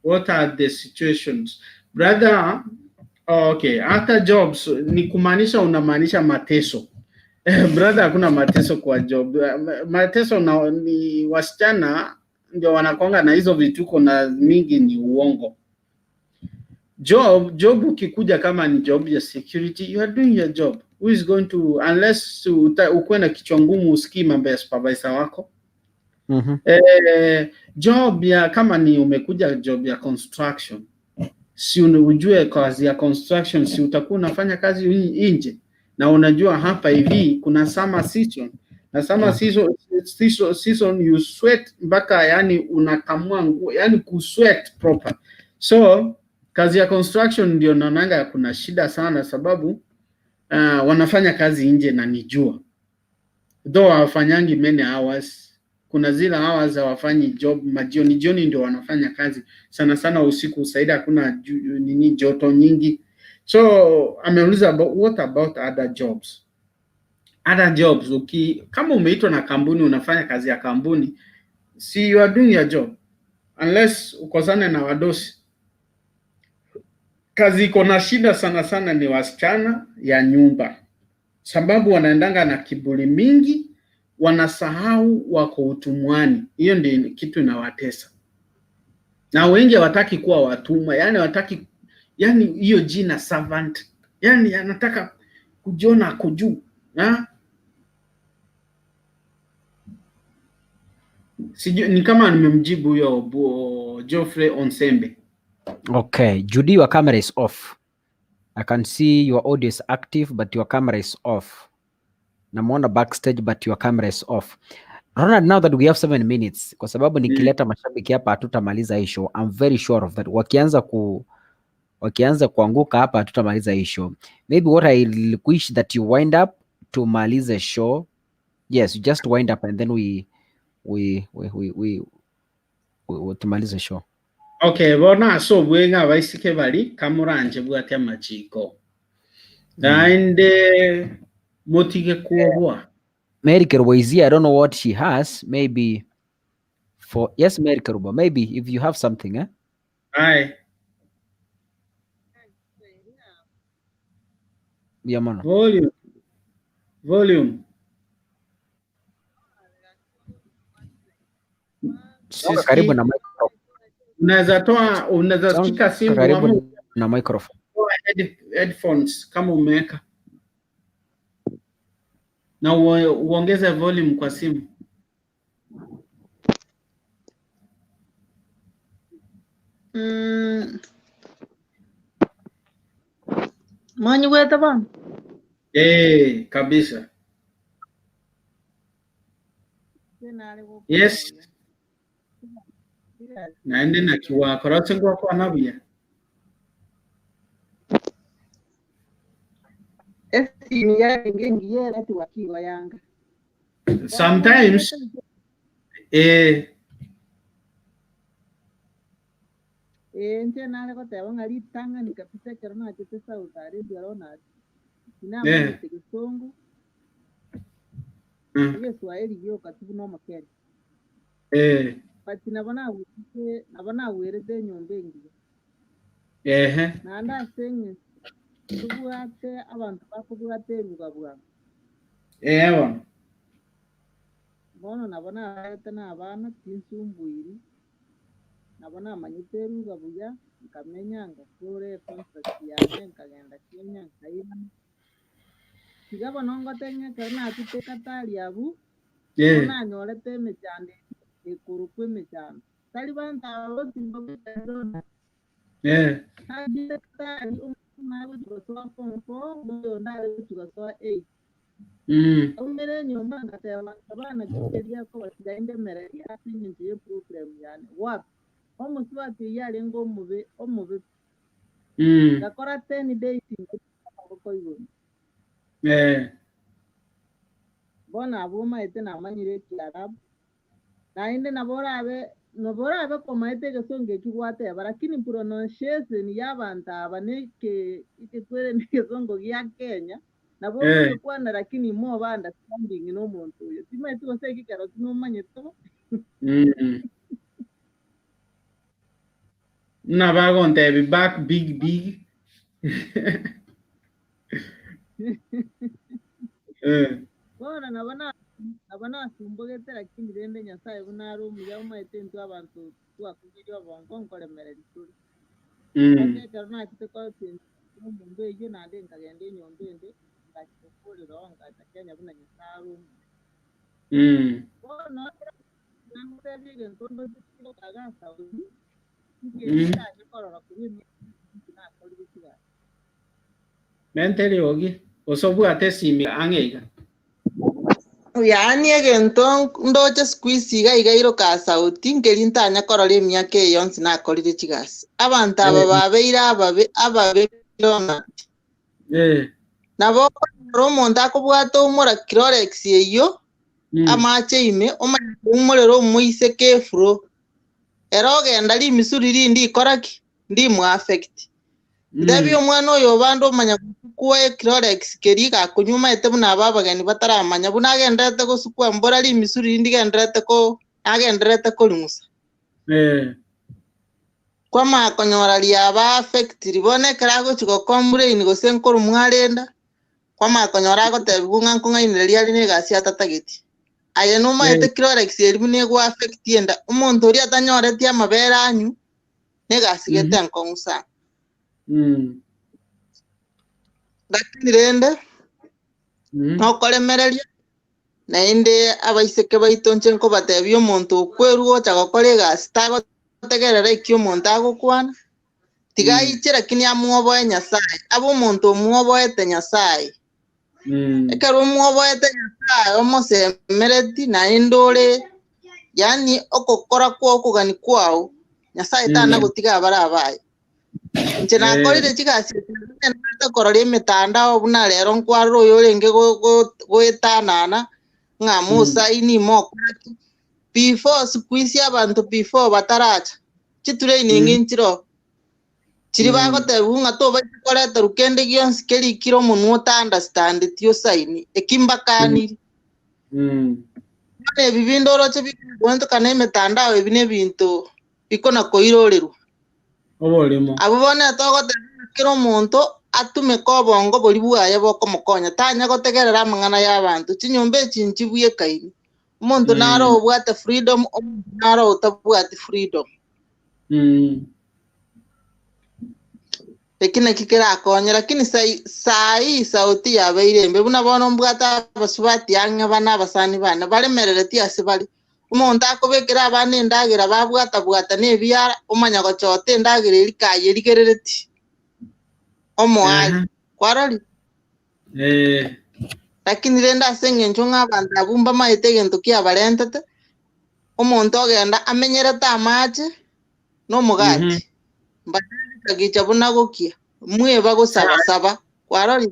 What are the situations? Brother, oh, okay, other jobs ni kumaanisha unamaanisha mateso. Brother, hakuna mateso kwa job. Mateso na, ni wasichana ndio wanakonga na hizo vituko na mingi ni uongo. Job ukikuja kama ni job ya security, you are doing your job. Who is going to, unless ukuwe na kichwa ngumu usikii mambo ya supervisor wako. Job ya kama ni umekuja job ya construction, si ujue kazi ya construction, si utakuwa unafanya kazi nje na unajua hapa hivi kuna summer season na summer season you sweat mpaka yani unakamua nguo, yani kusweat proper. So kazi ya construction ndio naonanga kuna shida sana, sababu wanafanya kazi nje na ni jua, though hawafanyangi many hours. Kuna zile hours hawafanyi job, majioni jioni ndio wanafanya kazi sana sana, usiku saidi hakuna nini joto nyingi. So ameuliza about, what about other jobs? Other jobs kama umeitwa na kampuni unafanya kazi ya kampuni, si you are doing your job unless ukosane na wadosi. Kazi iko na shida sana sana ni wasichana ya nyumba, sababu wanaendanga na kiburi mingi, wanasahau wako utumwani. Hiyo ndio kitu inawatesa, na wengi hawataki kuwa watumwa, yani hawataki, yani hiyo jina servant, yani anataka kujiona ako juu. Sijui ni kama nimemjibu huyo Geoffrey Onsembe. Okay, Judy, your camera is off. I can see your audio is active, but your camera is off. Namuona backstage, but your camera is off. Ronald, now that we have 7 minutes, kwa sababu nikileta mashabiki hapa hatutamaliza hii show. I'm very sure of that. Wakianza kuanguka hapa hatutamaliza hii show. Maybe what I wish that you wind up tumalize show. Yes, you just wind up and then we tumalize show. Okay, bona ase obweng'a abaiseke bari kamuranje bwate amachiko naende motige kuobwa. Mary Kerubo is here. I don't know what she has. Maybe for, yes, Mary Kerubo. Maybe if you have something, eh? Aye. Yeah, man. Volume. Volume. Songa karibu na microphone. Unaweza toa, unaweza Songa shika simu karibu ama na microphone. Toa headphones kama umeweka na uongeze volume kwa simu. Mwanyi gweta bono? Eh, kabisa. Yes. Naende na kiwakora ngwakwana buya. Esimu yange ngiye network yanga. Sometimes Nche nare goteba ng'a ritang'ani kabisa ekero nachete South Arabia Ronald, inamanyete Gisongo, Egeswahili gioka tu buna Omokenya. But nabo nagwete nabo nagwerete enyomba engiya. Naende ase eng'encho tobwate abanto bakobwata eruga bwango. Bono. Bono nabo nararete na abana, tinsumbuiri, nabo namanyete eruga buya, nkamenya ngakora econtract yane nkagenda Kenya nkairana. Tiga bono ngotebia ekero nachete Qatar abwo, nigo nanyorete emechando ekorokwa emechando. Tari banto aba bonsi mbabwate. Nachete Qatar, omwana nagochi gosoa form four, oyondo are gochi gosoa eight. Aumire enyomba ngateba abana kikeria koba indemereria ase eng'encho ya eprogram yane. Wapi? Omosubati oyio arenge omobe omobe. Ngakora 10 days amaboko igoro. Bono abwo omaete namanyire Ekiarabu. Naende nabo orabe komaete egesongo eki gwateba, lakini pronunciation ya abanto aba neke ekekwere na egesongo gia Kenya nabo okogekwana, lakini moba understanding na omonto oyo timaeti gose ekero tinomanyete bo. Muna bagontebi back big big. Bono nabo nasumbogete, lakini rende Nyasaye buna are omuya, omaete intwe abanto twakugirie obongo nkoremereri tore. Mpaka ekero nachete kochengi enyomba eywo, naende nkagenda enyomba ende ngachi gokorera oo ngacha Kenya buna Nyasaye are omuya. Bono nagotebia egento ndoche kigokaga Saudi nkeri korora korwa emiaka nakorire chigasi. Mente riogi. Gose obwate esimi ang'e iga. Yaani egento ndoche siku hizi iga iga iroka sauti nkeri ntanya korora emiaka eye yonsi nakorire chigasi. Abanto aba babeire ababe ababe Ronald. Nabo okonyora omonto akobwata oumora Clorox eywo amache ime omanye koumorera omoiseke efuro. Ere ogenda rimisuri rindi ikora ki? Ndimu affect. Ntebi omwana oyo obande omanya gosukua eclorox keri gakonywa omaete buna aba abageni bataramanya buna agenderete gosukua mbora rimisuri rindi genderete ko agenderete koring'usa. Kwamanya konyora riaba affect bono ekero agochi gocomplain gose nkorumwa arenda, kwamanya konyora agotebiwa ng'a nkong'ainereria are na egasi atatageti. Aye nomaete Clorox eri buna ego affect enda, omonto oria atanyoreti amabere anyu negasi gete enkong'u sana. Lakini rende nokoremereria naende abaiseke baito nche nkobatebia omonto okwerwa gocha gokora egasi tagotegerera eki omonto agokwana, tiga aiche lakini amwoboe Nyasaye, abe omonto omwoboete Nyasaye. Ekero omwoboete Nyasaye omosemereti naende ore yaani okokora kwa okogani kwao Nyasaye tanagotiga abare abaye. Inche nakorire chigasi echi korora emitandao buna rero nkwarora oyo orenge goetanana ng'a mosaini mokoraki before siku hizi abanto before bataracha chitraining nchiro chiri bagotebiwa ng'a tobaise koreterwa kende gionsi kerikire omonwe ota understand ti osaini eki mbakaniri. Bono ebi binde oroche bikogoentokana emitandao ebi na ebinto bikona koirorerwa. Oborimo. Abwo bono togoteba kera omonto atumeke obongo bori bwaye bokomokonya tanya gotegerera amang'ana ya abanto chinyomba echi nchibwekaini omonto naro obwate freedom, omonto naro otabwati freedom. Eki naki kerakonye, lakini sai sai sauti yabeire embe buna bono mbwate abasubati ang'e bana abasani bane baremerereti ase bari omonto akobekera abana endagera babwatabwata na ebiara omanya gochota endagera eri kayerigerereti omoari kwarori. Lakini rende ase eng'encho ng'a abanto abwo mbamaete egento kiabarentete omonto ogenda amenyerete amache na omogati mbagicha buna gokia mweba gosabasaba kwarori.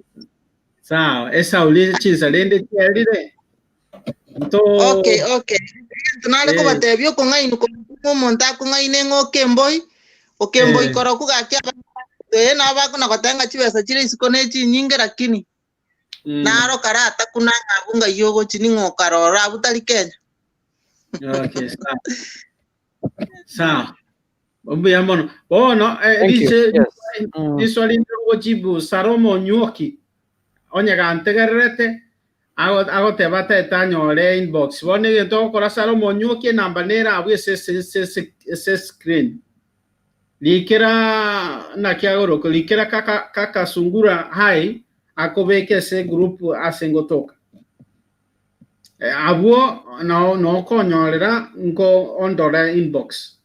Sawa, esauri chinsa rende chiarire. Nto Okay, egento nare kobatebia okong'aini omonto akong'aine ng'a okemboi okemboi koroku gaki ee nabo bakona goteba ng'a chibesa chire isiko na echinyinge lakini naro karatakuna ng'a abwo ng'ai ogochi ning'o okarora abwo tari Kenya. Okay, sawa. Sawa. Mbuya mono. Bono Thank you. rise Yes. Riswali gochibu Salomo Nyuoki. Onye gantegererete. Agoteba tetanyore inbox. Bono egento ogokora Salomo onywokie enamba nere abwo ase ase screen. Rikera naki agoroka, rikera kaka kaka Sungura hi akobeke ase group ase ngotoka. Abwo no nokonyorera nko ondore inbox.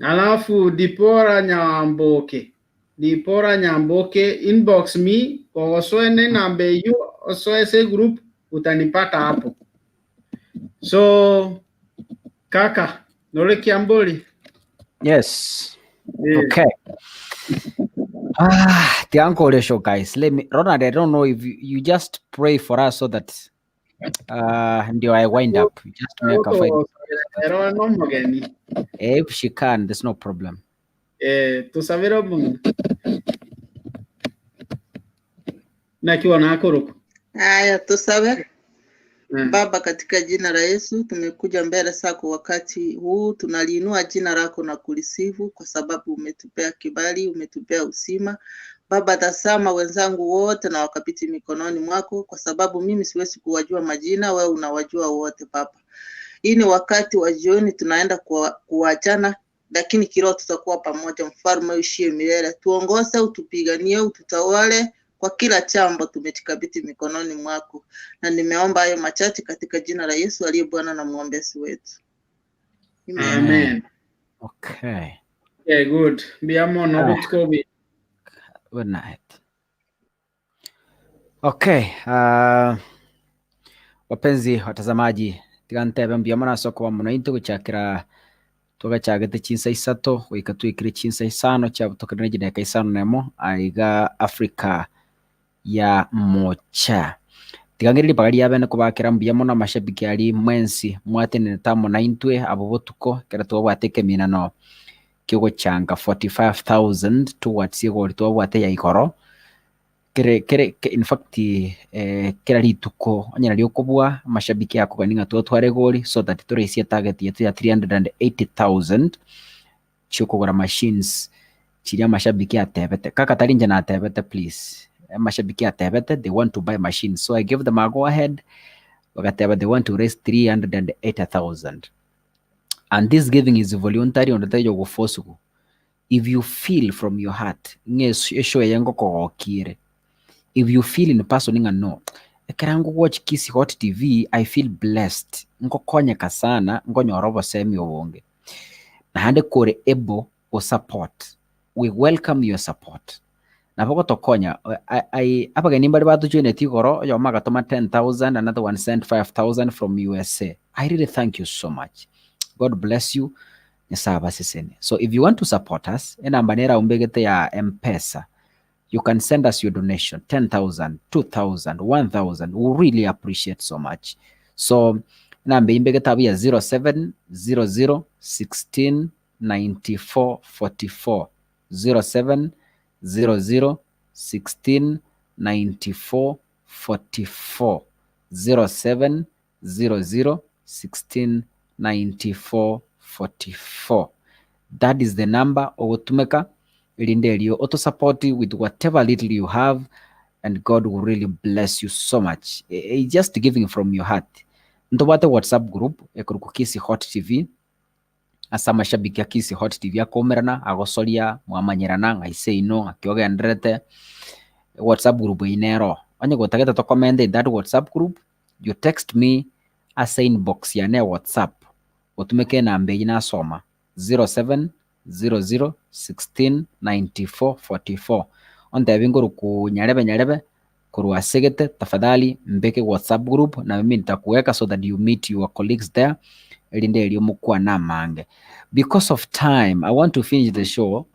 Alafu Dipora Nyamboke. Dipora Nyamboke inbox me kogosoe namba eyo osoe ase group utanipata hapo. So kaka nore kiambori. Yes. Okay. Ah, the uncle show, guys. Let me, Ronald. I don't know if you just pray for us so that ndio I wind up. You just make a fight. Ero no mogeni. If she can, there's no problem. Tusabire omonto. Naki wanakoroko. Haya, tusabe. Baba, katika jina la Yesu tumekuja mbele zako wakati huu, tunaliinua jina lako na kulisifu kwa sababu umetupea kibali, umetupea uzima. Baba, tazama wenzangu wote na wakabidhi mikononi mwako, kwa sababu mimi siwezi kuwajua majina, wewe unawajua wote Baba. Hii ni wakati wa jioni, tunaenda kuachana, lakini kiroho tutakuwa pamoja. Mfalme uishie milele, tuongoze, utupiganie, ututawale kwa kila jambo, tumejikabidhi mikononi mwako, na nimeomba hayo machache katika jina la Yesu aliye Bwana na mwombezi wetu. Amen. Amen. Okay. Yeah, good. Mbiamo no butuko bi. Good night. Okay. Wapenzi watazamaji, tigantebe mbiamo na soko wa muno into guchakira tugachagete chinsa isato goika twikire chinsa isano chia butokere n'egideka isano nemo aiga Africa ya mocha. Tigangiriri pagari yabene kubakira mbuya mono amashabiki ari mwensi mwatenene tamo na intwe abo botuko kera twabwate ekeminano kiogochanga 45,000 towards igori twabwate ya igoro kere kere in fact kera rituko onyara riokobua amashabiki akogani ng'a twatware gori so that toresie target yetu ya 380,000 chiokogora machines chiria amashabiki atebete kaka tari inche natebete please mashabiki atebete they want to buy machines, so I gave them a go ahead bagateba they want to raise 380,000 and this giving is voluntary on the yogo force. If you feel from your heart nge eshow yengo kogokire, if you feel in person nga no ekerango watch Kisii Hot TV, I feel blessed ngokonyeka sana ngonyora obosemi obonge nahande kore able go support, we welcome your support nabo gotokonya abageni mbari batujoinete igoro oyo magatoma 10,000, another one sent 5,000 from USA. I really thank you so much. God bless you. Nyasaye abasesenie. So if you want to support us, enamba nera umbegete ya M-Pesa, you can send us your donation 10,000, 2,000, 1,000. We really appreciate so much. So namba imbegete abu ya 0700 16 94 44, 0700 16 94 44, 0700 16 94 44. That is the number ogotumeka erinde erio auto support with whatever little you have, and God will really bless you so much. Just giving from your heart. Ntobwate WhatsApp group ekoruku Kisii Hot TV ase amashabiki a Kisii Hot TV akomerana agosoria mwamanyerana ng'aise ino ng'aki WhatsApp group eye nero onye gotagete to comment in that WhatsApp group, you text me ase inbox yane ya WhatsApp otumeke enamba eye nasoma 0700 16 94 44 ontebi ngoruku nyarebe nyarebe korwa asegete tafadhali mbeke WhatsApp group na mimi nitakuweka so that you meet your colleagues there erinde erio mokwana amange. Because of time, I want to finish the show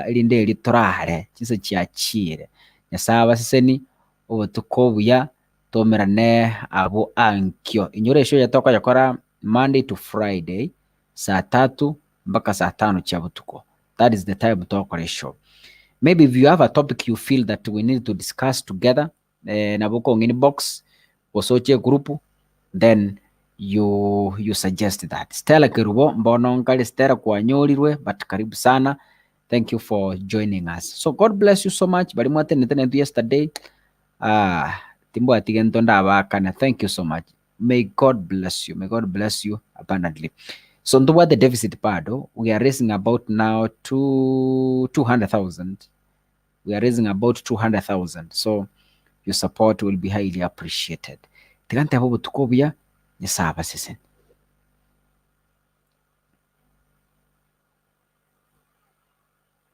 erinde eri torare chinse chiachire. Nyasaye abaseseni obotuko obuya tomerane abo ankio inyore eshow yatokoyakora Monday to Friday saa 3 mpaka saa 5 chia butuko. That is the time tokora eshow. Maybe if you have a topic you feel that we need to discuss together, nabo kong inbox osoche group, then you suggest that. Stella Kerubo mbono nkali Stella kwanyorirwe, but karibu sana. Thank you for joining us. So God bless you so much. Bali mwatenete netu yesterday. Timbwati gento ndabakane. Thank you so much. May God bless you. May God bless you abundantly. So ntobwate deficit bado. We are raising about now 200,000. We are raising about 200,000. So your support will be highly appreciated. Tiga ntebe obotuko obuya, Nyasaye abaseseni.